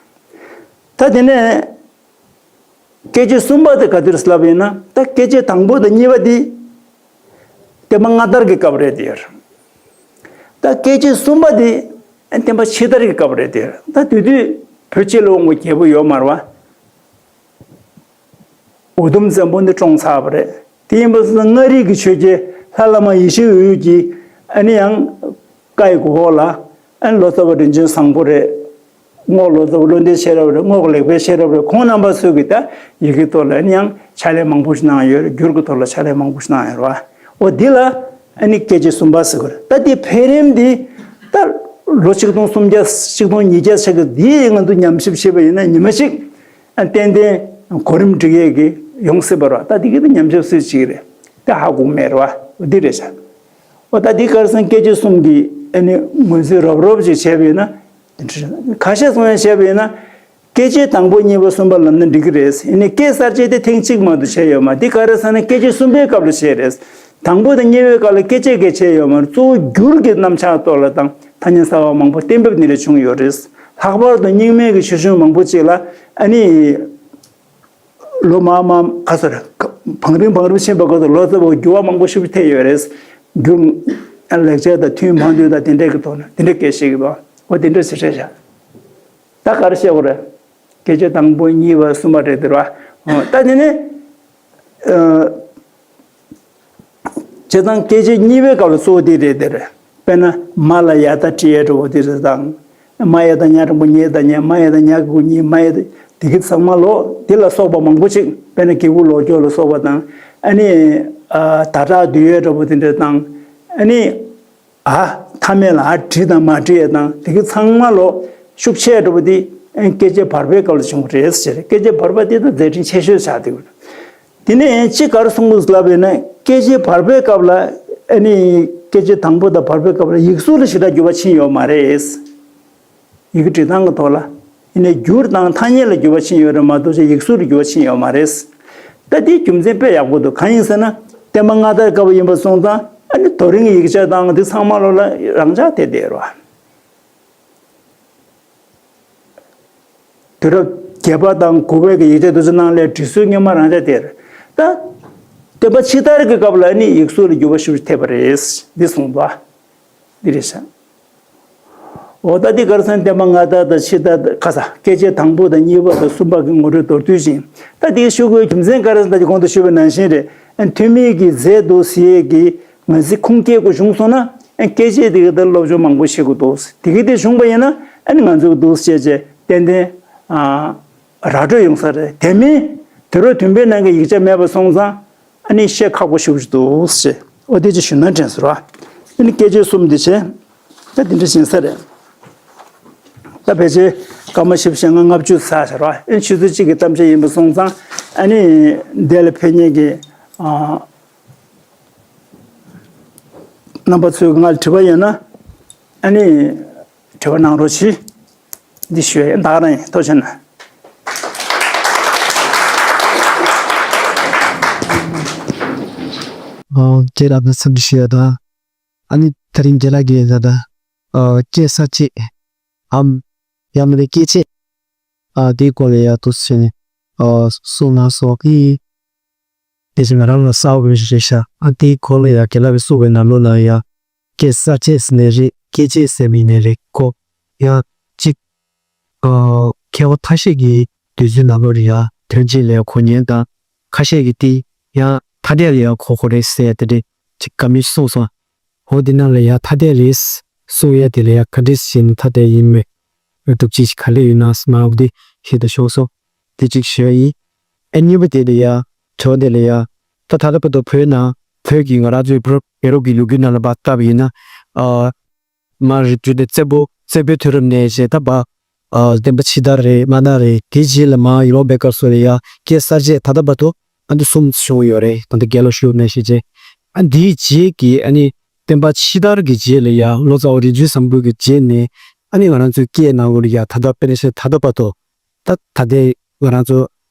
ད་དེ་ནས་བཀས་བཅད་གསུམ་པ་དེ་ག་དུས་ལབ་ཡིན་ན། ད་བཀས་བཅད་དང་པོ་དང་གཉིས་པ་དེ་བསྟན་པ་སྔ་དར་གྱི་སྐབས་རེད་དེ། ད་བཀས་བཅད་གསུམ་པ་དེ་བསྟན་པ་ཕྱི་དར་གྱི་སྐབས་རེད་དེ། ད་དེ་དུས་བོད་སྤྱི་ལ་འོང་བའི་རྒྱལ་པོ་ཡོད་མ་རེད་བ། འུ་དུམ་བཙན་པོ་འདི་བཀྲོངས་ཚར་བ་རེད། དེ་ཡིན་པ་སོང་ཙང་མངའ་རིས་ཀྱི་ཆོས་རྒྱལ་ལྷ་བླ་མ་ཡེ་ཤེས་འོད་ཀྱིས་ཨ་ནི་ཡང་བཀའ་ཡི་གོ་འོག་ལ་ཨ་ནི་ལོ་ཙཱ་བ་རིན་ཆེན་བཟང་པོ་རེད། རྔོག་ལོ་ཙཱ་བ་བློ་ལྡན་ཤེས་རབ་རེད། རྔོག་ལེགས་དཔལ་ཤེས་རབ་རེད། ཁོང་རྣམ་པ་ཚོས་ཀྱིས་ད་ཡི་གེ་ཐོག་ལ་ཨ་ནི་ཡང་ཕྱག་ལས་མང་པོ་ཞིག་གནང་ཡོད་རེད། འགྱུར་གྱི་ཐོག་ལ་ཕྱག་ལས་མང་པོ་ཞིག་གནང་ཡོད་རེད་བ། འོ་འདི་ལ་ཨ་ནི་བཀས་བཅད་གསུམ་པ་ཟེར་གི་རེད། ད་འདི་འཕེལ་རིམ་འདི་ད་ལོ་ཆིག་སྟོང་སུམ་བརྒྱ་ཆིག་སྟོང་ཉིས་བརྒྱ་ཆགས་ཀྱི་འདི་ང་ཚོ་ཉམས་ཞིབ་བྱས་པ་ཡིན་ན་ཉི་མ་གཅིག་ཨ་ཏན་ཏན་གོ་རིམ་སྒྲིག་ཡས་ཀྱི་ཡོང་སྲིད་པ་རེད་བ། ད་འདི་གི་ད་ཉམས་ཞིབ་སྲིད་ཅིག་རེད། ད་ཧ་གོ་མེད་རེད་བ། འོ་འདི་རེད་ཤག་འོ་ད་འདི་གར་སོང་བཀས་བཅད་གསུམ་གྱི་ཨ་ནི་ངོས་འཛིན་རོབ་རོབ་ཅིག་བྱས་པ་ཡིན་ན། འདི་འདྲ་ཁ་ཤས་སོང་ཡང་བྱས་པ་ཡིན་ན། བཀས་བཅད་དང་པོ་གཉིས་པ་གསུམ་པ་ལབ་ན་འགྲིག་གི་རེད། ཡིན་ནའི་བཀས་གསར་བཅད་དེ་ཐེངས་གཅིག་མ་གཏོགས་བྱས་ཡོད་མ་རེད། འདི་ག་རེ་ཟེར་ན་བཀས་བཅད་གསུམ་པའི་སྐབས་ལ་བྱས་རེད། དང་པོ་དང་གཉིས་པའི་སྐབས་ལ་བཀས་བཅད་གས་བྱས་ཡོད་མ་རེད། གཙོ་བོ་འགྱུར་གྱི་རྣམ་གཞག་ཐོག་ལ་དང་ཐ་སྙད་གསར་པ་མང་པོ་གཏན་འབེབས་འདི་འདྲ་བྱུང་ཡོད་རེད། ལྷག་པར་དུ་རྙིང་མའི་གི་ཆོས་གཞུང་མང་པོ་ཅིག་ལ་ཨ་ནི། ལོ་མ་མ་ག་ས་རེད། བང་རིམ་བང་རིམ་ཕྱིན་པའི་སྐབས་སུ་ལོ་ཙཱ་བ་འགྱུར་བ་མང་པོ་ཞིག་ཐེབས་ཡོད་རེད། འགྱུར། ལེགས་སྦྱར་དང་ཐུན་མོང་བསྡུས་དང་དེ་འདྲའི་གི་ཐོག་ནས་དེ་འདྲའི་སྐད་བཤད་གི་འདུག་འོ་དེ་འདྲ་ཞིག་རེད་ཤག་ད་ག་རེ་བཤད་དགོས་རེད། བཀས་བཅད་དང་པོ་གཉིས་པ་གསུམ་པ་རེད་དེ་རེད་བ། འོ་ད་དེ་ནས། ཨ། བྱས་ཙང་བཀས་བཅད་གཉིས་པའི་སྐབས་ལ་གཙོ་བོ་དེ་རེད་དེ་རེད། དཔེར་ན་མ་ལ་ཡ་བཏགས་ཏྲི་ཡ་འདྲ་བོ་དེ་རེད་དང་། མ་ཡ་བཏགས་མྱ་འགྲེང་བུ་མྱེ་དང་མྱ། མ་ཡ་བཏགས་མྱ་གི་གུ་མྱི། མ་ཡ་བཏགས་དེ་གི་ཚང་མ་ལོ་དེ་ལ་སོགས་པ་མང་པོ་ཅིག་དཔེར་ན་གི་གུ་ལོག་འགྱོ་ལ་སོགས་པ་དང་། ཨ་ནི། ཨ། ད་དྲག་བསྡུས་ཡས་འདྲ་བོ་དེ་འདྲ་དང་། ཨ་ནི། ཨ། མཐའ་མེད་ལ་ཨ་བྲི་དང་མ་བྲི་ཡས་དང་དེ་གི་ཚང་མ་ལོ་ཤུགས་ཆེ་འདྲ་བོ་དེ་ཨ་བཀས་བཅད་བར་པའི་སྐབས་ལ་བྱུང་བ་རེད་ཟེར། བཀས་བཅད་བར་པ་དེ་ད་མཛད་འཕྲིན་ཆེ་ཤོས་ཆགས་འདུག་དེ་ནས་གཅིག་ག་རེ་གསུངས་འདུག་ལབ་ཡིན་ན། བཀས་བཅད་བར་པའི་སྐབས་ལ་ཨ་ནི་བཀས་བཅད་དང་པོ་དང་བར་པའི་སྐབས་ལ་ཡིག་གཟུགས་ལ་ཞེ་དྲག་འགྱུར་བ་ཕྱིན་ཡོད་མ་རེད། ཡི་གེ་འབྲི་སྟངས་ཀྱི་ཐོག་ལ། ཡིན་ནའི་འགྱུར་དང་ཐ་སྙད་ལ་འགྱུར་བ་ཕྱིན་ཡོད་རེད་མ་གཏོགས་ཅིག་ཡིག་གཟུགས་ལ་འགྱུར་བ་ཕྱིན་ཡོད་མ་རེད། ད་དེའི་རྒྱུ་མཚན་དཔེ་ཡག་པོ་འདུག་གང་ཡིན་ཟེར་ན། བསྟན་པ་སྔ་དར་སྐབས་ཡིན་པ་སོང་ཙང་ཨ་ནི་རྡོ་རིང་ཡིག་ཆ་དང་འདི་ཚང་མ་ལོ་ལ་རང་འཇགས་དེ་བསྡད་རོ། དུས་རབས་བརྒྱད་པ་དང་དགུ་པའི་གི་ཡིག་ཆ་དེ་ཚོ་ནང་ལ་འབྲི་སྲོལ་སྔོན་མ་རང་འཇགས་དེར། ད། བསྟན་པ་ཕྱི་དར་གྱི་སྐབས་ལ་ནི་ཡིག་གཟུགས་ལ་འགྱུར་བ་ཞིག་ཐེབས་པ་རེད། འདི་གསུངས་པ། འདི་རེད་ཤག་འོ་ད་འདི་ག་རེ་ཟེར་ན་བསྟན་པ་སྔ་དར་དང་ཕྱི་དར་ཁ་ས་བཀས་བཅད་དང་པོ་དང་གཉིས་པ་དང་གསུམ་པ་གི་ངོ་སྤྲོད་མདོར་བསྡུས་ཤིང་། ད་འདི་ཞུ་དགོས་རྒྱུ་མཚན་ག་རེ་ཟེར་ན་ད་གོང་དུ་ཞུས་པ་ནང་བཞིན་རེད། ཐོན་མིའི་གི་མཛད་དུ་ཟེར་གི་ང་ཚོའི་ཁུངས་སྐྱེལ་དགོས་བྱུང་སོང་ན། ཨ་ནི་སྐད་ཆ་དེ་ག་ད་སློབ་སྦྱོང་མང་པོ་བྱེད་དགོས་འདུག་དེ་ག་དེ་བྱུང་པ་ཡིན་ན་ཨ་ནི་ང་ཚོ་གི་འདུག་སེ་བྱས་བྱས་ཏན་ཏན་ཨ་ར་སྤྲོད་ཡོང་ས་རེད། དེ་མིན་དུས་རབས་བདུན་པའི་ནང་གི་ཡིག་ཆ་མེད་པ་སོང་ཙང་ཨ་ནི་བཤད་ཁག་པོ་ཞེ་པོ་ཅིག་འདུག་ཟེར། འོ་དེ་ཅིག་ཞུ་ན་དྲན་སོང་ར། ཨ་ནི་སྐད་ཆ་གསུམ་དེ་བྱས་ད་དེ་འདྲ་ཞིག་ཡིན་ས་རེད། ད་ཕལ་ཆེར་སྐར་མ་བཞི་བཅུ་ཞེ་ལྔ་ལྔ་བཅུ་ཚར་ཤག་ར། ཨ་ནི་ཆུ་ཚོད་གཅིག་གི་གཏམ་བཤད་ཡིན་པ་སོང་ཙང་ཨ་ནི་འདི་ལ་ཕེབས་མཁན་གྱི་ཨ། རྣམ་པ་ཚོས་ང་ལ་དྲི་བ་ཡོད་ན་ཨ་ནི་དྲི་བ་གནང་རོགས་གྱིས། འདི་ཞུ་ཡ་ད་ག་རང་ཡིན། ཐུགས་རྗེ་གནང་། ཨོ་ཁྱེད་རང་ཚོ་འཚམས་འདྲི་ཞུ་ཡ་དང་། ཨ་ནི་དེ་རིང་རྒན་ལགས་ཀྱིས་ད་ལྟ་ཨ་བཀས་གསར་བཅད་འམ་ཡང་མིན་པའི་བཀས་བཅད་ཨ་དེའི་སྐོར་ལ་ཡ་འདུག་སེ་ཨ་གསུངས་གནང་སོང་། ཨི། དེ་བཞིན་ང་རང་ལ་གསར་པ་ཞིག་རེད་ཤག་ཨ་དེའི་སྐོར་ལ་ཡ་རྒན་ལགས་ཀྱིས་གསུངས་པའི་ནང་ལོགས་ལ་ཡ་བཀས་གསར་བཅད་ཟེར་ནའི་རེད། བཀས་བཅད་ཟེར་མིན་ནའི་རེད་ཁོ། ཡང་གཅིག་ ཨ། མཁས་པ་ཁ་ཤས་ཀྱིས་འདོད་ཚུལ་ནང་ལོགས་ལ་ཡ་དོན་གཅིག་ལ་ཡ་གོ་མཁན་དང་ཁ་ཤས་ཀྱིས་དེ་ཡང་ཐ་དད་ལ་ཡ་གོ་དགོས་རེད་ཟེར་ཡ་དེ་འདྲ་ཅིག་བཀའ་མོལ་གསུངས་སོང་། འོ་དེ་ནང་ལ་ཡ་ཐ་དད་རེད་གསུང་ཡ་དེ་ལ་ཡ་ག་འདྲས་བྱས་ནས་ཐ་དད་ཡིན་མིན་སྒྲུབ་བྱེད་ཅིག་ག་རེ་ཡོད་ན་མ་འོ་དེ་ཤེས་དང་ཤོག་སོ། དེ་གཅིག་ཞུ་ཡ་ཡིན། ཨ་གཉིས་པ་དེ་ལ་ཡ་དྲི་བ་དེ་ལ་ཡ་ད་ད་ལྟ་བར་དུ་བོད་ནང་བོད་ཀྱི་ང་རང་ཚོའི་བོད་རྒྱལ་རབས་ཀྱི་ལོ་རྒྱུས་ནང་ལ་བལྟས་པ་ཡིན་ན། ཨ། མར་རེད་བརྒྱུད་དེ་བཙན་པོ་བཙན་པོའི་དུས་རབས་ནས་བྱས་ད་བར། ཨ། སྟོན་པ་ཕྱི་དར་རེད། མ་དར་རེད། དེའི་རྗེས་ལ་མར་ཡོང་བའི་སྐབས་སུ་ལ་ཡ་སྐད་གསར་བཅད་ད་ལྟ་བར་དུ་ཨ་འདི་གསུམ་བྱུང་ཡོད་རེད། ད་ལྟ་རྒན་ལགས་ཞུས་ནང་བཞིན་བྱས། ཨ་འདིའི་རྗེས་ཀྱི་ཨ་ནི་སྟོན་པ་ཕྱི་དར་གྱི་རྗེས་ལ་ཡ་ལོ་ཙཱ་བ་རིག་འཛིན་བཟང་པོ་གི་རྗེས་ནས་ཨ་ནི་ང་རང་ཚོའི་སྐད་ནང་ལོགས་ལ་ཡ་ད་ལྟ་དཔེར་ན་ཆ་ད་ལྟ་བར་དུ་ད་ད་ལྟའི་ང་རང་ཚོ་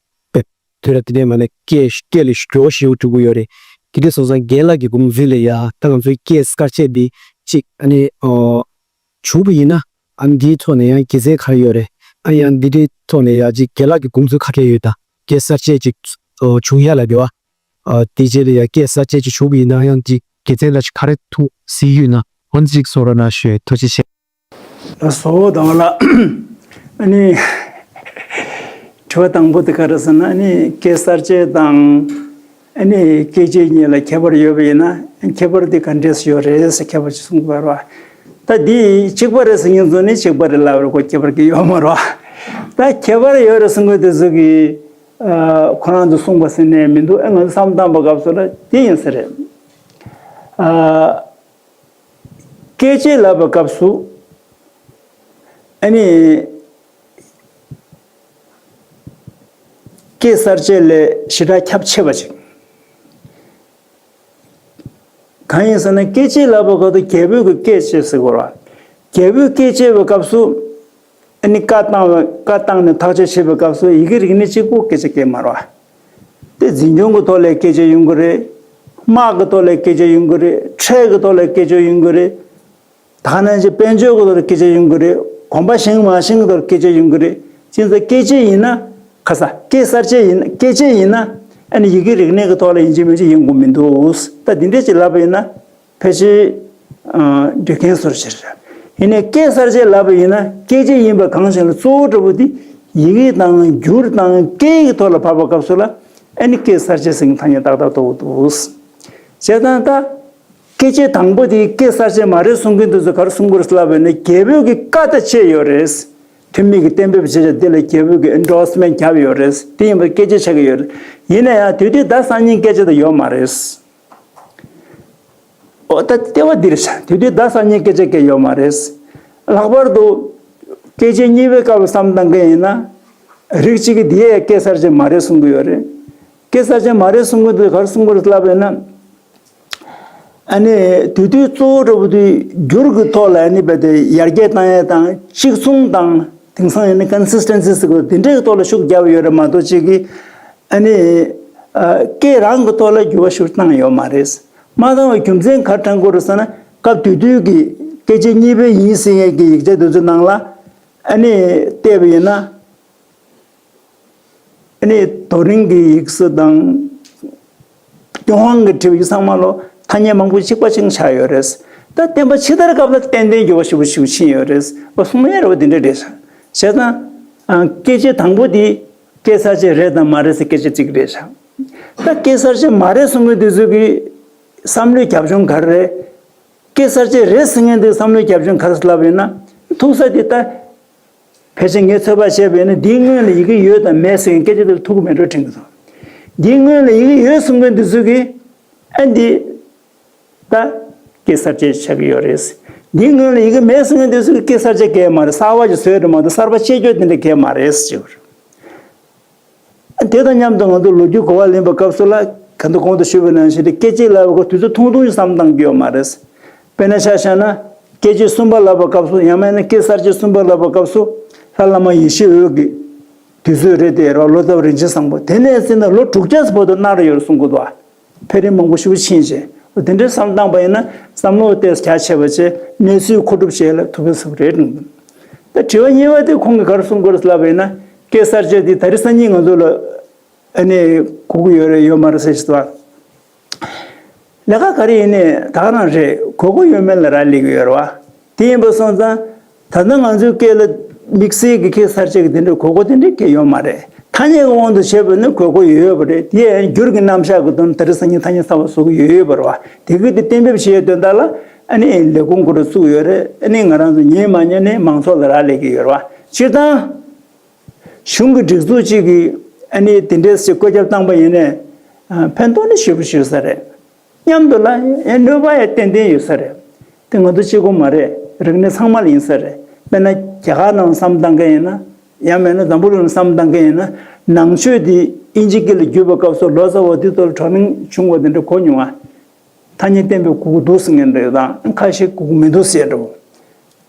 དཔེ་དུས་རབས་དེ་འདྲའི་མ་ནས་སྐད་སྐད་ལ་འགྱུར་བ་ཞེ་པོ་འགྲོ་གི་ཡོད་རེད། དེ་འདྲ་སོང་ཙང་རྒན་ལགས་ཀྱི་དགོངས་ཚུལ་ལ་ཡ་ད་ང་ཚོའི་སྐད་གསར་བཅད་འདི་གཅིག་ཨ་ནི་ཨོ་བྱུང་བ་ཡིན་ན་ཨ་ནི་འདིའི་ཐོག་ནས་ཡང་དགེ་མཚན་ག་རེ་ཡོད་རེད། ཨ་ནི་ཡང་འདི་འདྲའི་ཐོག་ནས་ཡ་གཅིག་རྒན་ལགས་ཀྱི་དགོངས་ཚུལ་ག་རེ་ཡོད་ད། སྐད་གསར་བཅད་ཅིག་ཨོ་བྱུང་ཡ་ལ་འདི་བ། ཨ་དེ་རྗེས་ལ་ཡ་སྐད་གསར་བཅད་ཅིག་བྱུང་བ་ཡིན་ན་ཡང་གཅིག་དགེ་མཚན་ལ་ཅིག་ག་རེ་ཐུག་སྲིད་ཡོད་ན་འོན་ཅིག་གསུང་རོགས་གནང་ཞུ། ཐུགས་རྗེ་ཆེ། ལགས་སོ། ད་བ་ལ་ཨ་ནི་དྲི་བ་དང་པོ་དེ་ག་རེ་ཟེར་ན། ཨ་ནི་སྐད་གསར་བཅད་དང་ཨ་ནི་སྐད་ཆའི་གཉིས་ལ་ཁྱད་པར་ཡོད་པ་ཡིན་ན་ཁྱད་པར་དེ་ག་འདྲས་ཡོད་རེད་ཟེར་ཁྱད་པར་ཅིག་གསུང་གི་ཡོད་རེད་བ། ད་འདི་གཅིག་པ་རེད་ཟེར་མཁན་ཚོ་ནི་གཅིག་པ་རེད་ལབ་རེད། ཁོ་ཁྱད་པར་གྱི་ཡོད་མ་རེད་བ། ད་ཁྱད་པར་ཡོད་རེད་གསུང་གི་དེ་ཚོ་གི་ཨ་ཁོ་རང་ཚོ་གསུངས་པ་ཟེར་ནས་མི་འདུག་ཨ་ང་ཚོ་བསམ་བཏང་པ་སྐབས་སུ་ལ་དེ་ཡིན་ས་རེད། ཨ། སྐད་ཆ་ལབ་པའི་སྐབས་སུ་ཨ་ནི་སྐད་གསར་བཅད་ལས་ཞེ་དྲག་ཁྱབ་ཆེ་བ་ཅིག་གང་ཡིན་ཟེར་ན། སྐད་ཆ་ལབ་པའི་སྐབས་སུ་རྒྱལ་པོའི་གི་སྐད་བཤད་ཟེར་དགོས་རེད་བ། རྒྱལ་པོའི་སྐད་བཤད་པའི་སྐབས་སུ་ཨ་ནི་བཀའ་བཏང་བ་བཀའ་བཏང་ནས་ཐག་གཅོད་བྱེད་པའི་སྐབས་སུ་ཡི་གེ་རིག་གནས་གཅིག་པོ་སྐད་ཆ་སྐད་མ་རེད་བ། དེ་འཛིན་སྐྱོང་གི་ཐོག་ལ་སྐད་ཆ་ཡོང་གི་རེད། དམག་གི་ཐོག་ལ་སྐད་ཆ་ཡོང་གི་རེད། ཁྲལ་གི་ཐོག་ལ་སྐད་ཆ་ཡོང་གི་རེད། ད་ག་ནང་བཞིན་དཔལ་འབྱོར་གི་ཐོག་ལ་སྐད་ཆ་ཡོང་གི་རེད། གོམ་པ་བཞེངས་མ་བཞེངས་གི་ཐོག་ལ་སྐད་ཆ་ཡོང་གི་རེད། བྱས་ཙང་སྐད་ཆ་ཡིན་ན་ཁ་ས་སྐད་གསར་བཅད་ཡིན་སྐད་ཆ་ཡིན་ན་ཨ་ནི་ཡི་གེ་རིག་གནས་ཀྱི་ཐོག་ལ་ཡིན་གཅིག་མིན་གཅིག་ཡོང་གི་མི་འདུག་ད་འདི་འདྲས་ཅིག་ལབ་པ་ཡིན་ན་ཕལ་ཆེར་འགྲིག་མཁན་བཟོ་འདྲ་ཅིག་རེད། ཡིན་ནའི་སྐད་གསར་བཅད་ལབ་པ་ཡིན་ན་སྐད་ཆ་ཡིན་པ་གང་ཞིག་ལ་གཙོ་བོ་འདྲ་པོ་དེ་ཡི་གེ་དང་འགྱུར་དང་སྐད་ཀྱི་ཐོག་ལ་བབས་པའི་སྐབས་སུ་ལ་ཨ་ནི་སྐད་གསར་བཅད་ཟེར་མཁན་ཐ་སྙད་ཏག་ཏག་རྟོགས་འདུག་བྱས་ཙང་ད། སྐད་ཆ་དང་པོ་དེ་སྐད་གསར་བཅད་མ་རེད་གསུང་མཁན་དེ་ཚོ་ག་རེ་གསུང་གི་རེད་ལབ་པ་ཡིན་ན། རྒྱལ་པོའི་གི་བཀའ་ད་བཅད་ཡོད་རེད། ཐུ་མི་གི་གཏན་འབེབས་བྱས་བྱས་དེ་ལ་རྒྱལ་པོའི་གི་ཨེན་ཌོར་སི་མེན་ཊི་བརྒྱབ་ཡོད་རེད། དེ་ཡིན་པ་སྐད་ཆ་ཆགས་ཀྱི་ཡོད་རེད། ཡིན་ན་ཡང་དེ་དུས་ད་སང་ཉིན་སྐད་ཆ་དེ་ཡོད་མ་རེད། ཨོ་ད་ལྟེ་བ་འདི་རེད་ཤག་དེ་དུས་ད་སང་ཉིན་སྐད་ཆ་སྐད་ཡོད་མ་རེད། ལྷག་པར་དུ་སྐད་ཆ་གཉིས་པའི་སྐབས་བསམ་བཏང་མཁན་ཡིན་ན། རིགས་གཅིག་གིས་དེ་ཡང་སྐད་གསར་བཅད་མ་རེད་གསུང་གི་ཡོད་རེད། སྐད་གསར་བཅད་མ་རེད་གསུང་གི་འདུག་ག་རེ་གསུང་གི་རེད་ལབ་པ་ཡིན་ན། ཨ་ནི་དེ་དུས་གཙོ་བོ་འདྲ་པོ་དེ་འགྱུར་གྱི་ཐོག་ལ་ཨ་ནི་རྦད་དེ་ཡར་རྒྱས་བཏང་ཡས་དང་གཅིག་མཚུངས་དང་དེང་སང་ཡིན་ན་ཀོན་སིས་ཊེན་སི་ཟེར་དགོས་དེ་འདྲའི་ཐོག་ལ་ཤུགས་རྒྱབ་ཡོད་རེད་མ་གཏོགས་གཅིག་གིས་ཨ་ནི་ཨ་སྐད་རང་གི་ཐོག་ལ་འགྱུར་བ་ཤུགས་བཏང་ཡོད་མ་རེད། མ་བཏང་བའི་རྒྱུ་མཚན་ག་རེ་དྲངས་དགོས་རེད་ཟེར་ན། སྐབས་དེ་དུས་ཀྱི་སྐད་ཆ་གཉིས་པའི་ཡིན་ཟེར་མཁན་གྱི་ཡིག་ཆ་དེ་ཚོའི་ནང་ལ་ཨ་ནི་བལྟས་པ་ཡིན་ན། ཨ་ནི་རྡོ་རིང་གི་ཡིག་གཟུགས་དང་། ཏུན་ཧོང་གི་བྲིས་པའི་ཡིག་ཚང་མ་ལོ་ཐ་སྙད་མང་པོ་གཅིག་པ་གཅིག་ཆགས་ཡོད་རེད། ད་བསྟན་པ་ཕྱི་དར་སྐབས་ལ་ཏན་ཏན་འགྱུར་བ་ཞེ་པོ་ཞིག་ཕྱིན་ཡོད་རེད། འོ་གསུང་ཡ་རེད་བ་འདི་འདྲ་རེད་ཤག་བྱས་ཙང་། ཨ་སྐད་ཆ་དང་པོ་འདི་སྐད་གསར་བཅད་རེད་དང་མ་རེད་ཟེར་སྐད་ཆ་གཅིག་རེད་ཤག་ད་སྐད་གསར་བཅད་མ་རེད་གསུང་མཁན་དེ་ཚོ་གི་བསམ་བློའི་རྒྱབ་ལྗོངས་ག་རེ་རེད། སྐད་གསར་བཅད་རེད་ཟེར་མཁན་དེ་བསམ་བློའི་རྒྱབ་ལྗོངས་ག་རེ་ལབ་ཡོད་ན། ཐུག་ས་དེ་ད། ཕལ་ཆེར་ངས་ཚོད་དཔག་བྱས་པ་ཡིན་ན་འདིའི་སྔོན་ལ་ཡི་གེ་ཡོད་དང་མེད་ཟེར་མཁན་སྐད་ཆ་དེ་ལ་ཐུག་གི་མེད་འགྲོ་དྲན་གྱི་འདུག་འདིའི་སྔོན་ལ་ཡི་གེ་ཡོད་གསུང་མཁན་འདི་ཚོ་གིས་ཨ་འདི་ད་སྐད་གསར་བཅད་ཆགས་ཀྱི་ཡོད་རེད། འདིའི་སྔོན་ལ་ཡི་གེ་མེད་གསུང་མཁན་འདི་ཚོ་གིས་སྐད་གསར་བཅད་གས་མ་རེད། གསར་པ་ཞིག་བཟོས་རེད་མ་གཏོགས་གསར་པ་བཤད་རྒྱུ་དེ་འདྲ་གས་མ་རེད་ཟེར་གྱི་ཡོད་རེད། དེ་དང་མཉམ་དུ་ང་ཚོ་ལོ་རྒྱུས་གོ་བ་ལེན་པའི་སྐབས་སུ་ལ་ག་འདུག་གོང་དུ་ཞུས་པ་ནང་བཞིན་དེ་སྐད་ཅིག་ལབ་པའི་སྐབས་དུས་ཚོད་ཐུང་ཐུང་ཞིག་བསམ་བཏང་རྒྱུ་ཡོད་མ་རེད། དཔེར་ན་ཆ་བཞག་ན་སྐད་ཅིག་གསུམ་པ་ལབ་པའི་སྐབས་སུ་ཡང་མིན་ན་སྐད་གསར་བཅད་གསུམ་པ་ལབ་པའི་སྐབས་སུ་ལྷ་བླ་མ་ཡེ་ཤེས་འོད་ཀྱི་དུས་ཚོད་རེད་དེ་ར་ལོ་ཙཱ་བ་རིན་ཆེན་བཟང་པོ་དེ་ནས་བརྩིས་ན་ལོ་དྲུག་བརྒྱ་བར་དུ་གནང་རེ་ཡོད་རེད་གསུང་གི་འདུག་ཨ། འཕེལ་རིམ་མང་པོ་ཞེ་པོ་ཕྱིན་རྗེས་འོ་དེ་འདྲའི་བསམ་བཏང་པ་ཡིན་ན་བསམ་བློ་ཏོག་ཙམ་རྒྱ་ཆེ་བ་བྱས་གནས་ཚུལ་མཁོ་སྒྲུབ་བྱེད་ལ་ཐུགས་ཕན་གསོས་པ་རེད་དྲན་གྱི་འདུག་ད་དྲི་བ་གཉིས་པ་དེ་ཁོང་གིས་ག་རེ་གསུང་དགོས་རེད་ལབ་པ་ཡིན་ན་སྐད་གསར་བཅད་དེ་ད་རེས་སང་ཉིན་ང་ཚོ་ལ་ཨ་ནི་དགོས་ཀྱི་ཡོད་རེད་ཡོད་མ་རེད་ཟེར་བཞིན་འདུག་བ། ལས་ཀ་ག་རེ་ཡིན་ནའི་ད་ག་རང་རེད། དགོས་མཁོ་ཡོད་མེད་ལ་རག་ལས་ཀྱི་ཡོད་རེད་བ། དེ་ཡིན་པ་སོང་ཙང་ ད་ལྟ་ང་ཚོའི་སྐད་ལ་དམིགས་བསལ་གྱི་སྐད་གསར་བཅད་ཀྱི་དེ་འདྲའི་དགོས་མཁོ་དེ་འདྲའི་སྐད་ཡོད་མ་རེད། ཐ་སྙད་ཀྱི་དབང་དུ་བྱས་པ་ནི་དགོས་མཁོ་ཡོད་ཡོད་པ་རེད། དེ་ཡང་འགྱུར་གྱི་རྣམ་གཞག་གི་དོན་དེ་རིང་སང་ཉིན་ཐ་སྙད་གསར་པ་བཟོ་གི་ཡོད་ཡོད་པ་རེད་བ། དེ་གི་དེ་གཏན་འབེབས་བྱེད་ཡས་དོན་དག་ལ་ཨ་ནི་ལས་ཁུངས་ཁོ་རང་བཙུགས་ཡོད་རེད། ཨ་ནི་ང་རང་ཚོ་ཉན་མ་ཉན་ནི་མང་ཚོགས་ལ་རག་ལས་ཀྱི་ཡོད་རེད་བ། སྤྱིར་བཏང་གཞུང་གི་སྒྲིག་འཛུགས་གཅིག་གིས་ཨ་ནི་དེ་འདྲས་ཞིག་བཀོད་ཁྱབ་བཏང་པ་ཡིན་ནའི་ཕན་ཐོགས་ནི་ཞེ་པོ་ཞིག་ཡོད་ས་རེད། མཉམ་དུ་ལ་ཡང་གནོད་པ་ཡང་ཏན་ཏན་ཡོད་ས་རེད། དེ་ང་ཚོ་གཅིག་པོ་མ་རེད། རིག་གནས་ཚང་མ་ལ་ཡིན་ས་རེད། དཔེར་ན་རྒྱ་གར་ནང་བསམ་བཏང་མཁན་ཡིན་ན། ཡང་མིན་ན་འཛམ་བུ་གླིང་ནང་བསམ་བཏང་མཁན་ཡིན་ན། ནང་ཆོས་འདི་དབྱིན་ཇི་སྐད་ལ་བསྒྱུར་བའི་སྐབས་སུ་ལོ་ཙཱ་བ་འདི་ཚོ་ལ་དྲག་གནོན་བྱུང་བ་དེ་འདྲ་གོ་མྱོང་ང་། ཐ་སྙད་གཏན་འབེབས་དགོས་ཀྱི་འདུག་ཟེར་མཁན་འདྲ་ཡོད་དང་། ཁ་ཤས་དགོས་ཀྱི་མི་འདུག་ཟེར་འདྲ་བོ།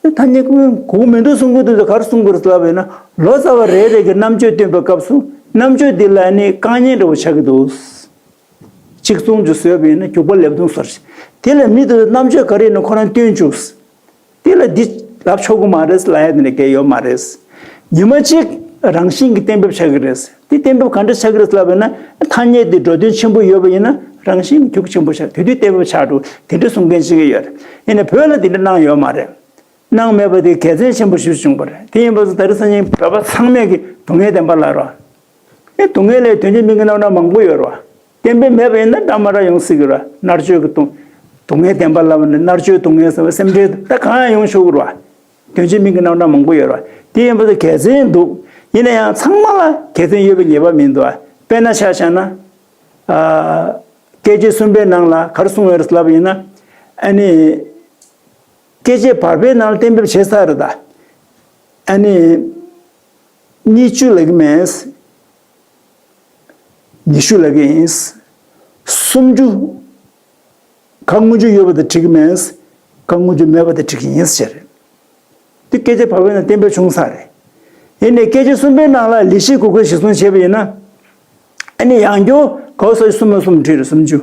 ཐ་སྙད་དགོས་མི་འདུག་གསུང་གི་འདུག་ཟེར་ག་རེ་གསུང་དགོས་རེད་ལབ་པ་ཡིན་ན། ལོ་ཙཱ་བ་རེ་རེ་གིས་རྣམ་དཔྱོད་སྟོན་པའི་སྐབས་སུ་རྣམ་དཔྱོད་འདི་ལ་ནི་དཀའ་ངལ་འདྲ་བོ་ཆགས་ཀྱི་འདུག་གཅིག་མཚུངས་ཀྱི་བཟོས་པ་ཡིན་ན་རྒྱུག་པ་ལེབ་མདུང་སོར། དེ་ལ་མི་དེ་ཚོས་རྣམ་དཔྱོད་ག་རེ་ཡིན་ན་ཁོ་རང་སྟོན་བཅུག་དེ་ལ་འདི་ལབ་ཆོག་གི་མ་རེད་ལབ་ཡ་དེ་འདྲ་གང་ཡང་ཡོད་མ་རེད། ཉི་མ་གཅིག་རང་བཞིན་གྱི་གཏན་འབེབས་ཆགས་ཀྱི་རེད། དེ་གཏན་འབེབས་ག་འདྲ་ཆགས་ཀྱི་རེད་ལབ་པ་ཡིན་ན། ཐ་སྙད་དེ་འགྲོ་དོན་ཆེན་པོ་ཡོད་པ་ཡིན་ན་རང་བཞིན་གྱི་རྒྱུག་ཆེན་པོ་ཆགས། དེ་དུས་གཏན་འབེབས་ཆགས་འགྲོ། དེ་འདྲ་གསུང་མཁན་ཅིག་ཡོད་རེད། ཡིན་ནའི་བོད་ལ་དེ་འདྲ་གནང་ཡོད་མ་རེད། གནང་མེད་པ་དེ་དགེ་མཚན་ཆེན་པོ་ཞིག་བྱུང་བ་རེད། དེ་ཡིན་པ་སོང་ད་རེས་སང་ཉིན་བོད་པ་ཚང་མས་ཀྱི་སྡུག་བསྔལ་བདེན་པ་ལབ་རོགས། ཨེ་སྡུག་བསྔལ་ལས་དོན་གཅིག་མིན་གྱི་རྣམ་གྲངས་མང་པོ་ཡོད་རེད་བ། གཏན་འབེབས་མེད་པ་ཡིན་ན་འདྲ་མ་འདྲ་ཡོང་སྲིད་ཀྱི་རེད། མནར་གཅོད་ཀྱི་སྡུག་སྡུག་བསྔལ་བདེན་པ་ལབ་ནས་མནར་གཅོད་སྡུག་བསྔལ་ཟེར་བ་སེམས་ཁྲལ་ད་གང་ཡང་ཡོང་ཆོག་གི་རེད་བ། དོན་གཅིག་མིན་གྱི་རྣམ་གྲངས་མང་པོ་ཡོད་རེད་བ། དེ་ཡིན་པ་དེ་དགེ་མཚན་འདུག་ཡིན་ན་ཡང་ཚང་མ་ལ་དགེ་མཚན་ཡོད་པའི་ངེས་པ་མི་འདུག་དཔེར་ན་ཆ་བཞག་ན། ཨ། སྐད་ཅིག་གསུམ་པའི་ནང་ལ་ག་རེ་གསུངས་ཡོད་རེད་ལབ་པ་ཡིན་ན། ཨ་ནི། སྐད་ཅིག་བར་པའི་ནང་ལ་གཏན་འབེབས་བྱས་ཚར་རེད་ད། ཨ་ནི། གཉིས་བཅུ་ལབ་ཀྱི་མེད། ཉི་ཤུ་ལབ་ཀྱི་ཡིན། སུམ་ཅུ། ག་དངོས་ཅུང་ཡོད་པ་དེ་འགྲིག་གི་མེད། ག་དངོས་ཅུང་མེད་པ་དེ་འགྲིག་གི་ཡིན་ཟེར། དེ་སྐད་ཅིག་བར་པའི་ནང་གཏན་འབེབས་བྱུང་ཚར་རེད། ཡིན་ནའི་སྐད་ཅིག་གསུམ་པའི་ནང་ལ་ལས་གཞི་དགོས་མཁོ་གཞིར་བཟུང་བྱས་པ་ཡིན་ན། ཨ་ནི་ཡང་སྐྱར་གའོ་ས་གསུམ་མ་གསུམ་བྲིས་རེད་སུམ་ཅུ།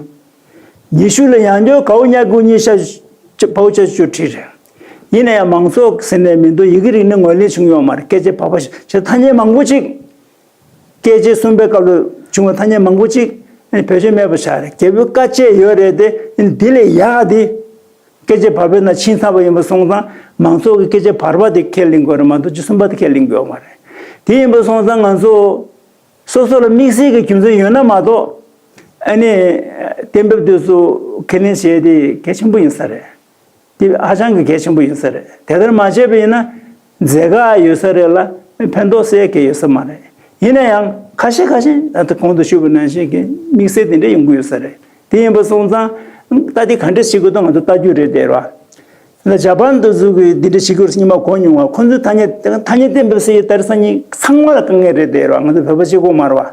ཉི་ཤུ་ལ་ཡང་སྐྱར་གའོ་ཉ་གུ་གཉིས་ཤ་བའོ་ཅ་ཅུ་བྲིས་རེད། ཡིན་ན་ཡང་མང་ཚོགས་ཟེར་ནས་མི་འདུག་ཡི་གེ་རིག་གནས་ངོས་ལེན་བྱུང་ཡོད་མ་རེད། སྐད་ཅིག་བར་པ་ཞིག་བྱས་ཐ་སྙད་མང་པོ་ཅིག་སྐད་ཅིག་གསུམ་པའི་སྐབས་ལ་བྱུང་བའི་ཐ་སྙད་མང་པོ་ཅིག་བེད་སྤྱོད་མེད་པ་ཆགས་རེད། རྒྱལ་པོའི་བཀའ་བཅད་ཡོད་རེད་དེ། འདི་ལས་ཡག་དེ། སྐད་ཅིག་བར་པའི་ནང་ཕྱིན་ཚར་བ་ཡིན་པ་སོང་ཙང་མང་ཚོགས་ཀྱི་སྐད་ཅིག་བར་པ་དེ་ཁས་ལེན་དགོས་རེད་མ་གཏོགས་སྐད་ཅིག་གསུམ་པ་དེ་ཁས་ལེན་དགོས་ཡོད་མ་རེད། དེ་ཡིན་པ་སོང་ཙང་ང་ཚོ་སོ་སོ་ལ་དམིགས་བསལ་གྱི་རྒྱུ་མཚན་ཡོད་ན་མ་གཏོགས། ཨ་ནི། གཏན་འབེབས་དེ་ཚོ་ཁས་ལེན་བྱས་དེ་གལ་ཆེན་པོ་ཡིན་ས་རེད། དེ་ཧ་ཅང་གི་གལ་ཆེན་པོ་ཡིན་ས་རེད། དེ་ལྟར་མ་བྱས་པ་ཡིན་ན་མཛད་དཀའ་ཡོད་ས་རེད་ལ་ཕན་ཐོགས་སེ་གལ་ཡོད་ས་མ་རེད། ཡིན་ན་ཡང་ཁ་ཤས་ཁ་ཤས་ད་ལྟ་གོང་དུ་ཞུས་པ་ནང་བཞིན་གྱི་དམིགས་བསལ་དེ་འདྲ་ཡོང་གི་ཡོད་ས་རེད། དེ་ཡིན་པ་སོང་ཙང་ད་དེ་ག་འདྲ་བྱེད་དགོས་འདུག་ང་ཚོ་ལྟ་རྒྱུ་རེད་དེ་ར། ད་ཇ་པན་དེ་ཚོ་གིས་འདི་འདྲ་བྱེད་ཀྱི་ཡོད་རེད་སྙམ་པ་གོ་མྱོང་བ། ཁོ་ཚོས་ཐ་སྙད་ཐ་སྙད་གཏན་འབེབས་ཟེར་ཡས་དེ་རིང་སང་ཉིན་ཚང་མ་ལ་དཀའ་ངལ་རེད་དེ་ར། ང་ཚོ་བོད་པ་གཅིག་པོ་མ་རེད་བ།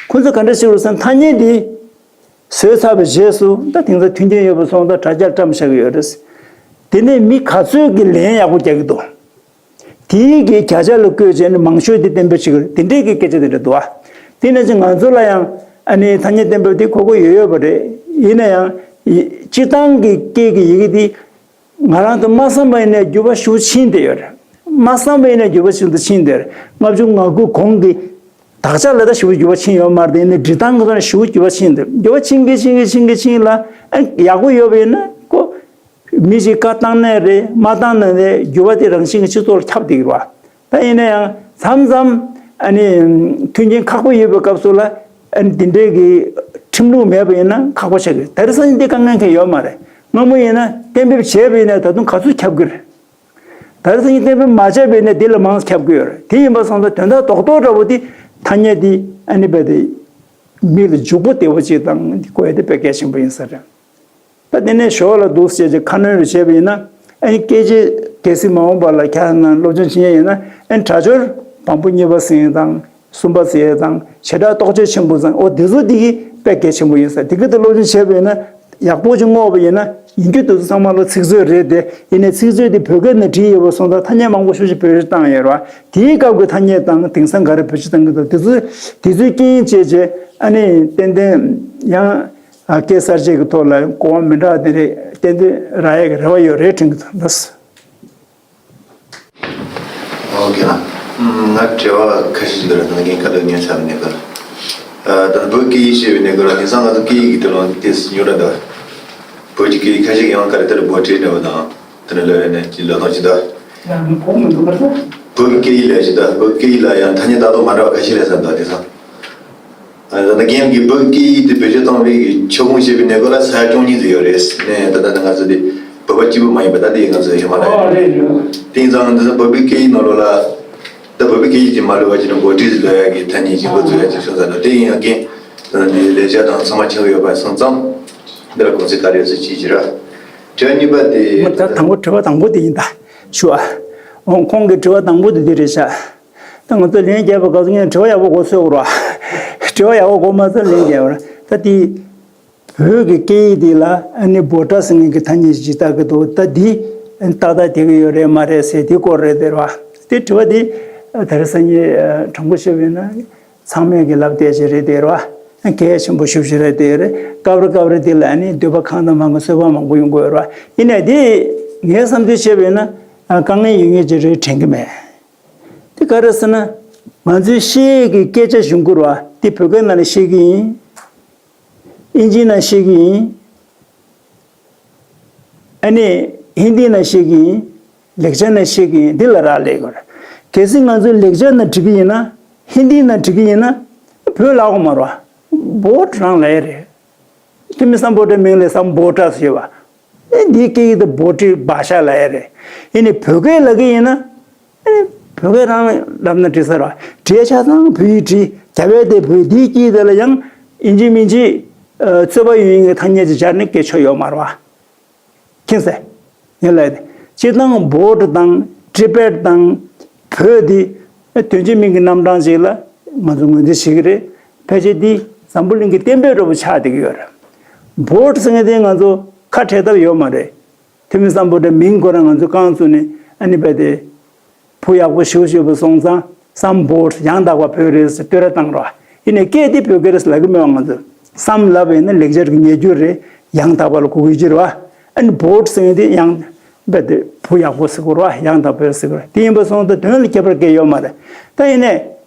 ཁོ་ཚོས་ག་འདྲ་བྱེད་ཀྱི་ཡོད་རེད་ཟེར་ན་ཐ་སྙད་འདི། བཟོས་ཚར་བའི་རྗེས་སུ་ད་དེང་སང་མཐུན་རྐྱེན་ཡོད་པ་སོང་ཙང་དྲ་རྒྱར་བཀྲམ་བཞག་གི་ཡོད་རེད། དེ་ནས་མི་ག་ཚོད་ཀྱིས་ལན་ཡག་པོ་རྒྱག་གི་འདུག་དེའི་གི་བརྒྱ་ཆ་ལ་བཀོད་བྱས་ནས་མང་ཤོས་དེ་གཏན་འབེབས་བྱེད་ཀྱི་རེད། དེ་འདྲའི་གི་སྐད་ཆ་དེ་འདྲ་འདུག་ཨ། དེ་ནང་བཞིན་ང་ཚོ་ལ་ཡང་ཨ་ནི་ཐ་སྙད་གཏན་འབེབས་དེ་གོ་དགོས་ཡོད་ཡོད་པ་རེད། ཡིན་ན་ཡང་། སྤྱིར་བཏང་གི་སྐད་ཀྱི་ཡི་གེ་དེ། ང་རང་ཚོ་མ་བསམ་པ་ཡིན་ནའི་འགྱུར་བ་ཞེ་པོ་ཕྱིན་བསྡད་ཡོད་རེད། མ་བསམ་པ་ཡིན་ནའི་འགྱུར་བ་ཞེ་པོ་ཕྱིན་བསྡད་ཡོད་རེད། ལྔ་བཅུ་ང་དགུ་གོང་གི་དག་ཆ་ལ་ད་ཞེ་པོ་འགྱུར་བ་ཕྱིན་ཡོད་མ་རེད་དེ། ཡིན་ནའི་འབྲི་སྟངས་ཀྱི་ཐོག་ནས་ཞེ་པོ་འགྱུར་བ་ཕྱིན་བསྡད། འགྱུར་བ་ཕྱིན་གྱིན་ཕྱིན་གྱིན་ཕྱིན་གྱིན་ལ། ཨ། ཡག་པོ་ཡོད་པ་ཡིན་ན་ཁོ། མི་ཞིག་བཀའ་བཏང་ནའི་རེད། མ་བཏང་ནའི་རེད། འགྱུར་བ་དེ་རང་བཞིན་གྱི་སྤྱི་ཚོགས་ལ་ཁྱབ་བསྡད་ཀྱི་རེད་བ། ད་ཡིན་ན་ཡང་མཚམས་མཚམས་ཨ་ནི་མཐུན་རྐྱེན་ཁག་པོ་ཡོད་པའི་སྐབས་སུ་ལ་ཨ་ནི་དེ་འདྲའི་གི་ཁྲིམས་ལུགས་མེད་པ་ཡིན་ན་ཁག་པོ་ཆགས་ཀྱི་རེད། དེ་རིང་སང་ཉིན་དེ་དཀའ་ངལ་གང་ཡང་ཡོད་མ་རེད། སྔ་མོ་ཡིན་ན་གཏན་འབེབས་བྱས་པ་ཡིན་ན་ད་དུང་ག་ཚོད་ཁྱབ་ཀྱི་རེད། དེ་རིང་སང་ཉིན་གཏན་འབེབས་མ་བྱས་པ་ཡིན་ན་དེ་ལས་མང་ཙམ་ཁྱབ་ཀྱི་ཡོད་རེད། དེ་ཡིན་པ་སོང་ཙང་དོན་དག་རྡོག་རྡོག་འདྲ་པོ་དེ་ཐ་སྙད་དེ་ཨ་ནི་རྦད་དེ་མི་ལ་འཇུག་པ་བདེ་པོ་ཅིག་དང་དེ་དགོས་ཡ་དེ་དཔེ་གལ་ཆེན་པོ་ཡིན་ས་རེད། ད་དེ་ནས་ཞོར་ལ་འདུག་སེ་བྱས་ཀྱི་ཁ་སྣོན་རེ་བྱས་པ་ཡིན་ན། ཨ་ནི་སྐད་ཆ་གལ་སྲིད་མ་འོངས་པ་ལ་ཁྱེད་རང་སློབ་སྦྱོང་བྱེད་ཡས་ཡིན་ན། ཨ་ནི་སྒྲ་སྦྱོར་བམ་པོ་གཉིས་པ་ཟེར་ཡས་དང་གསུམ་པ་ཟེར་ཡས་དང་བྱེ་བྲག་རྟོགས་བརྗོད་ཆེན་པོ་ཟེར། འོ་དེ་ཚོ་དེ་གི་དཔེ་གལ་ཆེན་པོ་ཡིན་ས། དེ་གི་དེ་སློབ་སྦྱོང་བྱས་པ་ཡིན་ན་ཡག་པོ་ཅིག་བསྔོགས་པ་ཡིན་ན། ཡིན་རྒྱུ་དེ་ཚོ་ཚང་མ་ལ་ཚིག་མཛོད་རེད་དེ། ཡིན་ནའི་ཚིག་མཛོད་དེ་བོད་སྐད་ནང་བྲིས་ཡོད་པ་སོང་ཙང་ཐ་སྙད་མང་པོ་ཤུགས་ཆེ་བེད་སྤྱོད་བཏང་ཡོད་རེད་བ། དེའི་སྐབས་ཀྱི་ཐ་སྙད་དང་དེང་སང་ག་རེ་བེད་སྤྱོད་བཏང་གི་འདུག་དེ་ཚོ་དེ་ཚོའི་རྐྱེན་བྱས་བྱས་ཨ་ནི་ཏན་ཏན་ཡང་། ཨ། སྐད་གསར་བཅད་ཀྱི་ཐོག་ལ་གོ་བ་མི་འདྲ་བ་དེ་འདྲ་ཏན་ཏན་རག་ཡག་གི་རེ་བ་ཡོད་རེད་དྲན་གྱི་འདུག་ཨོ་ཁེ་ལགས། ང་དྲི་བ་ཁ་ཤས་ཤིག་འདུག་ར། ད་ངས་ཁ་ཐུག་ཉན་ཚར་མེད་ཀར། ད་བོད་སྐད་ཡིག་ཤེས་པའི་གནས་སྐབས་ལ་དེང་སང་ང་ཚོ་སྐད་ཡིག་གི་དེ་ལོ་ཏོག་ཙམ་ཉུང་ར་འདུག་བོད་ཀྱི་སྐད་ཡིག་ཁ་ཤས་ཀྱི་ཡང་ག་རེ་དེ་ལ་འབོར་ཁྲིད་འདྲ་བོ་དང་དེ་འདྲ་ལོས་ནས་ཀྱི་ལོ་ཐོག་ཅི་འདུག་ཡང་གོ་མི་འདུག་པ་ད། བོད་ཀྱི་སྐད་ཡིག་ལ་ཞིག་དང་བོད་ཀྱི་སྐད་ཡིག་ལ་ཡང་ཐ་སྙད་ལྟ་རྟོག་མ་འདྲ་བ་ཁ་ཤས་རེད་བསམ་འདུག་དེ་ཚོ། ཨ་ད་ལྟ་རྒན་གྱིས་བོད་ཀྱི་སྐད་ཡིག་དེ་བེད་སྤྱོད་གཏོང་བའི་ཁྱབ་ཁོངས་བཤད་པའི་གནས་སྐོར་ལ་ས་ཡ་བཅུ་གཉིས་ཙམ་ཡོད་རེད་ནས། ད་ལྟ་ནི་ང་ཚོ་དེ་བོད་པ་གཅིག་པུ་མ་ཡིན་པ་ད་དེ་ང་ཚོ་ཧི་མ་ལ་ཡ། ཨོ་རེད་རེད། དེ་ཙང་འདི་ཚོ་བོད་པའི་སྐད་ཡིག་ནང་ལོགས་ལ་ད་བོད་པའི་སྐད་ཡིག་ཅིག་མ་ལུས་པ་ཅིག་ནི་བྷོ་ཊི་ཟེར་ལབ་ཡག་གི་ཐ་སྙད་ཅིག་འགོ་འཛུགས་ཡག་ཅིག་བྱུང་ཙང་ད་དེ་ཡིན་ཡང་རྒན་ད་ལྟ་འདི་ལས་བྱ་དང་ཚང་མ་ཆགས་ཡོད་པ་སོང་ཙང་འདི་ལ་དགོངས་ཚུལ་ག་རེ་ཡོད་ཚུལ་ཅིག་ཅིག་ར། དྲི་བ་གཉིས་པ་དེ། ད་དང་པོ་དྲི་བ་དང་པོ་དེ་ཡིན་ད། ཞུ་ཨ། འོང་ཁོང་གི་དྲི་བ་དང་པོ་དེ་འདི་རེད་ཤག་ད་ང་ཚོ་ལན་རྒྱབ་པ་ག་ཚོད་ངས་དྲི་བ་ཡག་པོ་གོ་སོང་ར། དྲི་བ་ཡག་པོ་གོ་མ་སོང་ལན་རྒྱབ་ར། ད་དེ། བོད་ཀྱི་སྐད་ཡིག་འདི་ལ་ཨ་ནི་བྷོ་ཊ་ཟེར་མཁན་གྱི་ཐ་སྙད་ཅིག་བཏགས་ཀྱི་འདུག་ད་འདི་ཏག་ཏག་བསྡད་ཀྱི་ཡོད་རེད་མ་རེད་ཟེར་དེ་སྐོར་རེད་དེ་ར། དེ་དྲི་བ་འདི་ད་རེས་སང་ཉིན་དྲང་པོ་བཤད་པ་ཡིན་ན་ཚང་མས་ཀྱི་ལབ་བསྡད་ཅིག་རེད་དེ་ར། གལ་ཆེན་པོ་ཞེ་པོ་ཅིག་རེད་དེ་རེད། སྐབས་རེ་སྐབས་རེ་འདི་ལ་ཨ་ནི་འདོད་པ་གང་དང་མ་གང་བཟོད་པ་མང་པོ་ཡོང་གི་ཡོད་ར། ཡིན་ནའི་འདི་ངའི་བསམ་ཚུལ་བཤད་པ་ཡིན་ན་དཀའ་ངལ་ཡོད་མཁན་ཅིག་རེད་དྲན་གྱི་མེད། དེ་ག་རེ་ཟེར་ན། ང་ཚོའི་བཤད་ཡས་ཀྱི་སྐད་ཆ་གཞུང་གུར་བ་དེ་བོད་སྐད་ནང་ལ་བཤད་ཀྱི་ཡིན། ཨིན་ཇིའི་ནང་བཤད་ཀྱི་ཡིན། ཨ་ནི་ཧིན་དིའི་ནང་བཤད་ཀྱི་ཡིན། ལེགས་སྦྱར་ནང་བཤད་ཀྱི་ཡིན། འདི་ལ་རག་ལས་དགོས་རེད། གལ་སྲིད་ང་ཚོས་ལེགས་སྦྱར་ནང་འབྲི་གི་ཡིན་ན། ཧིན་དིའི་ནང་འབྲི་གི་ཡིན་ན། བོད་ལབ་དགོས་མ་རེད་བ། བྷོ་ཊ་རང་ལབ་ཡས་རེད། དེ་མིན་སམ་བྷོ་ཊའི་མིང་ལ་སམ་བྷོ་ཊ་ཟེར་བ། ཨེ་འདིའི་སྐད་ཡིག་དེ་བྷོ་ཊི་བྷ་ཤ་ལབ་ཡས་རེད། ཡིན་ནའི་བོད་སྐད་ལབ་ཀྱི་ཡིན་ན། ཨེ་བོད་སྐད་རང་ལབ་ན་འགྲིག་ས་རེད། བྲིས་ཆ་ཚང་བོད་ཡིག་བྲིས། རྒྱ་བལ་དེ་བོད། འདིའི་སྐད་ཡིག་དེ་ལ་ཡང་ཨིན་ཇི་མིན་ཇི། ཨ་རྩོད་པ་ཡོད་མཁན་གྱི་ཐ་སྙད་ཅིག་སྦྱར་ནས་སྐད་ཆོད་ཡོད་མ་རེད་བ། མཁྱེན་སོང་། ཡིན་ལ། སྤྱིར་བཏང་བྷོ་ཊ་དང་ཊི་བེཊ་དང་བོད་འདི་དོན་གཅིག་མིང་གི་རྣམ་གྲངས་ཤིག་ལ་ང་ཚོ་ངོས་འཛིན་བྱེད་ཀྱི་རེད། ཕལ་ཆེར་འདི་འཛམ་བུ་གླིང་གི་གཏན་འབེབས་འདྲ་པོ་ཆགས་བསྡད་ཀྱི་ཡོད་རེད། བྷོ་ཊ་ཟེར་མཁན་དེ་ང་ཚོ་ཁ་བྲལ་ཐབས་ཡོད་མ་རེད། དེ་མིན་སམ་བྷོ་ཊའི་མིང་ཁོ་རང་ང་ཚོ་རྐང་བཙུགས་ནས་ཨ་ནི་བས་དེ། བུ་ཡག་པོ་ཞེ་པོ་ཅིག་སོང་ཙང་སམ་བྷོ་ཊ། ཡང་དག་པ་བོད་རེད་ཟེར་བསྟོད་ར་བཏང་རོགས། ཡིན་ནའི་སྐད་དེ་བོད་སྐད་རེད་ལབ་ཀྱི་མེད་པ། ང་ཚོས་སམ་ལབ་པ་ཡིན་ན་ལེགས་སྦྱར་གྱི་ཉེ་བརྒྱུད་རེད། ཡང་དག་པ་ལ་གོ་གི་ཡོད་རེད་བ། ཨ་ནི་བྷོ་ཊ་ཟེར་མཁན་དེ་ཡང་རྦད་དེ་བུ་ཡག་པོ་ཟེར་དགོས་རེད་བ། ཡང་དག་པ་ཟེར་དགོས་རེད། དེ་ཡིན་པ་སོང་ཙང་དོན་ལ་ཁྱད་པར་གང་ཡང་ཡོད་མ་རེད། ད་ཡིན་ནའི་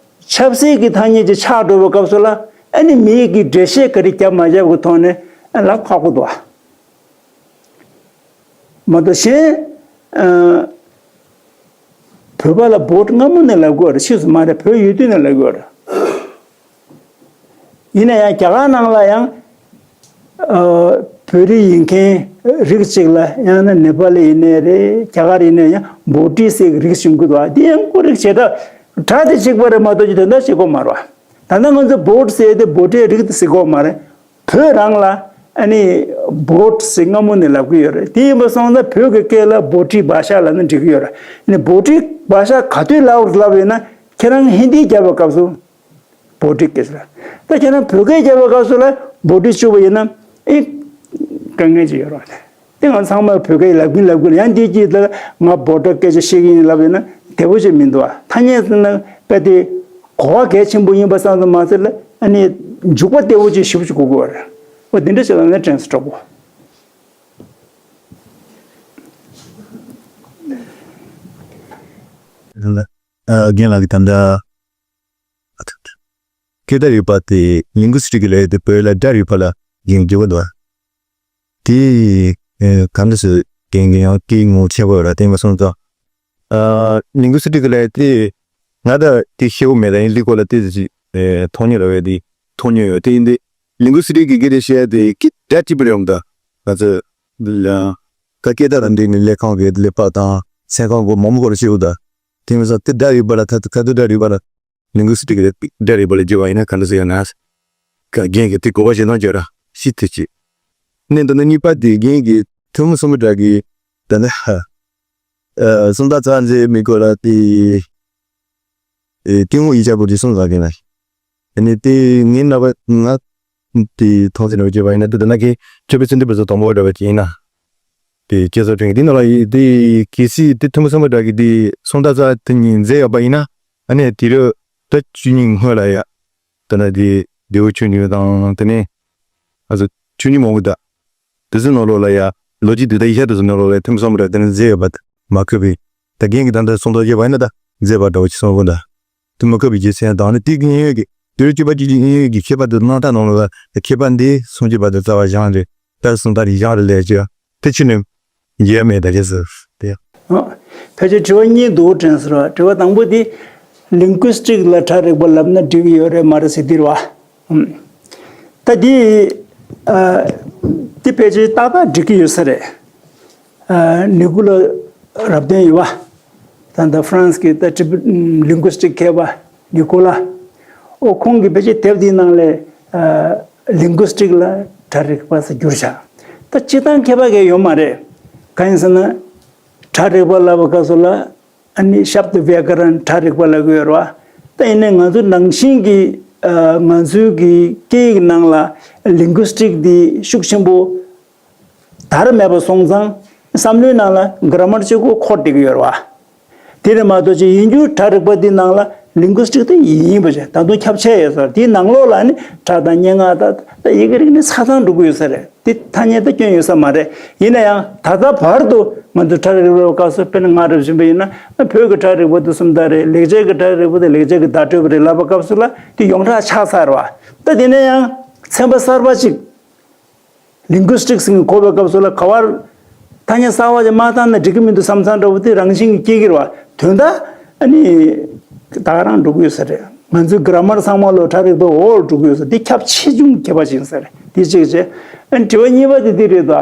ཆབ་སྲིད་ཀྱི་ཐ་སྙད་ཅིག་ཆགས་འགྲོ་བའི་སྐབས་སུ་ལ་ཨ་ནི་མི་ཡིས་ཀྱི་འགྲེལ་བཤད་ག་རེ་བརྒྱབ་མ་བརྒྱབ་ཀྱི་ཐོག་ནས་ཨ་ལབ་ཁག་པོ་འདུག་བ། མ་གཏོགས་གཞན། ཨ། བོད་པ་ལ་བྷོ་ཊ་སྔ་མོ་ནས་ལབ་དགོས་རེད། ཕྱིས་སུ་མ་རེད། བོད་ཡོད་དུས་ནས་ལབ་དགོས་རེད། ཡིན་ན་ཡང་རྒྱ་གར་ནང་ལ་ཡང་། ཨ། བོད་རིགས་ཡིན་མཁན་རིགས་གཅིག་ལ། ཡང་ན་ནེ་པ་ལི་ཡིན་ནའི་རེད། རྒྱ་གར་ཡིན་ནའི་ཡང་བྷོ་ཊི་ཟེར་གྱི་རིགས་བྱུང་གི་འདུག་བ། འདི་ཡང་ཁོ་རིགས་བྱེ་བྲག་སྒྲ་དེ་གཅིག་པ་རེད་མ་གཏོགས་ཀྱི་དོན་དག་གཅིག་པ་མ་རེད་བ། ད་ལྟ་ང་ཚོ་བྷོ་ཊ་ཟེར་དེ་བྷོ་ཊའི་རིགས་དེ་ཟེར་གྱི་ཡོད་མ་རེད། བོད་རང་ལ་ཨ་ནི་བྷོ་ཊ་ཟེར་སྔ་མོ་ནས་ལབ་ཀྱི་ཡོད་རེད། དེ་ཡིན་པ་སོང་ཙང་བོད་ཀྱི་སྐད་ལ་བྷོ་ཊི་བྷ་ཤ་ལབ་ན་འགྲིག་གི་ཡོད་རེད། ཨ་ནི་བྷོ་ཊི་བྷ་ཤ་ག་དུས་ལབ་ལབ་ཡོད་ན། ཁྱེད་རང་ཧིན་དི་རྒྱབ་པའི་སྐབས་སུ་བྷོ་ཊི་སྐད་ཟེར། ད་ཁྱེད་རང་བོད་སྐད་རྒྱབ་པའི་སྐབས་སུ་ལ་བྷོ་ཊི་བཅུག་པ་ཡིན་ན་ཨེ་དཀའ་ངལ་ཅིག་ཡོད་རེད། དེ་ང་ཚང་མ་བོད་སྐད་ལབ་གིན་ལབ་གིན་ཡང་འདི་སྐད་ལ་ང་བྷོ་ཊ་སྐད་ཆ་བཤད་ཀྱི་ཡིན་ལབ་ཡོད་ན་བདེ་པོ་ཅིག་མི་འདུག་ཨ། ཐ་སྙད་ཟེར་ན་དཔེ་དེ་གོ་བ་གལ་ཆེན་པོ་ཡིན་པ་བསམ་ཙམ་མ་ཟད་ལ་ཨ་ནི་འཇུག་པ་བདེ་པོ་ཅིག་ཞེ་པོ་ཅིག་དགོས་ཀྱི་ཡོད་རེད། འོ་དེ་འདྲ་ཞིག་ལབ་ན་དྲན་སོང་གྲོགས་པོ། རྒན་ལགས་ཀྱིས་ད་ལྟ་སྐད་བརྡ་རིག་པ་དེ་ལིང་གུ་སི་ཊིག་གི་ལས་དེ་བོད་ལ་སྒྲ་རིག་པ་ལ་འགན་འཇོག་གི་འདུག་དེ་ཨེ་གང་འདྲ་ཞིག་རྒན་གྱིས་ཡང་སྐད་ངོ་ཆེན་པོ་ལ་བསྟན་པ་སོང་ཙང་། ཨ་ལིང་གུ་སི་ཊིག་གི་ལས་དེ་ང་ད་དེ་ཤེས་ཀྱི་མེད། ད་ཡིན་ལིག་གོ་ལ་དེ་ཅིག་ཨེ་མཐོང་མྱོང་ར་བས་དེ་མཐོང་མྱོང་ཡོད། དེ་ཡིན་དེ་ལིང་གུ་སི་ཊིག་གི་སྐད་དེ་བཤད་དེ་སྐད་སྒྲ་གཅིག་པ་རེད་འོང་། ད་ང་ཚོ་ལ་ད་སྐད་བརྡ་དང་འབྲེལ་ནས་ལས་ཁང་གི་ལས་པ་དང་སེམས་ཁམས་སྐོར་མང་པོ་སྐོར་ཤེས་ཀྱི་འདུག་དེ་མིན་ཙང་དེ་སྒྲ་རིག་པ་ལ་ད་ཁ་ཐུག་སྒྲ་རིག་པ་ལ་ལིང་གུ་སི་ཊིག་གི་སྒྲ་རིག་པ་ལ་བརྗོད་པ་ཡིན་ན་ག་འདྲ་ཟེར་ཡོད་ན། ཀ་རྒན་གྱིས་དེ་གོ་བ་ཞིག་གནང་རྒྱུ་ར་ཤི་ཐུབ་ཅིག་ནས་འདི་ནི་གཉིས་པ་དེ་རྒན་གྱིས་ཐུན་མོང་གསུམ་པའི་སྒྲ་གི་ད་ནི་ཧ་ཨ་སུམ་རྟགས་རྩ་འཛིན་མི་དགོས་ལ་དེ་ཨེ་ཏིང་ཧོང་ཡིག་ཆ་པོ་དེ་གསུངས་ཟ་གི་ན། དེ་ནི་དེ་ངའི་རྣམ་པ་ང་དེ་མཐོང་ཚད་ནས་བརྗོད་པ་ཡིན་ན་དེ་ད་ན་གི་ཆོས་པའི་སེམས་འདུན་པ་ཚོ་དང་པོ་འདྲ་བ་དེ་ཡིན་ན། དེ་སྐྱེ་ས་ཕྲན་གྱི་དེ་ནང་ལ་ཡི་དེ་གལ་སྲིད་དེ་ཐུན་མོང་གསུམ་པའི་སྒྲ་གི་དེ་སུམ་རྟགས་རྩ་དེ་གཉིས་མཛད་ཡོད་པ་ཡིན་ན། ཨ་ནི་དེ་རུ་ད་བཅུ་གཉིས་སྔོན་ལ་ཡ། ད་ནི་དེ་ལྡེའུ་ཆོས་འབྱུང་དང་དེ་ནས་ཨ་ཟུ་ཆོས་འབྱུང་མང་པོ་ད། དེ་ཚོའི་ནང་ལོགས་ལ་ཡ་ལོ་རྒྱུས་དེ་དག་ཡིག་ཆ་དེ་ཚོའི་ནང་ལོགས་ལ་ཡ་ཐུན་མོང་གསུམ་པའི་སྒྲ་དེ་ནི་མཛད་ཡོད་པ་མ་ཁུབ་པའི། ད་རྒན་གྱིས་ད་ལྟ་གསུང་དོགས་བྱས་པ་ཡིན་ན་ད་མཛད་པ་འདྲ་བོ་ཅིག་གསུང་དགོས་ད། དེ་མ་ཁུབ་པའི་རྒྱུ་མཚན་དང་ནི་དེ་གི་ཡིན་ཡོད་ཀྱི་དེ་རུ་སྐྱེས་པ་གཅིག་གཅིག་ཡིན་ཡོད་ཀྱི་མཁས་པ་དེ་རྣམ་ཐར་ནང་ལོགས་ལ་མཁས་པ་འདི་སུམ་ཅུ་པ་དེ་རྩ་བ་བཞེངས་རེད། ད་གསུང་ད་རེ་བཞེངས་རེད་ལས་ཀྱི་དེ་ཆུ་ནས་རྒྱས་མེད་ད་རེད་ཟེར་དེ། ཨ། ཕལ་ཆེར་དྲི་བ་གཉིས་འདུག་དྲན་སོང་ར། དྲི་བ་དང་པོ་དེ་linguistic ལ་གྲ་རེག་པ་ལབ་ན་འགྲིག་གི་ཡོད་རེད་མ་རེད་ཟེར་དེ་རེད་བ། ཨམ། ད་དེ་ཨ། དེ་ཕལ་ཆེར་ཏག་ཏག་འགྲིག་གི་ཡོད་ས་རེད། ཨ། ནི་ཀོ་ལ་རབ་བརྟན་ཡོད་བ། ད་ལྟ་ཧྥ་རན་སི་གི་ད་ཏི་ལིང་གུ་སི་ཊིག་མཁས་པ་ནི་ཀོ་ལ། ཨོ་ཁོང་གིས་ཕལ་ཆེར་དེབ་འདིའི་ནང་ལས་ཨ། ལིང་གུ་སི་ཊིག་ལ་གྲ་རེག་པ་ཟེར་བསྒྱུར་བཞག་ད་སྤྱིར་བཏང་མཁས་པ་གས་ཡོད་མ་རེད། གང་ཡིན་ཟེར་ན། གྲ་རེག་པ་ལབ་པ་སྐབས་སུ་ལ། ཨ་ནི་ཤབ་དི་བྱཱ་ཀ་རན་གྲ་རེག་པ་ལབ་ཀྱི་ཡོད་རེད་བ། ད་ཡིན་ནའི་ང་ཚོ་ནང་བཞིན་གྱི་ཨ། ང་ཚོའི་གི་སྐད་ཡིག་ནང་ལ་ལིང་གུ་སི་ཊིག་འདི་ཤུགས་ཆེན་པོ་དར་མེད་པ་སོང་ཙང་བསམ་བློའི་ནང་ལ་གྷ་ར་མར་གཅིག་པོ་འཁོར་བསྡད་ཀྱི་ཡོད་རེད་བ། དེ་རེད་མ་གཏོགས་ཅིག་ཡིན་རྒྱུ་གྲ་རེག་པ་འདི་ནང་ལ་ལིང་གུ་སི་ཊིག་དེ་ཡིན་པ་ཅིག་ད་དུང་ཁྱབ་ཆེ་ཡོད་ས་རེད། དེའི་ནང་ལོགས་ལ་ནི་སྒྲ་དང་སྙན་ངག་དང་ད་ཡི་གེ་རིགས་ནི་ཆ་ཚང་འགྲོ་གི་ཡོད་ས་རེད། དེ་ཐ་སྙད་ད་སྐྱོན་ཡོད་ས་མ་རེད། ཡིན་ན་ཡང་ད་ལྟ་བར་དུ་ང་ཚོ་གྲ་རེག་པའི་སྐབས་སུ་དཔེར་ན་ང་རབ་བཞིན་པ་ཡིན་ན་བོད་ཀྱི་གྲ་རེག་པ་དེ་སུམ་རྟགས་རེད། ལེགས་སྦྱར་གྱི་གྲ་རེག་པ་དེ་ལེགས་སྦྱར་གྱི་བརྡ་སྤྲོད་པ་རེད་ལབ་པ་སྐབས་སུ་ལ་དེ་ཡོངས་གྲགས་ཆགས་ཚར་བ། ད་དེ་ནས་ཡང་ཚན་པ་གསར་པ་ཅིག་ལིང་གུ་སི་ཊིག་ཟེར་གོ་བའི་སྐབས་སུ་ལ་ག་བར་ཐ་སྙད་གསར་པ་ཅིག་མ་བཏང་ན་འགྲིག་གི་མི་འདུག་བསམ་བསམ་འདྲ་བོ་དེ་རང་བཞིན་གྱིས་སྐྱེ་གི་རེད་བ། དོན་དག་ཨ་ནི་ད་ག་རང་འགྲོ་གི་ཡོད་ས་རེད། ང་ཚོའི་གྷ་ར་མར་ཚང་མ་ལོ་གྲ་རེག་པའི་འོག་འགྲོ་གི་ཡོད་ས་དེ་ཁྱབ་ཆེ་ཆུང་གི་ཁྱད་པར་ཅིག་ཡིན་ས་རེད། དེ་གཅིག་བྱས། ཨ་ནི་དྲི་བ་གཉིས་པ་དེ་འདི་རེད་དོ།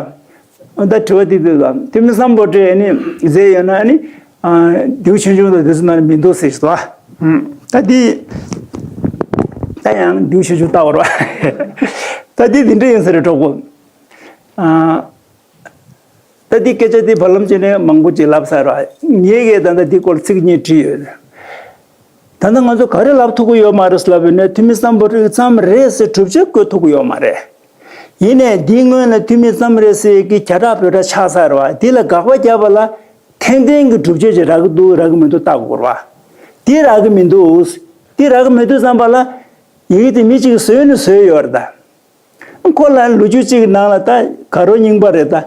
ཨ་ད་དྲི་བ་འདི་འདི་དང་ཐུ་མི་སམ་བྷོ་ཊས་ཨ་ནི་མཛད་ཡོད་ན་ཨ་ནི་ཨ་མདེའུ་ཆུང་ཆུང་དང་དེ་ཚོ་ནང་ནས་མི་འདུག་ཟེར་ཞིག་འདུག་ཨ། ད་འདི་ད་ཡང་མདེའུ་ཆུང་ཆུང་ལྟ་བར་བ། ད་འདི་འདི་འདྲ་ཡིན་ས་རེད་གྲོགས་པོ། ཨ་ད་འདི་སྐད་ཆ་འདི་བར་ལམ་ཅིག་ནས་མང་པོ་ཅིག་ལབ་ཚར་བ། ངས་གས་ད་ལྟ་འདི་སྐོར་ཚིག་གཉིས་བྲིས་ཡོད། ད་ལྟ་ང་ཚོ་ག་རེ་ལབ་ཐུབ་ཀྱི་ཡོད་མ་རེད་ལབ་ཡོད་ན་ཐུ་མི་སམ་བྷོ་ཊ་གི་ཙམ་རེད་ཟེར་སྒྲུབ་བྱེད་བཀོད་ཐུབ་ཀྱི་ཡོད་མ་རེད། ཡིན་ནའི་འདིའི་སྔོན་ལ་ཐུ་མི་ཙམ་རེད་ཟེར་གྱི་རྒྱ་གྲགས་བོད་གྲགས་ཆགས་ཚར་བ་འདི་ལ་དགག་པ་བརྒྱབ་པ་ལ་ཐེངས་ཐེངས་ཀྱི་སྒྲུབ་བྱེད་ཅིག་རག་གི་འདུག་རག་གི་མི་འདུག་བལྟ་དགོས་རེད་བ། འདི་རག་གི་མི་འདུག་འདི་རག་གི་མི་འདུག་བསམ་པ་ལ་ཡི་གེ་དེ་མི་གཅིག་གིས་བཟོས་ནི་བཟོས་ཡོད་རེད་ད། ཁོ་ལ་ལོ་རྒྱུས་གཅིག་གི་ནང་ལ་ད་ག་རོ་རྙིང་པ་རེད་ད།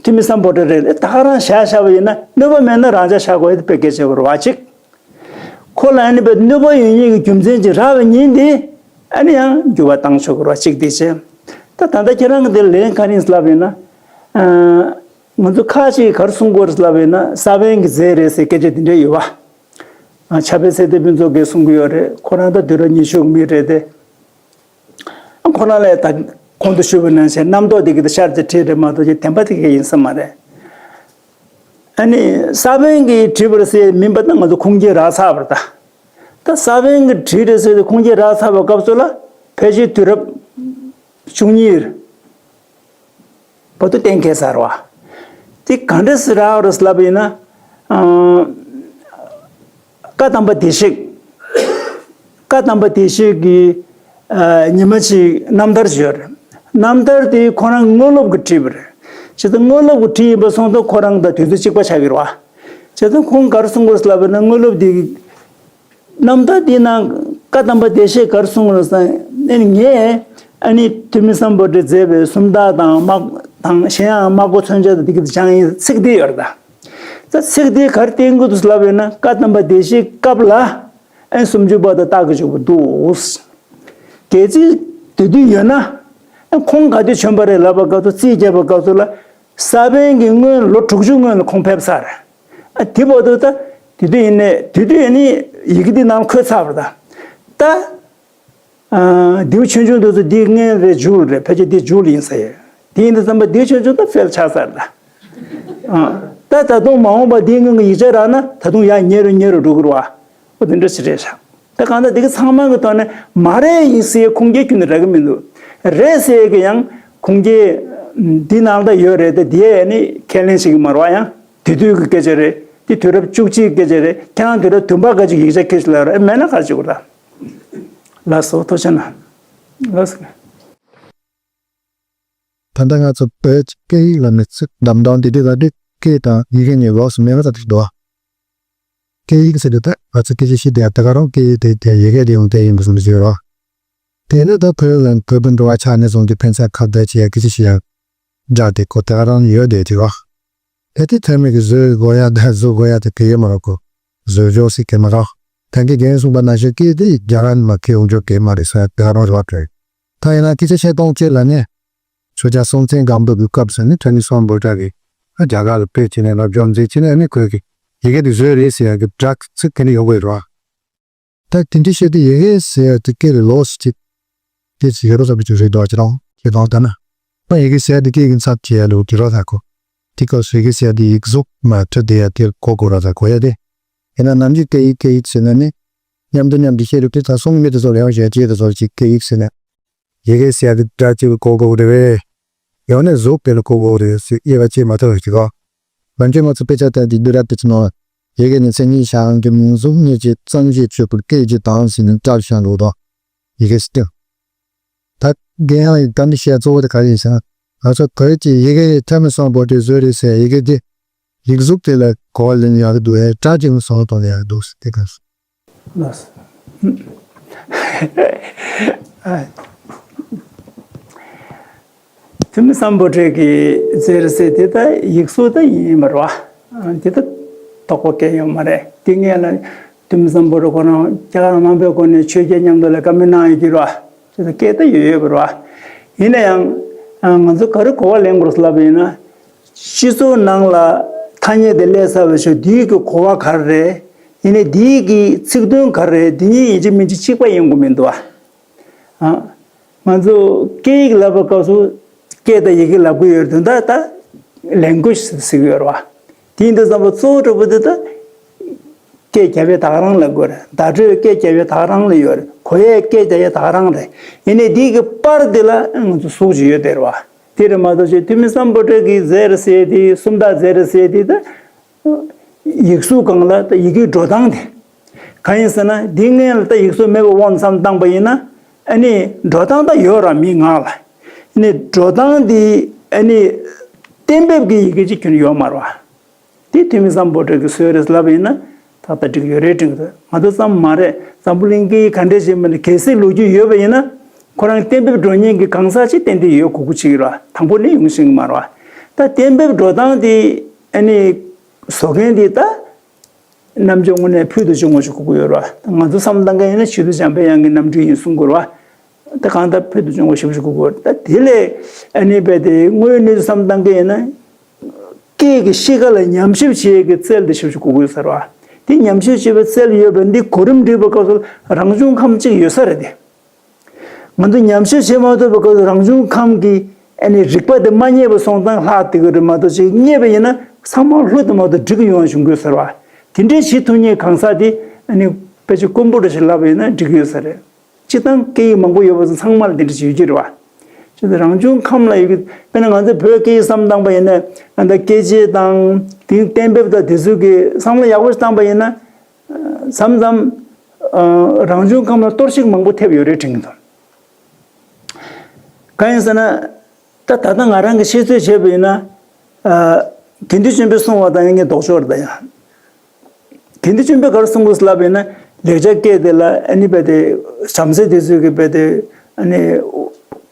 ཐུ་མི་སམ་བྷོ་ཊ་རེད། ད་ག་རང་བཞག་བཞག་པ་ཡིན་ན་གནོད་པ་མེད་ན་རང་ཅག་བཞག་དགོས་ཡ་དེ་དཔེ་གལ་ཆེ་བ་རེད་བ་གཅིག་ཁོ་ལ་ཨ་ནི་པའི་གནོད་པ་ཡོད་མཁན་གྱི་རྒྱུ་མཚན་ཅིག་རག་པ་ཉིན་དེ་ཨ་ནི་ཡང་འགྱུར་བ་བཏང་ཆོག་གི་རེད་བ་གཅིག་དེ་བྱས། ད་ད་ལྟ་ཁྱེད་རང་གི་དེ་ལན་ག་རེ་ཡིན་ལབ་ཡིན་ན། ཨ་ང་ཚོ་ཁ་ཅིག་ག་རེ་གསུང་གི་ཡོད་རེད་ལབ་ཡིན་ན་ས་བོན་གྱི་རྫས་རེད་ཟེར་སྐད་ཆ་དེ་འདྲ་ཡོད་བ། ཨ་ཕྱྭ་པའི་ཚེ་འདས་ཕུན་ཚོགས་ཀྱིས་གསུང་གི་ཡོད་རེད། ཁོ་རང་ད་དུས་རབས་ཉི་ཤུ་མི་རེད་དེ། ཁོ་རང་ལས་ད་གོང་དུ་ཞུས་པ་ནང་བཞིན་རྣམ་རྟོག་དེ་གི་ད་ཤར་ཏེ་བྲིས་རེད་མ་གཏོགས་ཀྱི་བདེན་པ་དེ་གི་ཡིན་ས་མ་རེད། ཨ་ནི་ས་བོན་གྱིས་བྲིས་པ་རེད་ཟེར་མིན་པ་ད་ང་ཚོ་ཁུངས་སྐྱེལ་རག་ཚར་བ་རེད་ད། ད་ས་བོན་གྱིས་བྲིས་རེད་ཟེར་ཏེ་ཁུངས་སྐྱེལ་རག་ཚར་བའི་སྐབས་སུ་ལ་ཕལ་ཆེར་དུས་རབས་བཅུ་གཉིས། བར་དུ་གཏན་འཁེལ་ཚར་བ། དེ་ག་འདྲ་སེ་རག་རེད་ལབ་ཡིན་ན། ཨ་བཀའ་གདམས་པ་བདེ་གཤེགས། བཀའ་གདམས་པ་བདེ་གཤེགས་ཀྱི་ཨ་ཉི་མ་གཅིག་རྣམ་ཐར་ཞིག་ཡོད་རེད། རྣམ་ཐར་དེ་ཁོ་རང་དངོས་སློབ་ཀྱིས་བྲིས་པ་རེད། བྱས་ཙང་དངོས་སློབ་ཀྱིས་བྲིས་ཡིན་པ་སོང་ཙང་ཁོ་རང་དང་དུས་ཚོད་གཅིག་པ་ཆགས་ཀྱི་རེད་བ། བྱས་ཙང་ཁོང་ག་རེ་གསུང་གི་རེད་ལབ་ན་དངོས་སློབ་དེ། རྣམ་ཐར་འདི་ནང་བཀའ་གདམས་པ་བདེ་གཤེགས་ག་རེ་གསུངས་རེད་ཟེར་ན་ངས་ཨ་ནི་ཐུ་མི་སམ་བྷོ་ཊས་མཛད་པའི་སུམ་རྟགས་དང་དམག་དང་གཞན་ཡང་དམག་དཔོག་མཚོན་བྱ་དང་འདི་གི་སྦྱངས་ཡིན་ཚིག་འདི་ཡོད་རེད་ད། ད་ཚིག་འདི་ག་རེ་བསྟན་གྱི་འདུག་ལབ་ཡོད་ན་བཀའ་གདམས་པ་བདེ་གཤེགས་སྐབས་ལ་ཨ་ནི་སུམ་ཅུ་པ་དང་རྟགས་ཀྱི་འཇུག་པ་འདུག་གལ་སྲིད་དེ་དུས་ཡོད་ན་ཨ་ཁོང་ག་དུས་བྱོན་པ་རེད་ལབ་པ་སྐབས་སུ་རྩིས་རྒྱབ་པ་སྐབས་སུ་ལ་ས་བོན་གྱི་སྔོན་ལོ་དྲུག་ཅུ་སྔོན་ལ་ཁོང་ཕེབས་ཚར། ཨ་དེ་བར་དུ་ད་དེ་དུས་ཡིན་ནས་དེ་དུས་ཡིན་ནས་ཡི་གེ་འདི་ནང་ལ་འཁོད་ཚར་བ་རེད་ད། ད་ཨ་མདེའུ་ཆུང་ཆུང་འདི་ཚོ་འདི་སྔོན་རེད་མཇུག་རེད། ཕལ་ཆེར་འདི་མཇུག་ལ་ཡིན་ས་ཡོད། དེ་ཡིན་དུས་ཙམ་པ་མདེའུ་ཆུང་ཆུང་ད་ཕེལ་ཆགས་ཚར་ད། ཨ་ད་ད་དུང་མ་འོངས་པ་འདིའི་སྔོན་གྱི་ཡིག་ཆ་རག་ན་ད་དུང་ཡར་ཉེ་རུ་ཉེ་རུ་འགྲོ་གི་རེད་བ། ཨོ་དེ་འདྲ་ཞིག་རེད་ཤག་ད་གང་ལྟར་འདི་གི་ཚང་མ་གི་ཐོག་ནས་མ་རེད་ཡིན་ཟེར་ཁུངས་སྐྱེལ་ཁྱོན་ནས་རག་གི་མི་འདུག་རེད་ཟེར་གི་ཡང་ཁུངས་སྐྱེལ་འདི་ནང་ད་ཡོད་རེད་དེ་འདི་ཡས་ནི་ཁས་ལེན་བྱེད་ཀྱི་མ་རེད་བ། ཡང་དེ་དུས་ཀྱི་སྐད་ཆ་རེད། འདི་དུས་རབས་བཅུ་གཅིག་གི་སྐད་ཆ་རེད། ཁྱེད་རང་དུས་རབས་བདུན་པ་ག་ཅིག་ཡིག་ཆ་ཁྱེར་ཤོག་ལབ་རེད། མེད་ན་ག་ཅིག་གོ་ད། ལགས་སོ་ཐུགས་རྗེ་གནང་། ལགས་སོ། ད་ལྟ་ང་ཚོ་བོད་ཀྱི་སྐད་ཡིག་ལ་ནི་ཚིག་འདམ་དང་དེ་དུས་ད་དུས་སྐད་དང་ཡི་གེ་གཉིས་ལོགས་སུ་མེད་པ་ད་དུས་འདུག་སྐད་ཡིག་ཟེར་དུས་ད་ང་ཚོ་སྐད་ཆ་བཤད་དུས་ད་ག་རང་སྐད་ཡིག་དེ་དེ་ཡི་གེ་དེ་ཡང་དེ་ཡིན་པ་བཟུང་ཟེར་རོ། དེ་ནི་ད་བོད་ལ་བོད་པའི་འགྲོ་བ་ཆགས་ནས་བཟུང་སྟེ་ཕན་ཚུན་ཁ་བརྡ་བྱེད་ཡ་སྐད་ཆ་བཤད་ཡ་སྦྲགས་ཏེ་ཁོ་ད་ག་རང་ཡོད་དེ་དེ་རོ། ད་དེ་ཐོན་མི་གི་བཟོ་དགོས་ཡ་ད་བཟོ་དགོས་ཡ་ད་གི་ཡོད་མ་རོ་ཁོ་བཟོ་འཇོག་སྲིད་གི་མ་རོ། ད་གི་རྒན་གསུངས་པ་ནང་བཞིན་སྐད་དེ་རྒྱ་གར་ནས་མ་ཁེ་འོང་འཇོག་གི་མ་རེད་ས་ད་ག་རང་རོ་བ་དྲན། ད་ཡིན་ན་སྐད་ཆ་བཤད་སྟངས་བཅས་ལ་ནི། ཆོས་རྒྱལ་སྲོང་བཙན་སྒམ་པོ་གི་སྐབས་སུ་ནི་ཐོན་ནི་སོང་བོད་དྲ་གི་རྒྱ་གར་ལ་ཕེབས་བྱས་ནས་སློབ་སྦྱོང་མཛད་བྱས་ནས་ནི་ཁོས་ཀྱི་ ཡི་གེ་འདི་བཟོས་རེད་ཟེར་ཡག་གི་སྒྲ་ཚིག་ག་ནས་ཡོང་གི་རེད་བ། ད་དེ་འདྲ་བཤད་དུས་ཡི་གེ་ཟེར་ཡག་དེ་སྐད་ལ་ལོགས་སུ་ཅིག་སྐད་ཅིག་ཡོད་རོགས་བསམ་པའི་ཅིག་རེད་འདུག་ཅེས་དང་ཅེས་དང་ད་ན། ད་ཡི་གེ་ཟེར་ཡག་དེ་སྐད་ཀྱི་ཚབ་བྱེད་ཡག་ལུགས་དེ་རོགས་ཟེར་གོ། དེ་སྐབས་སུ་ཡི་གེ་ཟེར་ཡག་དེ་ཡིག་གཟུགས་མ་འཕྲད་བསྡད་ཡག་དེ་གོ་དགོས་རོགས་ཟེར་གོ་ཡ་དེ། ཡིན་ན་ནམ་རྒྱུན་སྐད་ཡིག་སྐད་ཡིག་ཟེར་ན་ནི། མཉམ་དུ་མཉམ་དུ་བཤད་རུ་དེ་ད་སོང་མི་དེ་ཚོ་ལ་ཡང་ཞལ་ལྕེ་དེ་ཚོ་ཅིག་སྐད་ཡིག་ཟེར་ན། ཡི་གེ་ཟེར་ཡག་དེ་སྒྲ་གཅིག་ལ་གོ་དགོས་རེད་བས། ཡང་ན་གཟུགས་དེ་ལ་གོ་དགོས་རེད་ཟེར་དབྱེ་བ་ཕྱེ་མ་ཐུབ་པ་ཞིག་གོ། ལམ་རྒྱུན་མ་ཚོ་དཔེ་ཆ་ལྟ་དུས་བསྡུས་གྲྭ་དེ་ཚོ་ནང་ཡི་གེ་ནི་མཚན་ཉིད་གཞན་གྱི་མིང་གཟུགས་གཉིས་ཀྱི་ཙམ་ཞིག་བརྗོད་པར་སྐད་ཀྱི་དང་ཟེར་ནས་སྐྲ་བཞག་འདུག་དང་། ཡི་གེ་སྟེང་། ད་རྒན་ཡང་ཡི་གེ་འདི་བཤད་གཙོ་བོ་དེ་ག་རེ་ཡིན་ཟེར་ན། ང་ཚོ་བོད་ཀྱི་ཡི་གེ་ཐོན་མི་སོང་བོད་དུ་བཟོས་རེད་ཟེར་ཡི་གེ་འདི། ཡིག་གཟུགས་དེ་ལ་གོ་བ་ལེན་ཡག་གི་འདུག་ཨེ། སྒྲ་གཅིག་ལ་བཟོ་གཏོང་ཡག་གི་འདུག་ཟེར་དེ་ག་ལགས། ཐོན་མི་སམ་བྷོ་ཊ་གིས་མཛད་ཟེར་དེ་ད་ཡིག་གཟུགས་ད་ཡིན་པ་རེད་བ། དེ་ད་དོགས་པ་གང་ཡང་ཡོད་མ་རེད། དེ་སྔོན་ལ་ཐོན་མི་སམ་བྷོ་ཊ་ཁོ་རང་རྒྱ་གར་དམངས་པའི་སྒོ་ནས་ཆོས་རྒྱལ་མཉམ་དུ་ལ་བཀའ་མོལ་གནང་ཡོད་ཀྱི་རེད་བ། དེ་ད་སྐད་ད་ཡོད་ཡོད་པ་རེད་བ། ཡིན་ན་ཡང་ང་ཚོ་ག་རེ་གོ་བ་ལེན་དགོས་ལབ་ཡིན་ན། སྤྱི་ཚོགས་ནང་ལ་ཐ་སྙད་དེ་སླེབས་ཚར་བའི་ཤུལ་འདིའི་གི་གོ་བ་ག་རེ་རེད། ཡིན་ནའི་འདིའི་གི་ཚིག་དོན་ག་རེ་རེད། འདི་གཉིས་ཡིན་གཅིག་མིན་གཅིག་གཅིག་པ་ཡིན་དགོས་མི་འདུག་བ། ཨ། ང་ཚོ་སྐད་ཡིག་ལབ་པའི་སྐབས་སུ་སྐད་དང་ཡི་གེ་ལབ་ཀྱི་ཡོད་རེད་དོན་དག་ད་ལེང་གུ་ཨེཇ་ཟེར་གྱི་ཡོད་རེད་བ། དེ་ཡིན་དུས་ཙམ་པ་གཙོ་བོ་གྲུབ་པོ་དེ་ད་སྐད་རྒྱབ་ཡས་ད་ག་རང་ལ་དགོས་རེད། བརྡ་སྤྲོད་སྐད་རྒྱབ་ཡས་ད་ག་རང་ལ་ཡོད་རེད། གོ་ཡས་སྐད་རྒྱབ་ཡས་ད་ག་རང་རེད། ཡིན་ནའི་འདིའི་གི་པར་འདི་ལ་ང་ཚོ་གཟུགས་ཅིག་ཡོད་དེ་རེད་བ། དེ་རེད་མ་གཏོགས་ཅིག་ཐོན་མི་སམ་བྷོ་ཊ་གིས་མཛད་རེད་ཟེར་དེ་སུམ་རྟགས་མཛད་རེད་ཟེར་དེ་ད། ཡིག་གཟུགས་སྒང་ལ་ད་ཡི་གེའི་འགྲོ་སྟངས་དེ། གང་ཡིན་ཟེར་ན་འདི་སྔོན་ལ་ད་ཡིག་གཟུགས་མེད་པའི་དབང་དུ་བཏང་པ་ཡིན་ན། ཨ་ནི་འགྲོ་སྟངས་ད་ཡོད་ར་མི་ངག་ལ། ཨ་ནི་འགྲོ་སྟངས་དེ་ཨ་ནི་གཏན་འབེབས་ཀྱི་ཡི་གེ་ཅིག་ཁྱོན་ཡོད་མ་རེད་བ། དེ་ཐོན་མི་སམ་བྷོ་ཊ་གིས་བཟོས་རེད་ལབ་ཡིན་ན། ཏག་ཏག་འགྲིག་ཡོད་རེད་དྲན་གྱི་འདུག་ང་ཚོ་ཙམ་མ་རེད། འཛམ་བུ་གླིང་གི་ག་འདྲས་ཞིག་མིན་ན་གལ་སྲིད་ལོ་རྒྱུས་ཡོད་པ་ཡིན་ན། ཁོ་རང་གཏན་འབེབས་འགྲོ་མཁན་གྱི་གང་ཟག་ཅིག་ཏན་ཏན་ཡོད་དགོས་ཀྱི་ཅིག་ར་དང་པོ་ནས་ཡོང་ཤེས་ཀྱི་མ་རེད་བ། ད་གཏན་འབེབས་འགྲོ་སྟངས་དེ་ཨ་ནི་བཟོ་མཁན་དེ་ད་རྣམ་དཔྱོད་དངོས་གནས་ཕུལ་དུ་བྱུང་བ་ཞིག་དགོས་ཀྱི་ཡོད་རེད་བ། ང་ཚོ་བསམ་བློ་བཏང་མཁན་ཡིན་ན་ཞི་ལུ་འཇམ་དཔལ་དབྱངས་ཀྱི་རྣམ་སྤྲུལ་ཡིན་གསུང་དགོས་རེད་བ། ད་གང་ལྟར་ཕུལ་དུ་བྱུང་བ་ཞིག་དགོས་ཀྱི་ཡོད་རེད། ད་དེ་ལས་ཨ་ནི་རྦད་དེ་དངོས་ཡོད་གནས་ཚུལ་བསམ་བློ་བཏང་མཁན་ཡིན་ན། སྐད་ཀྱི་གཤིས་ཀ་ལ་ཉམས་ཞིབ་བྱེད་ཀྱི་རྩལ་འདི་ཞིབ་ཞིབ་དགོས་ཀྱི་ཡོད་ས་རེད་བ། དེ་ཉམས་ཞིབ་བྱེད་པའི་རྩལ་ཡོད་པ་འདི་གོ་རིམ་སྒྲིག་པའི་སྐབས་སུ་རང་བྱུང་ཁམས་གཅིག་ཡོད་ས་རེད་དེ། ང་ཚོ་ཉམས་ཞིབ་བྱེད་མ་ཐུབ་པའི་སྐབས་སུ་རང་བྱུང་ཁམས་ཀྱི་ཨ་ནི་རིག་པ་དེ་མ་རྙེད་པ་སོང་ཙང་ལྷག་བསྡད་ཀྱི་རེད་མ་གཏོགས་ཅིག་རྙེད་པ་ཡིན་ན་ཚང་མ་ལྷོད་དུ་མ་གཏོགས་འགྲིག་གི་ཡོང་བ་བྱུང་དགོས་ས་རེད་བ། དེ་འདྲའི་བྱེད་ཐུབ་མཁན་གང་ཟག་དེ་ཨ་ནི་དཔེ་ཆ་དཀོན་པོ་འདྲ་ཞིག་ལབ་པ་ཡིན་ན་འགྲིག་གི་ཡོད་ས་རེད། སྤྱིར་བཏང་སྐད་ཡིག་མང་པོ་ཡོད་པ་ཚོ་ཚང་མ་ལ་དེ་འདྲ་ཞིག་ཡོད་ཀྱི་རེད་བ། ཅིག་ད་རང་བྱུང་ཁམས་ལ་ཡོད་ཀྱི་དཔེར་ན་ང་ཚོ་བོད་སྐད་ཡིག་བསམ་བཏང་པ་ཡིན་ན་ཨ་ད་སྐད་ཆ་དང་དེའི་གཏན་འབེབས་དང་དེ་ཚོ་གི་བསམ་བློ་ཡག་པོ་ཞིག་བཏང་པ་ཡིན་ན། མཚམས་མཚམས་ཨ་རང་བྱུང་ཁམས་ལ་གཏོར་བཤིག་མང་པོ་ཐེབས་ཡོད་རེད་དྲན་གྱི་འདུག་གང་ཡིན་ཟེར་ན། ད་ད་ལྟ་ང་རང་གི་ཤེས་ཚོད་བྱས་པ་ཡིན་ན། ཨ་དགེ་འདུན་ཆོས་འཕེལ་གསུང་བ་དང་ངས་ལྡོག་ཕྱོགས་རེད་ད་ཡང་། དགེ་འདུན་ཆོས་འཕེལ་ག་རེ་གསུང་གི་ལབ་ཡིན་ན་ལེགས་སྦྱར་སྐད་དེ་ལ་ཨ་ནི་རྦད་དེ་བྱམས་བརྩེ་དེ་ཚོས་ཀྱི་རྦད་དེ་ཨ་ནི་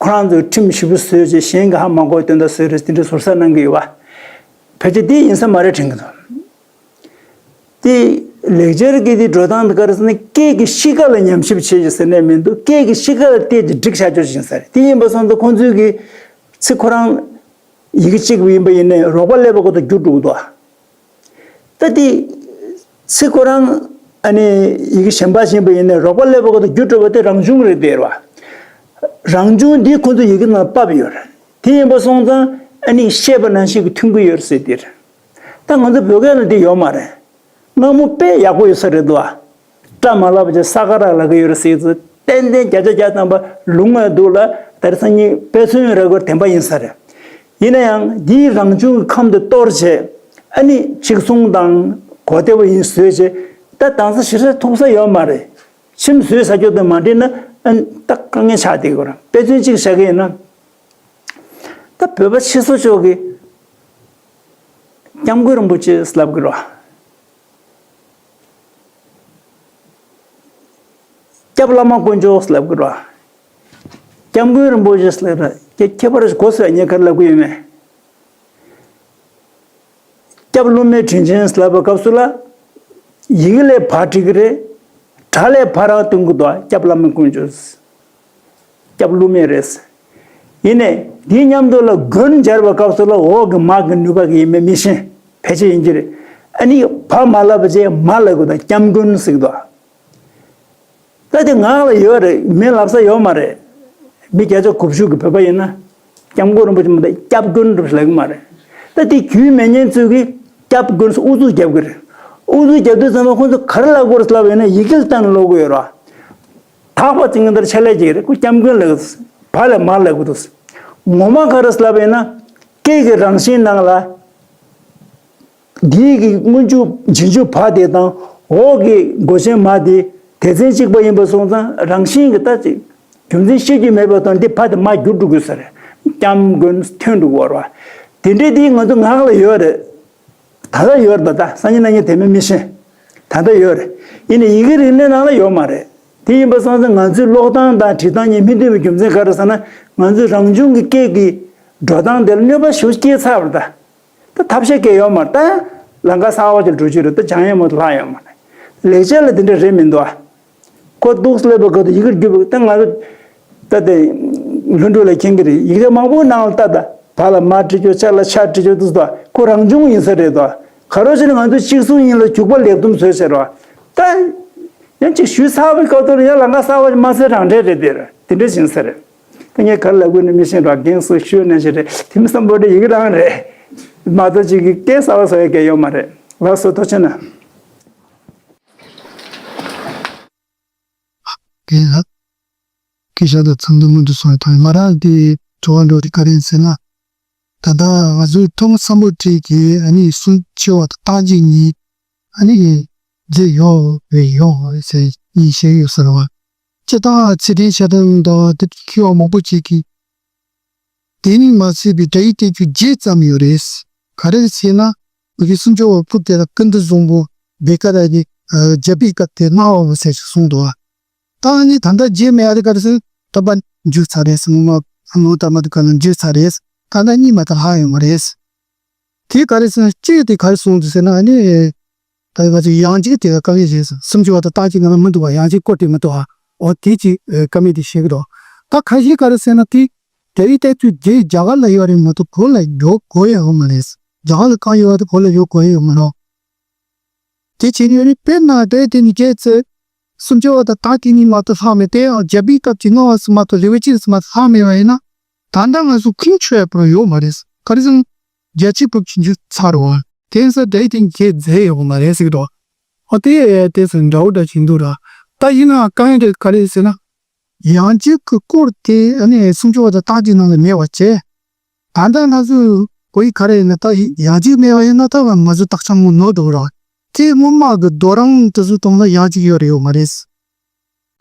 ཁོ་རང་ཚོས་ཁྲིམས་ཞིབ་པོ་བཟོས་བྱས་གཞན་གྱིས་ཧ་མ་གོ་དོན་དག་བཟོས་རེད་དེ་འདྲའི་ཟུར་ཟ་གནང་གི་ཡོད་པ། ཕལ་ཆེར་དེ་ཡིན་ས་མ་རེད་དྲན་གྱི་འདུག་དེ་ལེགས་སྦྱར་གྱི་དེ་འགྲོ་སྟངས་དེ་ག་རེ་ཟེར་ན་སྐད་ཀྱི་གཤིས་ཀ་ལ་ཉམས་ཞིབ་བྱེད་ཀྱི་ཟེར་ནས་མི་འདུག་སྐད་ཀྱི་གཤིས་ཀ་ལ་བལྟས་ཏེ་སྒྲིག་བྱ་ཆོག་ཅིག་ཡིན་ས་རེད། དེ་ཡིན་པ་སོང་ཙང་ཁོང་ཚོས་ཀྱི་ཚིག་ཁོ་རང་ཡི་གེ་གཅིག་པུ་ཡིན་པ་ཡིན་ནའི་རོགས་པ་སླེབས་པ་གོ་ད་འགྱུར་འགྲོ་གི་འདུག་ད་དེ་ཚིག་ཁོ་རང་ཨ་ནི་ཡི་གེ་གཞན་པ་ཡིན་པ་ཡིན་ནའི་རོགས་པ་སླེབས་པ་གོ་ད་འགྱུར་འགྲོ་བ་དེ་རང་བྱུང་རེད་དེ་རེད་བ། རང་བྱུང་འདི་ཁོ་ཚོ་ཡི་གེ་ནང་ཕབ་ཡོད་རེད། དེ་ཡིན་པ་སོང་ཙང་ཨ་ནི་བཤད་པ་ནང་བཞིན་གྱི་མཐུན་གྱི་ཡོད་རེད་ཟེར་དེ་རེད། ད་ང་ཚོ་བོད་སྐད་ལ་འདི་ཡོད་མ་རེད། སྔ་མོ་དཔེ་ཡག་པོ་ཡོད་ས་རེད་འདུག་ཨ། སྐྲ་མ་ལབ་པ་ཅིག་ས་ཀ་ར་ལབ་ཀྱི་ཡོད་རེད་ཟེར་ཚོ་ཏན་ཏན་བརྒྱ་ཆ་བརྒྱ་ཐམ་པ་ལུང་བ་འདུག་ལ་ད་རེས་སང་ཉིན་དཔེ་མཚོན་རེ་སྐོར་བདེན་པ་ཡིན་ས་རེད། ཡིན་ན་ཡང་འདིའི་རང་བྱུང་གི་ཁམས་དེ་གཏོར་བྱས་ཨ་ནི་ཅིག་གསུང་དང་གོ་བདེ་བོ་ཡིན་བཟོས་བྱས་ད་དང་ས་ཞེ་ས་ཐུག་ས་ཡོད་མ་རེད། ཁྱིམ་བཟོས་ས་ཆོག་དེ་མ་འདྲེས་ན་ཨ་ནི་ད་དཀའ་ངལ་ཆགས་བསྡད་ཀྱི་རེད། དཔེ་མཚོན་ཅིག་བཞག་གི་ཡིན་ན། ད་བོད་པ་ཕྱི་སོ་ཕྱོགས་ཀྱི་སྐྱབས་མགོན་རིན་པོ་ཆེ་ལབ་ཀྱི་རེད། སྐྱབས་བླ་མ་དཀོན་མཆོག་ལབ་ཀྱི་རེད། སྐྱབས་མགོན་རིན་པོ་ཆེ་ལབ་ར་ཁྱད་ཁྱད་པར་གོ་ས་ངས་ག་རེ་ལབ་ཀྱི་ཡོད་མེད། སྐྱབས་སློབ་མའི་དྲིན་ཆེན་ལབ་པའི་སྐབས་སུ་ལ། ཡི་གེ་ལས་ཕར་བྲིས་ཀྱི་རེད། སྒྲ་ལས་ཕར་རང་སྟོན་གྱི་འདུག་སྐྱབས་བླ་མ་དཀོན་མཆོག་སྐྱབས་སློབ་མའི་རེད། ཡིན་ནའི་འདིའི་མཉམ་དུ་ལ་མགོན་སྦྱར་བའི་སྐབས་སུ་ལ་འོག་གི་མ་གི་ནུས་པ་གི་ཡིན་མིན་མི་ཤེས། ཕལ་ཆེར་ཡིན་གྱི་རེད། ཨ་ནི་བ་མ་ལབ་པ་བྱས་མ་ལབ་དགོས་དང་སྐྱབས་མགོན་ཟེར་གི་འདུག་ད་དེ་ངག་ལ་ཡོད་རེད། མི་ལབ་ས་ཡོད་མ་རེད། མི་བརྒྱ་ཆ་དགུ་བཅུ་གི་བོད་པ་ཡིན་ན། སྐྱབས་མགོན་རིན་པོ་ཆེ་མ་གཏོགས་སྐྱབས་མགོན་རིན་པོ་ཆེ་ལབ་གི་མ་རེད། ད་དེ་རྒྱུས་མེད་མཁན་ཚོས་ཀྱིས་སྐྱབས་མགོན་ཟེར་ཨུ་ཚུགས་རྒྱབ་གི་རེད། ཨུ་ཚུགས་རྒྱབ་དུས་ཙམ་པ་ཁོང་ཚོ་ག་རེ་ལབ་དགོས་རེད་ལབ་ཡོད་ན་ཡི་གེ་ལ་བལྟས་ནས་ཀློག་གི་ཡོད་རེད། དག་པ་ཅིག་ངན་ལྟར་ཆ་ལས་ཀྱི་རེད། ཁོ་སྐྱབས་མགོན་ལབ་གི་འདུག་བ་ལས་མ་ལབ་གི་འདུག་ངོ་མ་ག་རེ་ལབ་ཡོད་ན། སྐད་ཀྱི་རང་བཞིན་ནང་ལ། འདིའི་གི་སྔོན་འཇུག་རྗེས་འཇུག་བ་དེ་དང་འོག་གི་མགོ་ཅན་མ་དེ་སྡེ་ཚན་གཅིག་པ་ཡིན་པ་སོང་ཙང་རང་བཞིན་གྱི་ལྟ་ཅིག་རྒྱུ་མཚན་ཤེས་ཀྱི་མེད་པ་དང་འདི་བ་དེ་མ་འགྱུར་འགྲོ་དགོས་ས་རེད། སྐྱབས་མགོན་ཐོན་འགྲོ་གི་ཡོད་རེད་བ། དེ་འདྲའི་དེ་ང་ཚོ་ངག་ལ་ཡོད་རེད། ད་ལྟ་ཡོད་རེད། ད་ལྟ་སང་ཉིན་གནངས་ཉིན་དེ་མིན་མི་ཤེས། ད་ལྟ་ཡོད་རེད། ཡིན་ནའི་ཡི་གེ་རིག་གནས་ནང་ལ་ཡོད་མ་རེད། དེ་ཡིན་པ་སོང་ཙང་ང་ཚོའི་ཀློག་སྟངས་དང་བྲིས་སྟངས་གཉིས་མི་མཐུན་པའི་རྒྱུ་མཚན་ག་རེ་ཟེར་ན། ང་ཚོའི་རང་བྱུང་གི་སྐད་ཀྱི་འགྲོ་སྟངས་དེ་ལ་གནོད་པ་ཞེ་པོ་སྐྱེལ་ཚར་བ་རེད་ད། ད་ཐབས་ཤེས་སྐྱེལ་ཡོད་མ་རེད་ད། ལམ་ཁ་གསར་པ་ཅིག་འགྲོ་རྒྱུ་རེད་ད། སྦྱང་ཡས་མ་གཏོགས་ལྷག་ཡོད་མ་རེད། ལེགས་སྦྱར་ལ་དེ་འདྲ་རེད་མི་འདུག་ཨ། ཁོ་འདུག་སླེབས་པ་ག་དུས་ཡི་གེར་བསྒྱུར་བ་ད་ང་ཚོ་ད་དེ་ལྷུན་གྲུབ་ལ་མཁྱེན་གྱི་རེད། ཡི་གེ་མང་པོའི་ནང་ལ་ལྟ་ད། བ་ལ་མ་བྲི་རྒྱུ་ཆ་ལ་ཆ་བྲི་རྒྱུ་འདུག་ད། ཁོ་རང་བྱུང་ཡིན་ས་རེད་ད། ག་རེ་བྱས་ན་ང་ཚོ་གཅིག་མཚུངས་ཡིན་ལ་འཇུག་པ་ལེགས་འདོམས་བཟོས་ཟེར་བ། ད་ཡང་ཅིག་ཞུས་ཚར་བའི་སྐབས་དུ་ཡང་ལམ་ཁ་གསར་པ་མ་ཟེར་རང་འགྲེལ་རེད་དེ་རེད། དེ་འདྲ་ཡིན་ས་རེད། ད་ངས་ག་རེ་ལབ་དགོས་ནི་མི་ཤེས་ར། རྒན་སུ་ཞུས་ནས་ཞེས་རེད། དེ་མི་བསམ་པོ་དེ་ཡི་གེ་རང་རེད་མ་གཏོགས་ཅིག་གི་སྐད་གསར་པ་བཟོ་ཡ་གལ་ཡོད་མ་རེད། ལགས་སོ། ཐུགས་རྗེ་གནང་། རྒན་ལགས། སྐད་ཆ་དང་ཚང་དུ་མུ་མཐུད་གསུངས་ཡོད་དང་། ང་རང་དེ་དྲི་བ་འདྲ་དེ་ག་རེ་ཡིན་ཟེར་ན། ད་ལྟ་ང་ཚོའི་ཐོན་མི་སམ་བྷོ་ཊ་གིས་ཨ་ནི་སུམ་ཅུ་པ་དང་རྟགས་ཅན་གཉིས་ཨ་ནི་མཛད་ཡོད་རེད་ཡོད་རེད་ཟེར་ཡིན་བཤད་ཡོད་ཟེར་བ། སྤྱིར་བཏང་ཚད་ལྡན་ཤ་སྟག་དང་དེ་མཁས་པ་མང་པོ་ཅིག་གིས། དེ་ནི་མ་ཚད་པའི་སྒྲ་ཡིག་བསྟན་བཅོས་བརྒྱད་བརྩམས་ཡོད་རེད། ག་རེ་ཟེར་ན། ང་ཚོའི་སུམ་ཅུ་པ་པོ་དེ་ལ་ཀུན་ཏུ་བཟང་པོ་བེ་ཀ་ར་ནི་རྒྱ་བོད་སྐབས་དེ་གནང་བ་ཟེར་ཞིག་གསུངས་འདུག་ད་ནི་ད་ལྟ་རྗེས་མ་ཡ་དེ་ག་རེ་ཟེར་ད་པ་འཇུ་ཚར་རེད་ཟེར། ངོ་མ་ཨ་ནུ་ད་མ་དུ་ག་ལ་འཇུ་ཚར་རེད། ད་ལྟ་གཉིས་མ་ད་ལྷག་ཡོད་མ་རེད། དེ་ག་རེ་ཟེར་ན་གཅིག་དེ་ག་རེ་གསུངས་འདུག་ཟེར་ན་ཨ་ནི། ད་ང་ཚོ་ཡང་གཅིག་དེ་ག་བཀའ་མེད་རེད་ཟེར། སུམ་ཅུ་པ་དང་རྟགས་ཅན་ནང་ལ་མི་འདུག་བ། ཡང་གཅིག་བཀོད་དེ་མི་འདུག་བ། འོ་དེ་གཅིག་བཀའ་མེད་དེ་བཤད་གི་འདུག་ད་ཁ་ཤས་ག་རེ་ཟེར་ན་དེ། དེ་རིང་ལྟ་ཚུལ་དེ་རྒྱ་གར་ལ་ཡོད་རེད་མ་གཏོགས་བོད་ལ་ཡོད་དགོས་ཡ་ཡོད་མ་རེད། རྒྱ་གར་ལ་གང་ཡོད་པ་དེ་བོད་ལ་ཡོད་དགོས་ཡ་ཡོད་མ་རེད། དེ་བྱས་ནས་ཡོད་རེད། དཔེར་ན་དེ་དེ་ནི་བྱས་ཚེ། སུམ་ཅུ་པ་དང་རྟགས་ཅན་གཉིས་མ་གཏོགས་ལྷག་མེད་དེ་ཡང་རྒྱ་བོད་སྐབས་ཀྱི་ལྔ་བ་སུ་མ་གཏོགས་ལེའུ་གཅིག་སུ་མ་གཏོགས་ལྷག་མེད་པ་ཡིན་ན། ད་ལྟ་ང་ཚོ་ཁུངས་འཁྱོལ་ཡ་པོ་ཡོད་མ་རེད། ག་རེ་ཟེར་ན། རྒྱ་ཆེ་བབ་ཀྱི་འཇུ་ཚར་བ། དེ་ས་དེ་དེ་གས་མཛད་ཡོད་མ་རེད་ཟེར་གི་འདུག་ཨ་དེ་དེ་ཚོ་འདྲ་བོ་འདྲ་ཞིག་འདུག་ར། ད་ཡིན་ན་གང་ཡིན་དེ་ག་རེ་ཟེར་ན། ཡང་གཅིག་གི་སྐོར་དེ་ཨ་ནི་སུམ་ཅུ་པ་དང་རྟགས་ཅན་ནང་ལ་མེད་པ་བྱས། ད་ལྟ་ང་ཚོས་གོ་ཡི་ག་རེ་ཡིན་ན་ད་ཡང་གཅིག་མེད་པ་ཡིན་ན་ད་ང་ཚོ་བརྟག་དཔྱད་མོ་ནོར་འགྲོ་ར། དེ་སྔོན་མ་གི་རྡོ་རིང་དེ་ཚོ་སྟེང་ལ་ཡང་གཅིག་ཡོད་རེད་ཡོད་མ་རེད།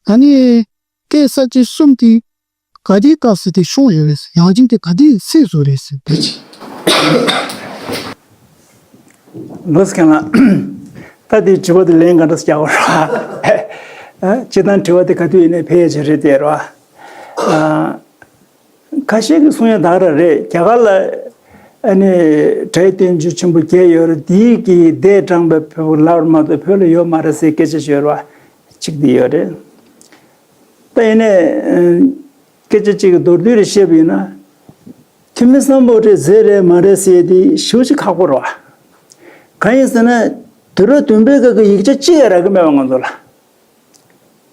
ཨ་ནི། སྐད་གསར་བཅད་གསུམ་དེ་ག་དུས་སྐབས་སུ་དེ་བྱུང་ཡོད་རེད། ཡང་གཅིག་དེ་ག་དུས་སུ་བཟོས་རེད་ཟེར་དེ་ཅི། ལོས་མཁན་ལ། ད་དེ་དྲི་བ་དེ་ལན་ག་འདྲ་རྒྱག་དགོས་རེད་བ། ཨ། སྤྱིར་བཏང་དྲི་བ་དེ་ག་དུས་ཡིན་ནའི་ཕལ་ཆེར་རེད་དེ་རེད་བ། ཨ། ཁ་ཤས་ཀྱིས་གསུང་ཡ་ད་ག་རང་རེད། རྒྱ་གར་ལ་ཨ་ནི་སྒྲ་ཡི་བསྟན་བཅོས་ཆེན་པོ་བརྒྱད་ཡོད་རེད། དེའི་གི་འདས་དྲངས་པའི་བོད་ལ་མ་གཏོགས་བོད་ལ་ཡོད་མ་རེད་ཟེར་སྐད་ཆ་བཤད་ཡོད་རེད་བ། གཅིག་དེ་ཡོད་རེད། ད་ཡིན་ནའི་སྐད་ཆ་གཅིག་གི་མདོར་བསྡུས་རེ་བཤད་པ་ཡིན་ན། ཐོན་མི་སམ་བྷོ་ཊས་མཛད་རེད་མ་རེད་ཟེར་དེ་ཞེ་པོ་ཅིག་ཁག་པོ་རེད་བ། གང་ཡིན་ཟེར་ན། དུས་རབས་བདུན་པའི་སྐབས་ཀྱི་ཡིག་ཆ་གཅིག་ཡང་རག་གི་མེད་པ་ང་ཚོ་ལ།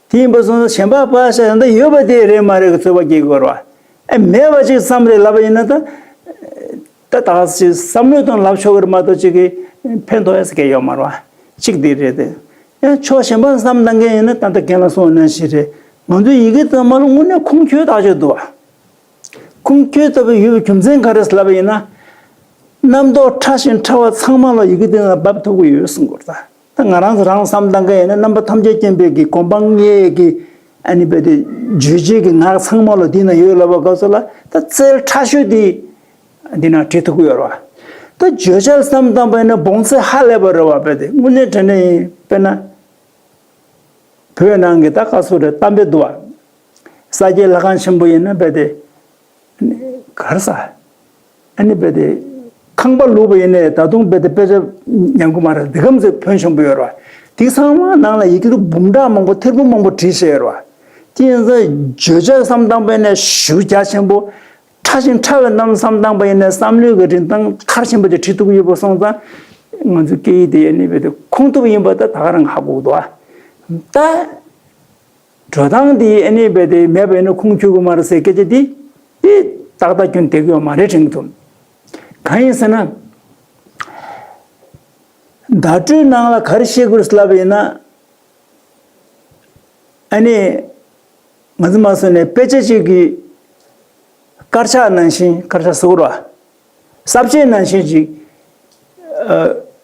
དེ་ཡིན་པ་སོང་ཙང་གཞན་པ་ཕར་བཞག་ད་ཡོད་པ་དེ་རེད་མ་རེད་ཀྱི་ཚོད་དཔག་སྐྱེ་དགོས་རེད་བ། ཨེ་མེད་པ་ཅིག་བསམ་རེད་ལབ་པ་ཡིན་ན་ད། ད་ད་ག་ཅིག་བསམ་བློའི་སྟེང་ལབ་ཆོག་གི་རེད་མ་གཏོགས་ཅིག་གིས་ཕན་ཐོགས་ཡ་ཟེར་མཁན་ཡོད་མ་རེད་བ། གཅིག་དེ་རེད་དེ། ཡང་ཕྱོགས་གཞན་པ་བསམ་བཏང་མཁན་ཡིན་ན་ད་ལྟ་རྒན་ལགས་གསུངས་པ་ནང་བཞིན་རེད། ང་ཚོའི་ཡི་གེ་ཚང་མ་ལ་དངོས་གནས་ཁུངས་འཁྱོལ་ཐག་ཆོད་འདུག་བ། ཁུངས་འཁྱོལ་ལྟ་བུ་ཡོད་པའི་རྒྱུ་མཚན་ག་རེ་ལབ་པ་ཡིན་ན། རྣམ་རྟོག་ཕྲ་ཞིང་ཕྲ་བ་ཚང་མ་ལ་ཡི་གེ་དེ་ནང་འབབ་ཐུབ་ཀྱི་ཡོད་གསུང་དགོས་རེད་ད། ད་ང་རང་ཚོ་རང་བསམ་བཏང་མཁན་ཡིན་ན་རྣམ་པ་ཐམས་ཅད་མཁྱེན་པའི་གི་གོ་འཕང་བརྙེས་ཀྱི་ཨ་ནི་རྦད་དེ་བརྗོད་བྱེད་ཀྱི་ངག་ཚང་མ་ལ་འདི་ན་ཡོད་ལབ་པ་སྐབས་སུ་ལ་ད་རྩལ་ཕྲ་ཤོས་དེ་འདི་ན་བྲིས་ཐུབ་ཀྱི་ཡོད་རེད་བ། ད་བརྗོད་བྱ་བསམ་བཏང་པ་ཡིན་ན་བོངས་ཚད་ཧ་ལས་པ་རེད་བ། རྦད་དེ་དངོས་གནས་དྲང་གནས་ཡིན་དཔེར་ན། བོད་ནང་གི་ད་བཀའ་ཟུར་རེད་གཏམ་དཔེ་འདུག་བ། ས་སྐྱའི་ལྷ་ཁང་ཆེན་པོ་ཡིན་ན་རྦད་དེ། གར་ས། ཨ་ནི་རྦད་དེ། ཁང་པ་ལུག་པ་ཡིན་ནའི་ད་དུང་རྦད་དེ་དཔེ་ཆ་ཉམས་གི་མ་རེད། འདི་གམ་ཚོད་ཕོན་ཆེན་པོ་ཡོད་རེད་བ། དེ་ཚང་མ་ནང་ལ་ཡི་གེ་འབུམ་ཕྲག་མང་པོ་ཐེར་འབུམ་མང་པོ་བྲིས་བཞག་ཡོད་རེད་བ། དེ་ཡིན་ཙང་བརྗོད་བྱ་བསམ་བཏང་པ་ཡིན་ནའི་ཞེ་པོ་རྒྱ་ཆེན་པོ། ཕྲ་ཞིང་ཕྲ་བའི་རྣམ་བསམ་བཏང་པ་ཡིན་ནའི་བསམ་བློའི་གི་རིན་ཐང་མཐར་ཕྱིན་པ་ཅིག་བྲིས་ཐུབ་ཀྱི་ཡོད་པ་སོང་ཙང་། ང་ཚོའི་སྐད་ཡིག་དེ་ཨ་ནི་རྦད་དེ་ཁུངས་ཐུབ་ཡིན་པ་ད་ད་ག་རང་ཧ་གོ་གི་འདུག་ཨ། ད་འགྲོ་སྟངས་དེ་ཨ་ནི་རྦད་དེ་མེད་པ་ཡིན་ན་ཁུངས་འཁྱོལ་གི་མ་རེད་ཟེར་སྐད་ཆ་དེ་དེ་ཏག་ཏག་སྐྱོན་བསྡད་ཀྱི་ཡོད་མ་རེད་དྲན་གྱི་འདུག་གང་ཡིན་ཟེར་ན། བརྡ་སྤྲོད་ནང་ལ་ག་རེ་བཤད་དགོས་རེད་ལབ་པ་ཡིན་ན། ཨ་ནི། ང་ཚོ་མ་སོང་ནས་དཔེ་ཆ་གཅིག་གི་དཀར་ཆག་ནང་བཞིན་དཀར་ཆག་ཟེར་དགོས་རེད་བ། ས་བཅད་ནང་བཞིན་ཅིག་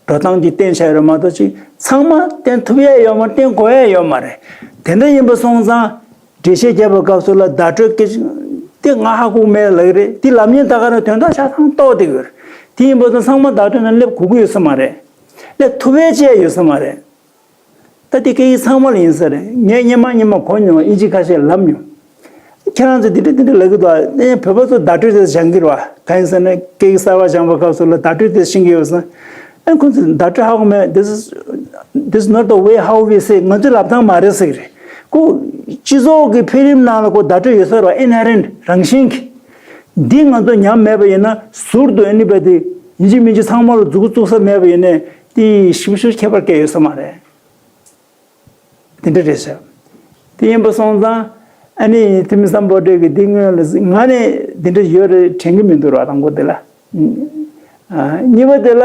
འགྲོ་སྟངས་ཀྱི་བསྟན་བྱ་ཡོད་རེད་མ་གཏོགས་ཅིག་ཚང་མ་བསྟན་ཐུབ་ཡ་ཡོད་མ་རེད། བསྟན་དགོས་ཡ་ཡོད་མ་རེད། དེ་འདྲ་ཡིན་པ་སོང་ཙང་འགྲེལ་བཤད་རྒྱབ་པའི་སྐབས་སུ་ལ་བརྡ་སྤྲོད་སྐད་ཆ་དེ་ང་ཧ་གོ་མེད་ལབ་ཀྱི་རེད། དེ་ལབ་མཁན་ད་ག་རང་དོན་དག་ཆ་ཚང་རྟོགས་བསྡད་ཀྱི་ཡོད་རེད། དེ་ཡིན་པ་སོང་ཚང་མ་བརྡ་སྤྲོད་ནང་སླེབས་དགོས་ཀྱི་ཡོད་ས་མ་རེད། སླེབས་ཐུབ་ཡ་ཅི་ཡ་ཡོད་ས་མ་རེད། ད་དེ་སྐད་ཡིག་ཚང་མ་ལ་ཡིན་ས་རེད། ངས་སྔོན་མ་སྔོན་མ་གོ་མྱོང་། ཨིན་ཇི་ཁ་ཤས་ལབ་མྱོང་། ཁྱེད་རང་ཚོས་འདི་འདྲ་འདི་འདྲ་ལབ་ཀྱི་འདུག་ཨ། ཨེ་བོད་པ་ཚོ་བརྡ་སྤྲོད་དེ་སྦྱང་གི་རེད་བ། གང་ཡིན་ཟེར་ན་སྐད་ཡིག་གསར་པ་སྦྱང་བའི་སྐབས་སུ་ལ་བརྡ་སྤྲོད་དེ་ཤེས་ཀྱི་ཡོད་ཟེར། ཨེ་ཁོང་ཚོས་བརྡ་སྤྲོད་ཧ་གོ་མེད། This is, this is not the way how we say. ང་ཚོའི་ལབ་སྟངས་མ་རེད་ཟེར་གྱི་རེད། ཁོ་སྤྱི་ཚོགས་ཀྱི་འཕེལ་རིམ་ནང་ལ་ཁོ་བརྡ་སྤྲོད་ཡོད་ས་རེད་བ། Inherent རང་བཞིན་གྱི། འདི་ང་ཚོ་ཉམས་མེད་པ་ཡིན་ན་ཟུར་དུ་ཨ་ནི་རྦད་དེ་ཡིན་གཅིག་མིན་གཅིག་ཚང་མ་ལ་མཛུབ་གུ་བཙུགས་ས་མེད་པ་ཡིན་ནའི་དེ་ཞིབ་ཞིབ་ཁྱད་པར་སྐྱེ་ཡོད་ས་མ་རེད། དེ་འདྲ་རེད་ཟེར། དེ་ཡིན་པ་སོང་ཙང་ཨ་ནི་ཐུ་མི་སམ་བྷོ་ཊ་གི་འདི་སྔོན་ལ་ང་ནི་འདི་འདྲ་ཡོད་རེད་དྲན་གྱི་མི་འདུག་ར། དང་པོ་དེ་ལ། ཨ། གཉིས་པ་དེ་ལ་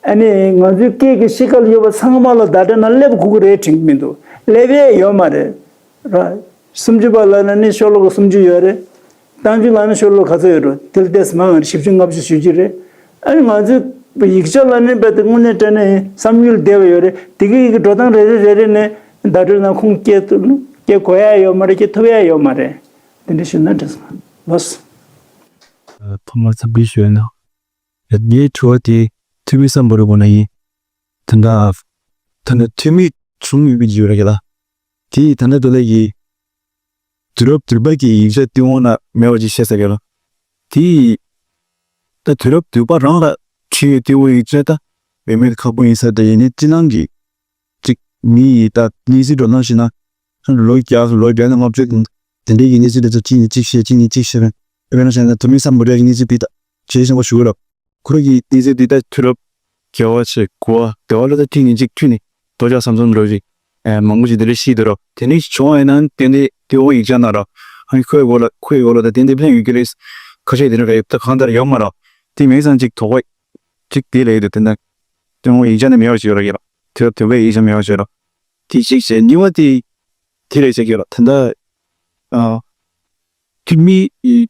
ཨ་ནི་ང་ཚོའི་སྐད་ཀྱི་གཤིས་ཀ་ལ་ཡོད་པ་ཚང་མ་ལ་བརྡ་སྤྲོད་ནང་སླེབས་དགོས་ཀྱི་རེད་དྲན་གྱི་མི་འདུག་སླེབས་ཡས་ཡོད་མ་རེད་ར། སུམ་ཅུ་པ་ལབ་ན་ནི་ཤོ་ལོ་ཀ་སུམ་ཅུ་ཡོད་རེད། རྟགས་འཇུག་ལབ་ན་ཤོ་ལོ་ཀ་ག་ཚོད་ཡོད་རེད། དེ་ལ་ཏོག་ཙམ་མང་བ་རེད། བཞི་བཅུ་ལྔ་བཅུ་ཞེ་གཅིག་རེད། ཨ་ནི་ང་ཚོའི་ཡིག་ཆ་ལབ་ནི་རྦད་དེ་དངོས་གནས་དྲང་གནས་བསམ་ཡུལ་འདས་པ་ཡོད་རེད། དེ་གི་ཡི་གེ་འགྲོ་སྟངས་རེ་རེ་རེ་རེ་ནས་བརྡ་སྤྲོད་ནང་ཁུངས་སྐྱེལ་ཐུབ་སྐྱེལ་དགོས་ཡ་ཡོད་མ་རེད། སྐྱེལ་ཐུབ་ཡ་ཡོད་མ་རེད། དེ་འདྲ་ཞུ་ན་འགྲིག་སོང་། ལོས། ཐོག་མར་འཚམས་འདྲི་ཞུ་ཡ་ན། ངའི་དྲི་བ་དེ་ཐུ་མི་སམ་བྷོ་ཊ་སྐོར་ན་ཡིན། ད་ལྟ་ད་ལྟ་ཐུ་མི་བྱུང་ཡོད་པའི་རྒྱུ་རེད་ལ། དེ་ད་ལྟ་དེ་ལ་ཡི་དུས་རབས་བདུན་པ་གི་ཡིག་ཆ་ཏི་ཝང་ན་མེད་པ་ཅིག་བཤད་ས་གི་ལ། དེ་ད་དུས་རབས་བདུན་པ་རང་ལ་བྲིས་ཡོད་ཏི་ཝང་ཡིག་ཆ་ད་མེད་མེད་ཁག་པོ་ཡིན་ས། དེ་ཡིན་ནའི་སྤྱི་ནང་གི་ཅིག་མི་ཡི་ད་གནས་ཚུལ་འགྲོ་སྟངས་ཤིག་ན་ལོ་བརྒྱ་ལོ་བརྒྱ་ནས་ལྔ་བཅུ་དེ་འདྲའི་གི་གནས་ཚུལ་དེ་ཚོ་གཅིག་ནས་གཅིག་བཤད་གཅིག་ནས་གཅིག་བཤད་པས། དཔེར་ན་བཤད་ན་ཐུ་མི་སམ་བྷོ་ཊ་གི་གནས་ཚུལ་དེ་ད་ཇེ་ཞན་པ་ཞུ་གི་རེད། ཁོ་རང་གི་གནས་ཚུལ་འདི་ད་དུས་རབས་བརྒྱད་པ་བྱས་དགུ་པ་དེ་བ་ལ་ད་ཐིག་ཉིན་གཅིག་ཐུག་ནས་རྡོ་ལྕགས་ཟམ་གདོང་འགྲོ་ཞིག་ཨེ་མང་པོ་ཞིག་དེ་འདྲ་ཤི་འདུག་རོགས། དེ་ནས་བྱུང་བ་ཡིན་ན་ཏན་ཏན་ཏི་ཝང་ཡིག་ཆ་ནང་ར་ཨ་ནི་ཁོའི་སྐོར་ལ་ཁོའི་སྐོར་ལ་ད་ཏན་ཏན་ཕན་ཡོད་ཀྱི་རེད། ཁ་ཤས་དེ་འདྲ་ག་ཡོད་ད་གང་ལྟར་ཡོད་མ་རོགས། དེ་མིང་སང་གཅིག་དོགས་པ་གཅིག་དེ་ལ་ཡོད་དུ་དེ་འདྲ་ཏི་ཝང་ཡིག་ཆ་ནས་མེད་པ་ཞིག་ཡོད་ར་ཡོད་ར། དེ་དེ་བས་ཡིག་ཆ་མེད་པ་ཞིག་ཡོད་ར། དེ་གཅིག་བྱས་གཉིས་པ་དེ་དེ་ལས་བྱེད་ཀྱི་ཡོད་ར། ད་ལྟ་ཨ་ཐུ་མི་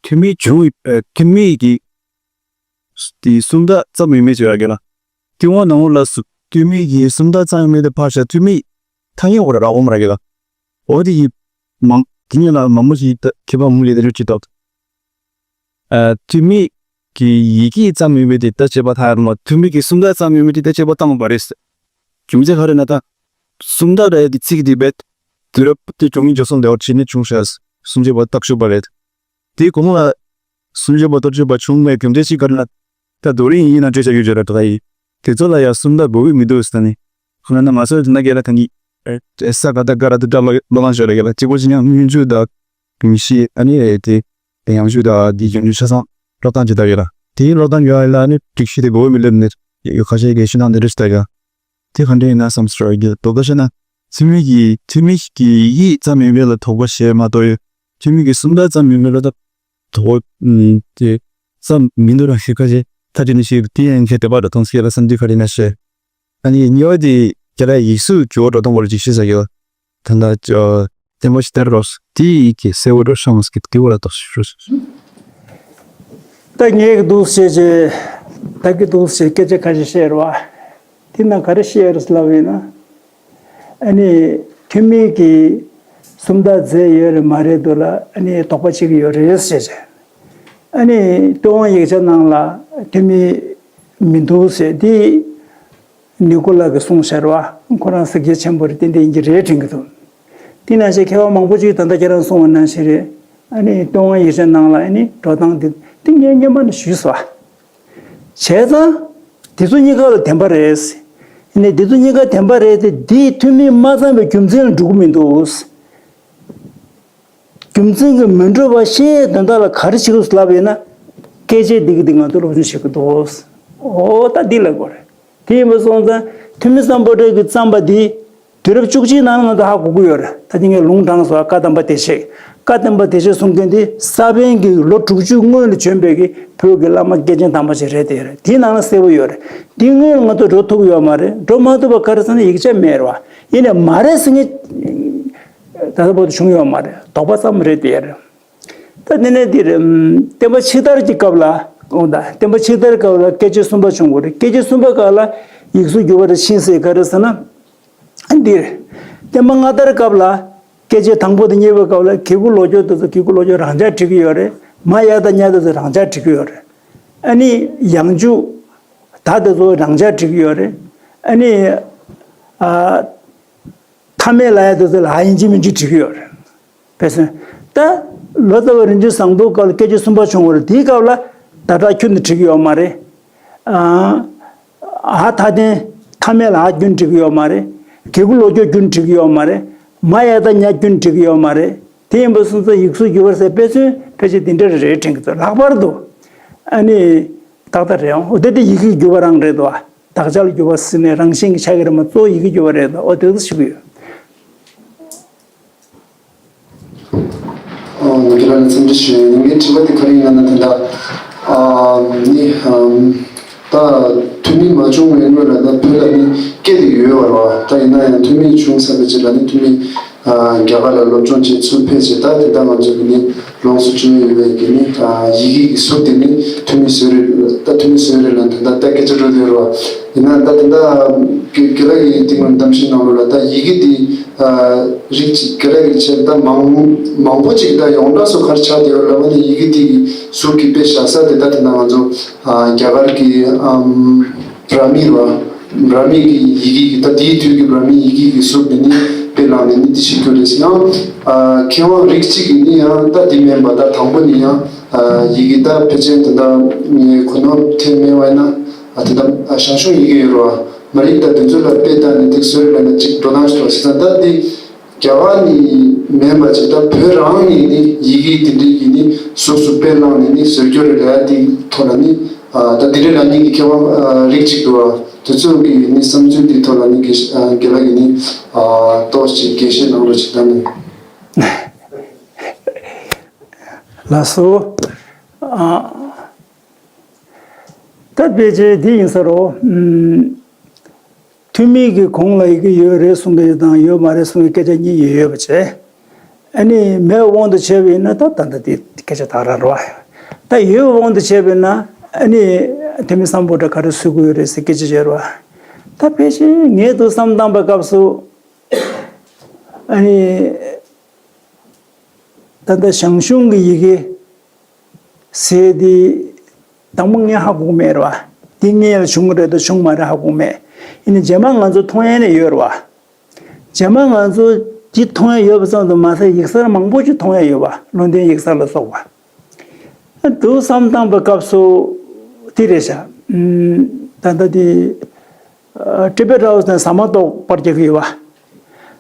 ཐུ་མི་བྱུང་ཨ་ཐུ་མི་གི་དེ་སུམ་རྟགས་རྩ་མེད་མེད་ཅིག་ཡོད་ར་གི་ལ། ཏི་ཝང་ནང་ལོགས་ལ་སུ་ཐུ་མི་གི་སུམ་རྟགས་རྩ་མེད་མེད་དེ་ཕར་བཞག་ཐུ་མི་ཐ་སྙད་འོ་ར་ར་འོ་མ་ར་གི་ལ། འོ་དེ་ཡི་མང་དེ་ཉིད་ལ་མང་པོ་ཞིག་ད་མཁས་པ་མུ་ལི་དེ་རུ་ཅི་ཏོག་ཨ་ཐུ་མི་གི་ཡི་གེ་རྩ་མེད་མེད་དེ་ད་དཔྱད་པ་ཐ་ཡར་མ་ཐུ་མི་གི་སུམ་རྟགས་རྩ་མེད་མེད་དེ་ད་དཔྱད་པ་བཏང་བ་རེད། རྒྱུ་མཚན་ག་རེ་ན་ད་སུམ་རྟགས་ར་ཡ་དེ་ཚིག་དེ་བེད་དུས་རབས་དེ་བྱུང་མིན་འཇོག་སོང་དེ་བར་ཕྱིན་ནས་བྱུང་ཤག་སུམ་ཅུ་པ་རྟགས་ཞུ་བ་རེད། དེའི་གོང་ལ་སུམ་ཅུ་པ་རྟགས་ཞུ་བ་བྱུང་མེད་རྒྱུ་མཚན་ཞིག་ག་རེ་ན། ད་རྡོ་རིང་ཡིན་ན་འདྲེ་བྱ་རྒྱུ་བྱ་ར་ད་ཡིན། དེ་ཚོ་ལ་ཡང་སུམ་རྟགས་འབོད་ཀྱི་མི་འདུག་ཟེར་ནས། ཁོ་ན་ན་ང་ཚོ་ན་རྒན་ལ་ད་ནི་ས་ག་ད་ག་ར་ད་སྒྲ་ལོ་ལོ་ལང་ཞོ་ར་རྒན་ལ་གཅིག་པོ་ཅི་ཉང་སྨྱོན་ཆུ་ད་གུང་ཤི་ཨ་ནི་དེ་ཡང་ཆུ་ད་དེ་ཡོན་ཆུ་ཆ་ཚང་ཀློག་སྟངས་ཅི་ད་ཡོད་ལ། དེའི་ཀློག་སྟངས་ཡོད་ལ་ནི་སྒྲིག་གཞི་དེ་འབོད་ཀྱི་མི་འདུག་ནི་ཡོད་ཁ་ཤས་ཀྱི་ཤི་ནང་འདི་འདྲ་ཞིག་ད་ཡོད། དེ་ག་འདྲ་ཡིན་ན་བསམ་སྲོལ་གྱི་རྡོག་རྡོག་བཤད་ན་ཐུ་མི་གི་ཐུ་མི་གི་ཡིག་ཙམ་ཡིན་པས་ལ་དོགས་པ་བྱས་མ་གཏོགས་ཡོད། ཐུ་མི་གི་སུམ་རྟགས་ཙམ་ཡིན་པས་ལ་ད་དོགས་པ་དེ་ཙམ་མི་འདུག་ར་ཞེས་ཁ་ཤས་ཐ་དེ་ནི་ཞེས་དེ་ཡང་ཁྱེད་དེ་པར་དུ་མཐོང་སྐྱེ་ལ་བསམ་དུས་ག་རེ་ན་ཞེས། ཨ་ནི་གཉིས་པ་དེ་རྒྱ་ལ་ཡིག་གཟུགས་ཇོ་བོ་འགྲོ་སྟངས་བར་ཅིག་ཤེས་ས་ཡོད། ད་ལྟ་ཅོ་བསྟན་པ་ཞིག་དར་རོགས་དེ་ཡི་གེ་གསལ་བོ་འགྲོ་ཤོང་སྐད་དེ་བོ་ལ་དོགས་ཞུ། ད་ངས་ཀྱི་འདུག་ཟེར་བྱས་ད་ཀྱི་འདུག་ཟེར་སྐད་ཆ་ཁ་ཤས་བཤད་རོགས། དེ་ན་ག་རེ་བཤད་རེད་ལབ་ཡིན་ན། ཨ་ནི་ཐུ་མི་གི་སུམ་རྟགས་རྫས་ཡོད་རེད་མ་རེད་འདུག་ལ་ཨ་ནི་དོགས་པ་བྱེད་ཀྱི་ཡོད་རེད་ཟེར་བྱས། ཨ་ནི་ཏུན་ཧོང་ཡིག་ཆ་ནང་ལ་ཐུ་མི་མི་འདུག་ཟེར་དེ། ནི་ཀོ་ལ་གིས་གསུངས་ཤར་བ་ཁོ་རང་གཟིགས་རྒྱ་ཆེན་པོ་རེད། ཏན་ཏན་ཡིན་གྱི་རེད་དྲན་གྱི་འདུག་དེ་ནང་བཞིན་མཁས་པ་མང་པོ་ཅིག་ད་ལྟ་ཁྱེད་རང་གསུངས་པ་ནང་བཞིན་རེད། ཨ་ནི་ཏུན་ཧོང་ཡིག་ཆ་ནང་ལ་ཨ་ནི་འགྲོ་སྟངས་འདི་འདི་ངས་སྔོན་མ་ནས་ཞུས་སོང་། བྱས་ཙང་འདི་ཚོ་གཉིས་ཀ་ལ་བདེན་པ་རེད། ཨ་ནི་འདི་ཚོ་གཉིས་ཀ་བདེན་པ་རེད་དེ་འདིས་ཐུ་མི་མ་ཚང་བའི་རྒྱུ་མཚན་ལ་འགྲོ་གི་མི་འདུག་རྒྱུ་མཚན་གྱིས་མི་འགྲོ་བ་ཤེས་དོན་དག་ལ་ག་རེ་བྱེད་དགོས་ལབ་ཡོད་ན། སྐད་ཆའི་འདི་གི་འདི་ང་ཚོ་སློབ་སྦྱོང་བྱེད་དགོས་འདུག་འོ་ད་འདི་ལ་གོ་རེད། དེ་ཡིན་པ་སོང་ཙང་ཐོན་མི་སམ་བྷོ་ཊ་གིས་བརྩམས་པ་འདི་དུས་རབས་བཅུ་གཅིག་ནང་ང་ད་ཧ་གོ་གི་ཡོད་རེད། ད་དེ་ངས་ལུང་དྲངས་སོང་། བཀའ་གདམས་པ་བདེ་བཤེགས། བཀའ་གདམས་པ་བདེ་བཤེགས་གསུང་མཁན་དེ་ས་པཎ་གྱིས་ལོ་དྲུག་ཅུ་སྔོན་ལ་བྱོན་པའི་གི་བོད་ཀྱི་བླ་མ་སྐྱེས་ཆེན་དམ་པ་ཞིག་རེད་དེ་རེད། དེའི་ནང་ལ་གསལ་པོ་ཡོད་རེད། དེའི་སྔོན་ལ་ང་ཚོ་འགྲོ་ཐུབ་ཀྱི་ཡོད་མ་རེད། འགྲོ་མ་ཐུབ་པ་ག་རེ་ཟེར་ན་ཡིག་ཆ་མེད་རེད་བ། ཡིན་ནའི་མ་རེད་ཟེར་མཁན་ད་ལྟ་བར་དུ་བྱུང་ཡོད་མ་རེད། དོགས་པ་ཙམ་རེད་དེ་རེད། ད་དེ་ནས་འདིར་ཨམ་བསྟན་པ་ཕྱི་དར་གྱི་སྐབས་ལ། འོ་ད་བསྟན་པ་ཕྱི་དར་སྐབས་ལ་སྐྱེས་ཆེན་གསུམ་པ་བྱུང་བ་རེད། སྐྱེས་ཆེན་གསུམ་པ་སྐབས་ལ་ཡིག་གཟུགས་འགྱུར་བ་རེ་ཕྱིན་སྲིད། ག་རེ་ཟེར་ན་འདིར་བསྟན་པ་སྔ་དར་སྐབས་ལ་སྐྱེས་ཆེན་དང་པོ་དང་གཉིས་པའི་སྐབས་ལ་གི་གུ་ལོག་སྐྱོར་དེ་ཚོ་གི་གུ་ལོག་སྐྱོར་རང་འཇགས་བྲིས་ཀྱི་ཡོད་རེད། མ་ཡ་བཏགས་མྱ་དེ་ཚོ་རང་འཇགས་བྲིས་ཀྱི་ཡོད་རེད། ཨ་ནི་ཡང་འཇུག་ད་དེ་ཚོ་རང་འཇགས་བྲིས་ཀྱི་ཡོད་རེད། ཨ་ནི་ཨ། མཐའ་མེད་ལ་ཡ་དེ་ཚོ་ལ་ཨ་ཡིན་གཅིག་མིན་གཅིག་བྲིས་ཀྱི་ཡོད་རེད། དཔེ་མཚོན། ད་ལོ་ཙཱ་བ་རིན་ཆེན་བཟང་པོའི་སྐབས་ལ་སྐད་ཅིག་གསུམ་པ་བྱུང་བ་རེད། དེའི་སྐབས་ལ་ཟླ་གྲགས་ཁྱོན་ནས་བྲིས་ཀྱི་ཡོད་མ་རེད། ཨ། ཨ་མཐའ་བརྟེན་མཐའ་མེད་ལ་ཨ་ཁྱོན་བྲིས་ཀྱི་ཡོད་མ་རེད། གི་གུ་ལོག་སྐྱོར་ཁྱོན་བྲིས་ཀྱི་ཡོད་མ་རེད། མ་ཡ་བཏགས་མྱ་ཁྱོན་བྲིས་ཀྱི་ཡོད་མ་རེད། དེ་ཡིན་པ་སོང་ཙང་ཡིག་གཟུགས་འགྱུར་བ་ཟེར་དཔེ་མཚོན་ཕལ་ཆེར་འདི་འདྲ་རེད་དྲན་གྱི་འདུག་ལྷག་པར་དུ་ཨ་ནི་ཏག་ཏག་རེད་ཨང་། འོ་དེ་དེ་ཡི་གེ་འགྱུར་བ་རང་རེད་འདུག་ཨ། དག་ཆ་ལ་འགྱུར་བ་ཟེར་ནས་རང་བཞིན་གྱི་ཆགས་ཀྱི་རེད་མ་གཏོགས་ཡི་གེ་འགྱུར་བ་རེད་འདུག་འོ་དེ་ཚོ་ཞུ་གི་ཡོད། ཨ། རྒན་ལགས་ལ་འཚམས་འདྲི་ཞུ་ཡིན། ངའི་དྲི་བ་དེ་ག་རེ་ཡིན་ལབ་ན་དེ་འདྲ། ཨ་ནི་ཨམ་ད་ཐོན་མི་མ་བྱུང་བའི་སྔོན་ལ་ད་བོད་ལ་ནི་སྐད་དེ་ཡོད་པ་རེད་བ། ད་ཡིན་ན་ཡང་ཐོན་མི་བྱུང་ཚར་བའི་རྗེས་ལ་ནི་ཐོན་མི་ཨ་རྒྱ་གར་ལ་སློབ་སྦྱོང་བྱེད་ཚུར་ཕེབས་བྱས། ད་དེ་ད་ང་ཚོ་གི་ནི་ལོངས་སུ་སྤྱོད་ཡོད་པའི་གི་ནི་ཨ་ཡི་གེ་གི་གཟུགས་དེ་ནི་ཐོན་མི་བཟོས་རེད། ད་ཐོན་མི་བཟོས་རེད་ལབ་ད་ད་སྐད་ཆ་འགྲོ་དེ་རེད་བ། ཡིན་ན་ད་དེ་འདྲ་དགེ་དགེ་ལགས་ཀྱི་དེ་སྔོན་གཏམ་བཤད་ནང་ལོགས་ལ་ད་ཡི་གེ་དེ་ཨ་རིགས་གཅིག་དགེ་ལགས་ཀྱི་བྱས་ད་མང་མང་པོ་ཅིག་ད་ཡོངས་གྲགས་སུ་ག་རེ་ཆགས་བསྡད་ཡོད་ལབ་ན་ཡི་གེ་དེ་གི་གཟུགས་ཀྱི་དཔེ་བཞག་ས་དེ་ད་དེ་ན་ང་ཚོ་ཨ་རྒྱ་གར་གྱི་ཨམ་བྲ་མི་ར། བྲ་མི་གི་ཡི་གེ་གི་ད་དེའི་དུས་ཀྱི་བྲ་མི་ཡི་གེ་གི་གཟུགས་དེ་ནི་དཔེ་བླངས་ནས་ནི་དེ་བྱེད་རྒྱུ་རེད་ཟེར། ཡང་ཨ་མཁས་དབང་རིགས་གཅིག་གིས་ནི་ཡང་ད་དེ་མིན་པ་ད་དང་པོ་ནི་ཡང་ཨ་ཡི་གེ་ད་ཕལ་ཆེར་དེ་ད་ངས་གོ་ནོར་ཐེབས་མེད་པ་ཡིན་ན་ཨ་དེ་ད་ཨ་ཞང་ཞུང་ཡི་གེ་ཡོད་རེད་བ། མ་རིག་ད་དེ་ཚོ་ལ་དཔེ་ལྟ་ནས་དེ་བཟོས་རེད་ལབ་ན་གཅིག་འགྲོ་སྟངས་ཤིག་འདུག་བ། བྱས་ཙང་ད་དེ་རྒྱ་གར་ནས་མིན་པ་ཅིག་ད་བོད་རང་ནས་ནི་ཡི་གེ་དེ་འདྲའི་གི་ནི་གཟུགས་སུ་དཔེ་བླངས་ནས་ནི་བཟོ་རྒྱུ་རེད་ལབ་ཡ་དེའི་ཐོག་ལ་ནི་ཨ་ད་དེ་འདྲའི་ལབ་མཁན་གྱི་མཁས་དབང་ཨ་རིགས་གཅིག་འདུག་བ། དེ་ཚོ་གི་ནི་བསམ་ཚུལ་དེའི་ཐོག་ལ་ནི་དགེ་བཤེས་ཨ་དགེ་ལགས་ཀྱིས་ནི་ཨ་ཏོག་ཙམ་དགེ་བཤེས་གནང་རོགས་ཅིག་ད་ནི། ལགས་སོ། ཨ། ད་ཕལ་ཆེར་འདི་ཡིན་ས་རོ། ཨུམ། ཐོན་མི་གི་གོང་ལ་ཡི་གེ་ཡོད་རེད་གསུང་གི་ཡོད་དང་ཡོད་མ་རེད་གསུང་གི་སྐད་ཆ་གཉིས་ཡོད་ཡོད་པ་བྱས། ཨ་ནི་མེད་དབང་དུ་བྱས་པ་ཡིན་ན་ད་ད་ལྟ་དེ་སྐད་ཆ་དག་རང་རེད་བ། ད་ཡོད་དབང་དུ་བྱས་པ་ཡིན་ན་ཨ་ནི་ཐོན་མི་སམ་བྷོ་ཊ་ག་རེ་བཟོ་དགོས་ཡོད་རེད་ཟེར་སྐད་ཆ་བཤད་རེད་བ། ད་ཕལ་ཆེར་ངས་དུ་བསམ་བཏང་པའི་སྐབས་སུ་ཨ་ནི། ད་ལྟ་ཞང་ཞུང་གི་ཡི་གེ་ཟེར་དེ་དང་པོ་ངས་ཧ་གོ་མེད་རེད་བ། དེ་སྔོན་ལ་བྱུང་རེད་དང་བྱུང་མ་རེད་ཧ་གོ་མེད། ཡིན་ནའི་རྗེས་མ་ང་ཚོ་མཐོང་ཡ་ནས་ཡོད་རེད་བ། རྗེས་མ་ང་ཚོ་དེ་མཐོང་ཡ་ཡོད་པ་ཙམ་དུ་མ་ཟད་ཡིག་གསར་མང་པོ་ཅིག་མཐོང་ཡ་ཡོད་བ། བློ་ལྡན་ཡིག་གསར་ལ་སོགས་པ། དུ་བསམ་བཏང་པའི་སྐབས་སུ་དེ་རེད་ཤག་ད་ལྟ་དེ། ཨ། ཊི་བེཊ་ཧའོ་སི་ནས་ཟ་མ་ཏོག་པར་རྒྱག་གི་ཡོད་པ།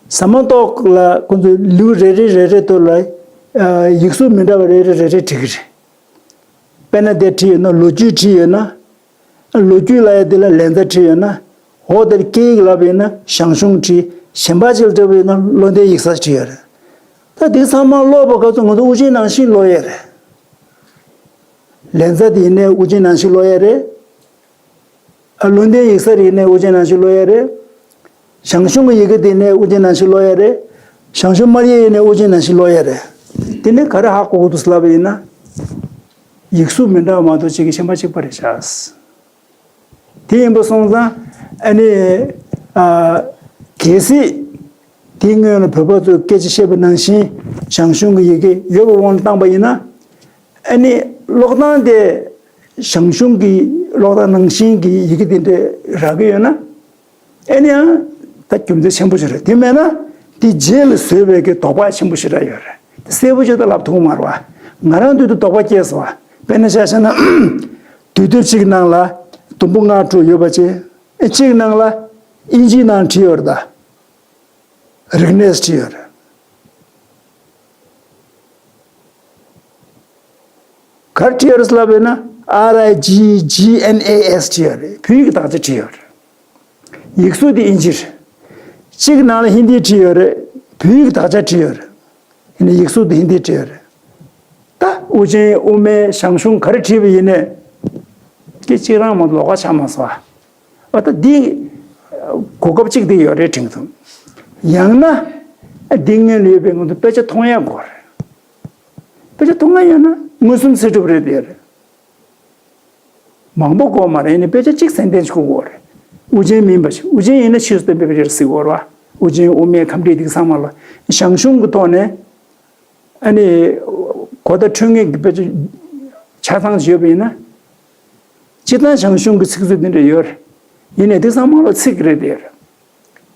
ཟ་མ་ཏོག་ལ་ཁོང་ཚོས་ལེའུ་རེ་རེ་རེ་རེ་དུ་ལ་ཨ་ཡིག་གཟུགས་མི་འདྲ་བ་རེ་རེ་རེ་རེ་བྲིས་ཀྱི་རེད། དཔེར་ན་དེ་བྲིས་ཡོད་ན་ལོ་རྒྱུས་བྲིས་ཡོད་ན། ལོ་རྒྱུས་ལབ་ཡ་དེ་ལ་ལན་ཚྭ་བྲིས་ཡོད་ན། འོ་དེར་སྐད་ཡིག་ལབ་ཡོད་ན་ཞང་ཞུང་བྲིས། གཞན་པ་ཅིག་ལ་བྲིས་པ་ཡོད་ན་བློ་ལྡན་ཡིག་གསར་བྲིས་ཡོད་རེད། ད་དེ་ཚང་མ་ཀློག་པ་སྐབས་སུ་ང་ཚོ་དབུ་ཅན་ནང་བཞིན་ཀློག་ཡས་རེད། ལན་ཚྭ་དེ་ཡིན་ནའི་དབུ་ཅན་ནང་བཞིན་ཀློག་ཡས་རེད། ཨ། བློ་ལྡན་ཡིག་གསར་ཡིན་ནའི་དབུ་ཅན་ནང་བཞིན་ཀློག་ཡས་རེད། ཞང་ཞུང་གི་ཡི་གེ་དེ་ཡིན་ནའི་དབུ་ཅན་ནང་བཞིན་ཀློག་ཡས་རེད། ཞང་ཞུང་སྨར་ཡིག་ཡིན་ནའི་དབུ་ཅན་ནང་བཞིན་ཀློག་ཡས་རེད། དེ་ནས་ག་རེ་ཧ་གོ་དགོས་འདུག་ལབ་པ་ཡིན་ན། ཡིག་གཟུགས་མི་འདྲ་བ་མ་གཏོགས་གཅིག་གི་གཞན་པ་གཅིག་པ་རེད་ཤག་དེ་ཡིན་པ་སོང་ཙང་ཨ་ནི། ཨ། གལ་སྲིད་དེའི་སྔོན་ལ་བོད་པ་ཚོས་སྐད་ཆ་བཤད་པ་ནང་བཞིན་ཞང་ཞུང་གི་ཡི་གེ་ཡོད་པའི་དབང་དུ་བཏང་པ་ཡིན་ན། ཨ་ནི་ཀློག་སྟངས་དེ་ཞང་ཞུང་གི་ཀློག་སྟངས་ནང་བཞིན་གྱི་ཡི་གེ་དེ་འདྲ་རག་གི་ཡོད་ན། ཨ་ནི་ཡང་ད་རྒྱུ་མཚན་ཆེན་པོ་ཞིག་རེད། དེ་མེད་ན་དེ་རྗེས་ལ་བཟོས་པའི་གི་དོགས་པ་ཆེན་པོ་ཞིག་རག་ཡོད་རེད། དེ་གསལ་པོ་ཅིག་ད་ལབ་ཐུབ་ཀྱི་མ་རེད་བ། ང་རང་དུས་དུ་དོགས་པ་སྐྱེས་སོང་བ། དཔེར་ན་ཆ་བཞག་ན་དུས་དེབ་གཅིག་ནང་ལ་དུམ་བུ་ལྔ་དྲུག་ཡོད་པ་བྱས། གཅིག་ནང་ལ་ཨིན་ཇིའི་ནང་བྲིས་ཡོད་རེད་ད། རིག་གནས་བྲིས་ཡོད་རེད། ག་རེ་བྲིས་ཡོད་རེད་ལབ་པས་ན་R I G G N A S བྲིས་ཡོད་རེད། བོད་ཡིག་གི་དག་ཆ་བྲིས་ཡོད་རེད། ཡིག་གཟུགས་དེ་ཨིན་ཇི་རེད། གཅིག་ནང་ལ་ཧིན་དི་བྲིས་ཡོད་རེད། བོད་ཡིག་དག་ཆ་བྲིས་ཡོད་རེད། ཡིན་ནའི་ཡིག་གཟུགས་དེ་ཧིན་དི་བྲིས་ཡོད་རེད། ད་ཨུ་རྒྱན་དབུ་མའི་ཞང་ཞུང་ག་རེ་བྲིས་པ་ཡིན་ནའི། དེ་གཅིག་རང་མ་ལོགས་ཀ་ཆགས་མ་སོང་ཨ། ཨ་ད་འདི་གོ་སྐབས་གཅིག་དེ་ཡོད་རེད་དྲན་གི་འདུག། ཡང་ན་འདི་སྔོན་ལ་ཡོད་པའི་ང་ཚོ་དཔེ་ཆ་མཐོང་ཡ་དགོས་རེད། དཔེ་ཆ་མཐོང་ཡ་ཡོད་ན་མངོན་སུམ་ཚེ་སྒྲུབ་རེད་དེ་རེད། མང་པོ་དགོས་མ་རེད། ཨ་ནི་དཔེ་ཆ་གཅིག་གསན་ཏེ་ཆུག་དགོས་རེད། ཨུ་རྒྱན་མིན་པ་ཞིག། ཨུ་རྒྱན་ཡིན་ན་ཕྱིས་སུ་བསྟན་པའི་དཔེ་ཆ་རེད་ཟེར་དགོས་རེད་བ། ཨུ་རྒྱན་དབུ་མའི་ཁམས་བྲིས་འདི་ཚང་མ་ལ་ཞང་ཞུང་གི་ཐོག་ནས་ཨ་ནི་གོ་བརྡ་འཕྲོད་མཁན་གྱི་དཔེ་ཆ་ཆ་ཚང་ཞིག་ཡོད་པ་ཡིན་ན། སྤྱིར་བཏང་ཞང་ཞུང་གི་ཚིག་མཛོད་འདི་འདྲ་ཡོད་རེད། ཡིན་ནའི་འདི་ཚང་མ་ལ་ཚིག་རེད་དེ་རེད།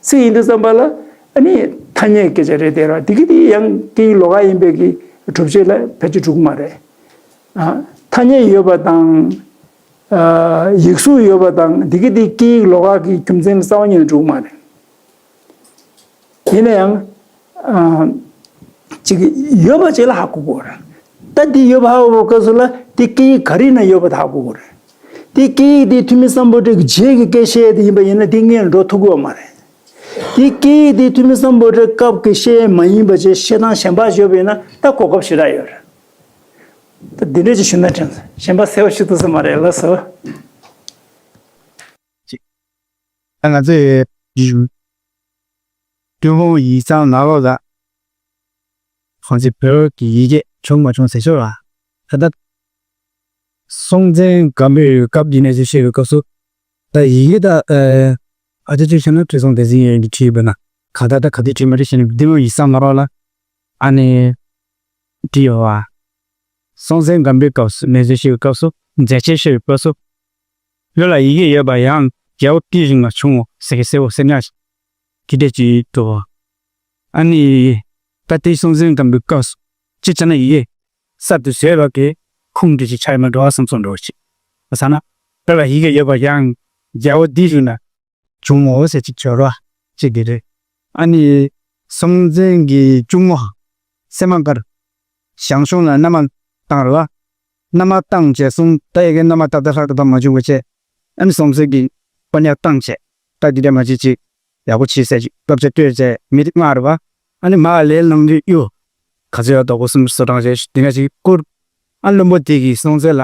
ཚིག་ཡིན་དུས་ཙམ་པ་ལ་ཨ་ནི་ཐ་སྙད་སྐད་ཆ་རེད་དེ་རེད་བ། འདི་གི་འདི་ཡང་སྐད་ཡིག་ལོགས་ཀ་ཡིན་པའི་གི་གྲུབ་ཆ་ལ་ཕལ་ཆེར་འགྲོ་གི་མ་རེད། ཨ། ཐ་སྙད་ཡོད་པ་དང་། ཨ། ཡིག་གཟུགས་ཡོད་པ་དང་འདི་གི་འདི་སྐད་ཡིག་ལོགས་ཀ་གི་རྒྱུ་མཚན་ལ་རྩ་བ་ཉིད་ནས་འགྲོ་གི་མ་རེད། ཡིན་ན་ཡང་། ཨ། ཅིག་ཡོད་པ་ཅིག་ལ་ཧ་གོ་དགོས་རེད། ད་འདི་ཡོད་པ་ཧ་གོ་བའི་སྐབས་སུ་ལ་འདི་སྐད་ཡིག་ག་རེ་ན་ཡོད་པ་ད་ཧ་གོ་དགོས་རེད། འདི་སྐད་ཡིག་འདི་ཐུ་མི་སམ་བྷོ་ཊ་གི་རྗེས་ཀྱི་སྐད་བཤད་དེ་ཡིན་པ་ཡིན་ན་འདི་སྔོན་ལ་འགྲོ་ཐུབ་ཀྱི་ཡོད་མ་རེད། འདི་སྐད་ཡིག་འདི་ཐུ་མི་སམ་བྷོ་ཊའི་སྐབས་ཀྱི་བཤད་མ་ཡིན་པ་ཅིག་བཤད་སྟངས་གཞན་པ་ཡོད་པ་ཡིན་ན་ད་གོ་སྐབས་ཞེ་དྲག་ཡོད་རེད། ད་འདི་འདྲ་ཅིག་ཞུ་ན་དྲན་སོང་། གཞན་པ་གསལ་པོ་ཞིག་ཐུབ་ས་མ་རེད། ལགས་སོ། ཅིག་ད་ང་ཚོས་ཏུན་ཧོང་ཡིག་ཚང་ནང་ལོགས་ལ་ཁོང་ཚོས་བོད་ཀྱི་ཡི་གེ་བྱུང་མ་བྱུང་ཟེར་ཕྱོགས་ལ། ད་ལྟ་སྲོང་བཙན་སྒམ་པོའི་སྐབས་ཀྱི་གནས་ཚུལ་བཤད་པའི་སྐབས་སུ། ད་ཡི་གེ་ད་ཨ་ཅེ་ཅིག་བྱས་ན་ཁྲི་སྲོང་ལྡེ་བཙན་ཡོན་གྱིས་བྲིས་པ་ན་གང་ལྟར་ད་ག་དུས་བྲིས་མ་བྲིས་ཞེས་ནས་ཏུན་ཧོང་ཡིག་ཚང་ནང་ལོགས་ལ་ཨ་ནི་བྲིས་ཡོད་པ། སྲོང་བཙན་སྒམ་པོའི་སྐབས་སུ་གནས་ཚུལ་བཤད་པའི་སྐབས་སུ་མཛད་ཆེན་བཤད་པའི་སྐབས་སུ། བོད་ལ་ཡི་གེ་ཡོད་པ་ཡང་རྒྱལ་པོ་ཏིས་ཞིང་ལ་བྱུང་ངོ་ཟེར་གི་གསལ་པོ་གསལ་ཉག་ཅིག་དེ་འདྲས་ཅིག་འདུག། ཨ་ནི་ད་ལྟའི་སྲོང་བཙན་སྒམ་པོའི་སྐབས་སུ་ཅི་བྱས་ན་ཡི་གེ་གསར་དུ་བཟོས་པ་གི་ཁུངས་འདྲ་ཅིག་ཆགས་ཡོད་མ་འགྲོ་བསམ་སོང་འགྲོ་ཅིག་བསམ་ན། བོད་ལ་ཡི་གེ་ཡོད་པ་ཡང་རྒྱལ་པོ་ཏིས་ཞིང་ལ་བྱུང་ངོ་ཟེར་ཅིག་བྱོས་རོགས་ཅིག་དེ་རེད། ཨ་ནི་སྲོང་བཙན་གྱི་གཅུང་མོ་སད་མ་ཀར་ཞང་ཞུང་ལ་མནའ་མ་བཏང་རེད་བ། མནའ་མ་བཏང་བྱས་སོང་། ད་ཡ་གི་མནའ་མ་ཏག་ཏག་ལྷག་ཏུ་བཏང་མ་བྱུང་བ་བྱས། ཨ་ནི་སྲོང་བཙན་གྱི་པ་ཉག་བཏང་བྱས། ད་འདི་འདྲ་མ་བྱེད་ཅིག་ཡག་པོ་བྱེད་ཟེར་ཅིག་བསླབ་བྱ་སྤྲོད་བྱས་མི་དེ་མངགས་རེད་བ། ཨ་ནི་མར་ལན་གནང་དུས་གཡོ། ག་ཚོད་ཡག་དོག་པོ་གསུམ་བཟོ་སྟངས་བྱས་དེ་འདྲ་ཅིག་བསྐུར། ཨ་བློན་པོ་དེ་གིས་སྲོང་བཙན་ལ།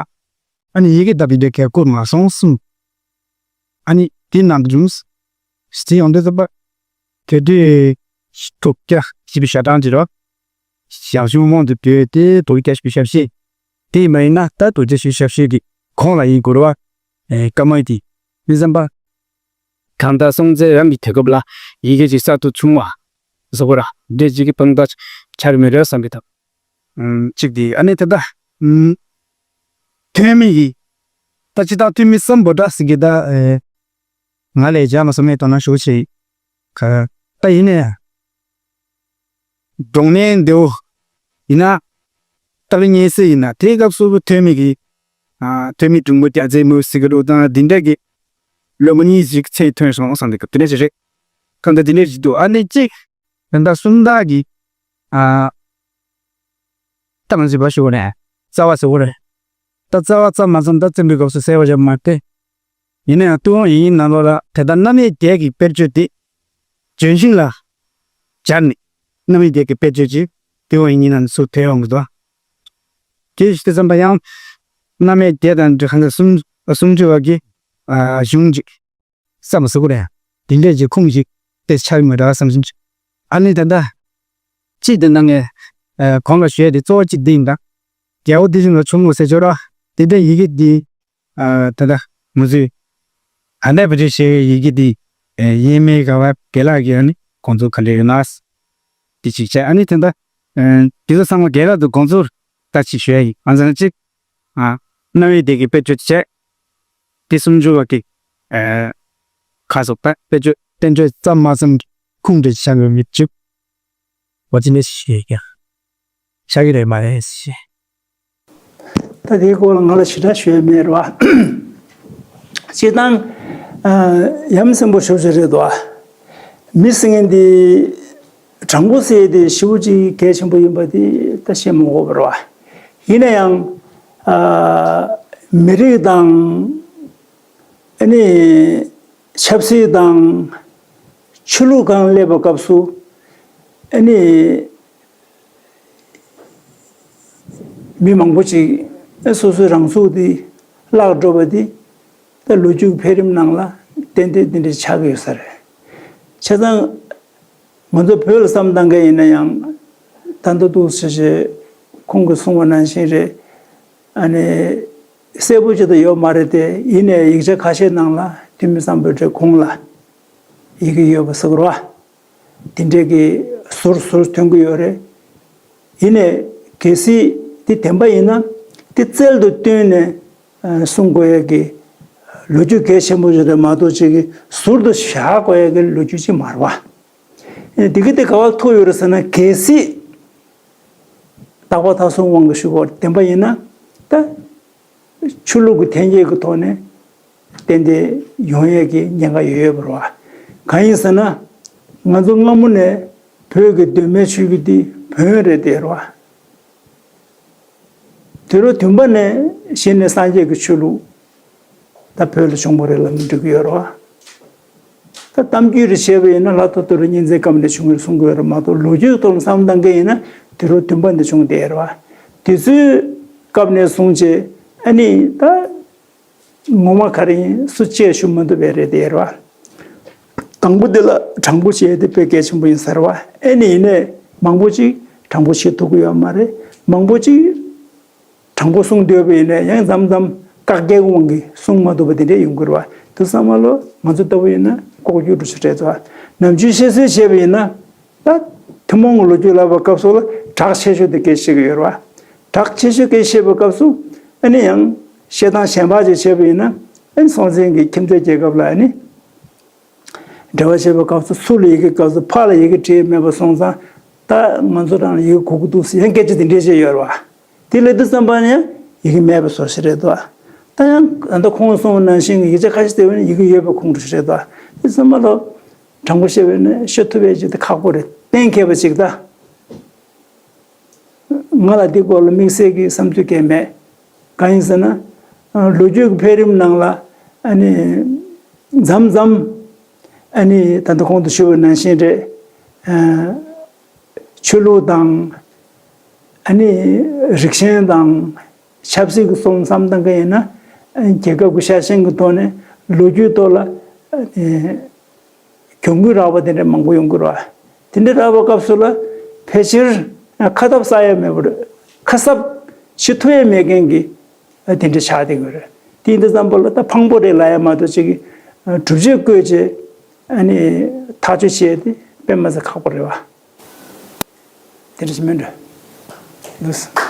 ཨ་ནི་ཡི་གེ་ལྟ་བུའི་དེ་གས་བསྐུར་མ་སོང་གསུངས། ཨ་ནི་དེ་ནང་དུ་བྱུང་། དེ་ཡོང་དུས་ཙམ་པ། དེ་དུས་དྲུག་བརྒྱ་བཞི་བཅུ་ཞེ་གྲངས་ཅིག་རེད། ཞང་ཞུང་དབང་དུ་བསྡུས་ཏེ་དྲུག་བརྒྱ་བཞི་བཅུ་ཞེ་བཞི། དེ་མ་ཡིན་ན་ད་དྲུག་བརྒྱ་བཞི་བཅུ་ཞེ་བཞི་གི་གོང་ལ་ཡིན་དགོས་རེད་བ། ཨེ་བཀའ་མ་དེ། དེ་ཙམ་པ། གང་ལྟར་སྲོང་བཙན་རང་གི་དུས་སྐབས་ལ་ཡི་གེ་ཅིག་གསར་དུ་བྱུང་བ། བཟོ་དགོས་ར་འདྲས་ཅིག་གི་དཔང་རྟགས་ཆགས་མེད་རེད་བསམ་གི་འདུག། ཨམ་གཅིག་དེ་ཨ་ནི་ད་ལྟ། ཨམ་ཐོན་མི་ཡི། ད་ཅི་ད་ཐོན་མི་སམ་བྷོ་ཊ་ཟེར་གི་ད་ཨེ། ང་ལས་བྱ་མ་སོང་མེད་དོ་ན་ཞུ་ཆེ། ག་ད་ཡིན་ནས། འབྲོང་གནས་འདེའུ། ཡིན་ན། ཏཱ་ལའི་སྙན་གསན་ཡིན་ན་དེའི་སྐབས་སུ་ཐོན་མི་གི། ཨ་ཐོན་མི་འབྲོང་པོ་རྒྱལ་རྩེ་མོ་ཟེར་གི་འདུག་དང་འདི་འདྲ་གི། བློན་པོ་གཉིས་ཤིག་ཚེ་ཐོན་སོང་བསམ་གི་འདུག་དེ་འདྲ་ཞིག་རེད། གང་ལྟར་འདི་འདྲ་ཞིག་འདུག་ཨ་ནི་གཅིག་ད་ལྟ་སུམ་རྟགས་ཀྱི། ཨ། ད་ང་ཚོས་བ་ཞུ་བ་རེད། རྩ་བ་ཟེར་བ་རེད། ད་རྩ་བ་རྩ་མ་ཚང་ད་བཙན་པོའི་སྐབས་སུ་གསལ་བ་བྱ་མ་སྟེ། ཡིན་ན་ཡང་ཏུན་ཧོང་ཡིག་རྙིང་ནང་ལོགས་ལ་དེ་ལྟར་མནའ་མའི་རྒྱལ་གྱི་དཔེར་བརྗོད་དེ། ལྗོན་ཤིང་ལ་སྦྱར་ནས་མནའ་མའི་རྒྱལ་གྱི་དཔེར་བརྗོད་ཅིག་ཏུན་ཧོང་ཡིག་རྙིང་ནང་ཚུར་ཐོན་ཡོང་གི་འདུག་དེ་ཞིག་དེ་བསམ་པ་ཡང་། མནའ་མའི་རྒྱལ་དང་འབྲེལ་གང་ལ་སུམ་སུམ་ཅུ་བ་གི་གཞུང་ཅིག་བསམ་བཟོ་གི་རེད། དེ་འདྲས་ཀྱི་ཁུངས་ཤིག་དེ་ཆགས་ཡོད་མ་རེད་བསམ་བཞིན་ཨ་ནི་ད་ལྟ། གཅིག་དེ་ནང་ངས་གོང་ལ་ཞུས་ཏེ་གཙོ་བོ་གཅིག་འདི་ཡིན་ད། རྒྱལ་པོ་ཏིས་ཞིང་ལ་བྱུང་ངོ་ཟེར་ཆོག་ར། དེ་འདྲས་ཡི་གེ་འདི། ད་ལྟ་ང་ཚོས་ཨ་ནེ་བ་ཏི་ཞེས་པའི་ཡི་གེ་འདི་ཡེ་མེད་ག་བ་རྒན་ལགས་ཀྱིས་ཨ་ནི་ཁོང་ཚོ་ག་འདྲས་ཡོད་ན། དེ་གཅིག་བྱས་ཨ་ནི་དེ་ད། དེ་ཚོ་ཚང་མ་རྒན་ལགས་དང་ཁོང་ཚོར་ད་ཅིག་ཞུ་ཡ་ཡིན་ཨ་ཙང་གཅིག་ཨ། རྣ་བའི་བདེ་སྐྱིད་དཔེ་བརྗོད་བྱས། དེ་སུམ་ཅུ་བ་གི་ཨེ། ཁ་སོགས་པ་དཔེ་བརྗོད་བསྟན་བཅོས་ཙམ་མ་ཙམ་གྱི་ཁུངས་འདྲ་ཆགས་ཡོད་མི་བཅུག་པ་ཅི་ནས་ཤེས་ཀྱང་། ཆགས་ཀྱི་རེད་མ་རེད་ཞེས། ད་དེའི་སྐོར་ལ་ང་ལ་ཞེ་དྲག་ཤོད་ཡ་མེད་རེད་བ། སྤྱིར་བཏང་ཨ། ཡ་མཚན་པོ་ཞེ་པོ་ཅིག་རེད་དོ། མི་ཟེར་མཁན་དེ། དྲང་པོ་ཟེར་དེ་ཞེ་པོ་ཅིག་གལ་ཆེན་པོ་ཡིན་པ་དེ་ད་བཤད་མི་དགོས་པ་རེད་བ། ཡིན་ན་ཡང་། ཨ། མི་རིགས་དང་། ཨ་ནི། ཆབ་སྲིད་དང་ཆོས་ལུགས་སྒང་སླེབས་པའི་སྐབས་སུ་ཨ་ནི་མི་མང་པོ་ཅིག་སོ་སོའི་རང་ཚུགས་དེ་བརླག་འགྲོ་བ་དེ་ད་ལོ་རྒྱུས་འཕེལ་རིམ་ནང་ལ་ཏན་ཏན་དེ་འདྲ་ཆགས་ཀྱི་ཡོད་ས་རེད། བྱས་ཙང་ང་ཚོ་བོད་ལ་བསམ་བཏང་མཁན་ཡིན་ན་ཡང་ད་ལྟ་འདུག་ཟེར་བྱས་ཁོང་གིས་གསུངས་པ་ནང་བཞིན་རེད། ཨ་ནི་གསལ་པོ་ཅིག་ད་ཡོད་མ་རེད་དེ། ཡིན་ནའི་ཡིག་ཆ་ཁ་ཤས་ནང་ལ་ཐུ་མི་སམ་བྷོ་ཊའི་གོང་ལ་ཡི་གེ་ཡོད་པ་ཟེར་གི་རེད་བ། དེ་འདྲས་ཀྱི་ཟུར་ཟུར་ཐོན་གྱི་ཡོད་རེད། ཡིན་ནའི་གལ་སྲིད་དེ་བདེན་པ་ཡིན་ན་དེ་རྩལ་དུ་བཏོན་ནས་ཨ་གསུང་དགོས་ཡས་ཀྱི་ལོ་རྒྱུས་གལ་ཆེན་པོ་ཞིག་རེད་མ་གཏོགས་ཅིག་གི་ཟུར་དུ་བཞག་དགོས་ཡས་ཀྱི་ལོ་རྒྱུས་ཅིག་མ་རེད་བ། དེ་གི་དེ་ག་བ་ཐུག་ཡོད་རེད་ཟེར་ན། གལ་སྲིད་རྟག་པ་མཐའ་གསུམ་དབང་གིས་ཞུ་དགོས་བདེན་པ་ཡིན་ན་ད། ཆོས་ལུགས་ཀྱི་འཐེན་འཁྱེར་གྱི་ཐོག་ནས་ཏན་ཏན་ཡོང་ཡས་ཀྱི་ཉེན་ཁ་ཡོད་ཡོད་པ་རེད་བ། གང་ཡིན་ཟེར་ན། ང་ཚོ་སྔ་མོ་ནས་བོད་ཀྱི་གདོད་མའི་ཆོས་བརྒྱུད་འདི་བོན་རེད་དེ་རེད་བ། དུས་རབས་བདུན་པ་ནས་གཞི་ནས་སངས་རྒྱས་ཀྱི་ཆོས་ལུགས་ད་བོད་ལ་བྱུང་བ་རེད་ལབ་ནས་འགྲིག་གི་ཡོད་རེད་བ། ད་གཏམ་རྒྱུད་རེ་བྱས་པ་ཡིན་ན་ལྷ་ཐོ་ཏོ་རི་གཉན་བཙན་སྐབས་ནས་བྱུང་བའི་གསུང་གི་ཡོད་རེད་མ་གཏོགས། ལོ་རྒྱུས་ཐོག་ནས་བསམ་བཏང་མཁན་ཡིན་ན་དུས་རབས་བདུན་པ་ནས་བྱུང་བསྡད་ཡོད་རེད་བ། དེ་ཚོའི་སྐབས་ནས་བཟུང་བྱས་ཨ་ནི་ད་ངོ་མ་ག་རེ་ཡིན་སུ་ཅིས་ཞུ་མ་ཐུབ་པ་རེད་དེ་ཡོད་རེད་བ། དང་པོ་དེ་ལ་དྲང་པོ་བྱས་ཏེ་དཔེ་གལ་ཆེན་པོ་ཡིན་ཟེར་བ། ཨ་ནི་ཡིན་ནའི་མང་པོ་ཅིག་དྲང་པོ་བྱེད་ཐུབ་ཀྱི་ཡོད་མ་རེད། མང་པོ་ཅིག་དྲང་པོ་གསུང་འདོད་པ་ཡིན་ན་ཡང་མཚམས་མཚམས་བཀག་རྒྱའི་དབང་གིས་གསུང་མ་ཐུབ་པ་དེ་འདྲ་ཡོང་གི་རེད་བ། དེ་ཚང་མ་ལོ་ང་ཚོ་ལྟ་བུ་ཡིན་ན་ལྐོག་གྱུར་འགྲོ་ཆ་རེད་བ། ནམ་རྒྱུན་བཤད་སྲོལ་བྱས་པ་ཡིན་ན་ད་ཐུན་མོང་གི་ལོ་རྒྱུས་ལབ་པའི་སྐབས་སུ་ལ་གྲགས་ཆེ་ཤོས་དེ་སྐད་བཤད་ཀྱི་ཡོད་རེད་བ། གྲགས་ཆེ་ཤོས་སྐད་བཤད་པའི་སྐབས་སུ་ཨ་ནི་ཡང་བཤད་སྟངས་གཞན་པ་ཅིག་བྱས་པ་ཡིན་ན། ཨ་ནི་སྲོང་བཙན་གྱི་ཁྱིམ་མཚེས་རྒྱལ་ཁབ་ལ་ཨ་ནི་འབྲེལ་བ་བྱེད་པའི་སྐབས་སུ་ཚུར་ལ་ཡི་གེ་སྐབས་སུ་ཕར་ལ་ཡི་གེ་བྲིས་མེད་པ་སོང་ཙང་། ད་ང་ཚོ་རང་ལ་ཡི་གེ་དགོས་ཀྱི་འདུག་ཟེར་ཡང་སྐད་ཆ་དེ་འདྲས་བཤད་ཡོད་རེད་བ། དེ་ལབ་དུས་ཙམ་པ་ནས་ཡང་ཡི་གེ་མེད་པའི་བཟོ་ཞིག་རེད་དོ། ད་ཡང་ད་ལྟ་ཁོང་གསུངས་པ་ནང་བཞིན་གྱི་ཡིག་ཆ་ཁ་ཤས་བལྟས་པ་ན་ཡི་གེ་ཡོད་པའི་ཁུངས་འདྲ་ཞིག་རེད་དོ། དེ་ཙམ་པ་ལ་དྲང་པོ་བཤད་པ་ན་ཤོད་ཐུབ་པའི་ཅིག་དེ་ཁག་པོ་རེད། གཏན་འཁེལ་བ་ཅིག་ད། ང་ལ་འདི་སྐོར་ལ་དམིགས་བསལ་གྱི་བསམ་ཚུལ་གང་ཡང་མེད། གང་ཡིན་ཟེར་ན། ལོ་རྒྱུས་ཀྱི་འཕེལ་རིམ་ནང་ལ་ཨ་ནི་མཚམས་མཚམས་ཨ་ནི་ད་ལྟ་གོང་དུ་ཞུས་པ་ནང་བཞིན་རེད། ཆོས་ལུགས་དང་ཨ་ནི་རིགས་ཞེན་དང་ཆབ་སྲིད་ཀྱི་སོང་བསམ་བཏང་མཁན་ཡིན་ན། རྒྱལ་ཁབ་ཀྱི་ཤ་ཞེན་གྱི་ཐོག་ནས་ལོ་རྒྱུས་ཐོག་ལ་ཨ་ནི་གྱོང་གུན་རག་པ་དེ་འདྲ་མང་པོ་ཡོང་གི་རེད་བ། དེ་འདྲ་རག་པའི་སྐབས་སུ་ལ་ཕལ་ཆེར་ཁ་ཐབས་ས་ཡ་མེད་པར་ཁ་གསབ་བྱེད་ཐུབ་ཡ་མེད་མཁན་གྱི་དེ་འདྲ་ཆགས་བསྡད་ཀྱི་རེད། དེ་འདྲ་ཙམ་པ་ལ་ད་ཕངས་པོ་རེད་ལབ་ཡ་མ་གཏོགས་ཅིག་གྲུབ་ཆ་བཀོད་བྱས་ཨ་ནི་ཐག་གཅོད་བྱས་ཏེ་དཔེ་མ་ཚད་ཁག་པོ་རེད་བ། དེ་འདྲ་ཞིག་མིན་འགྲོ། ལགས་སོ།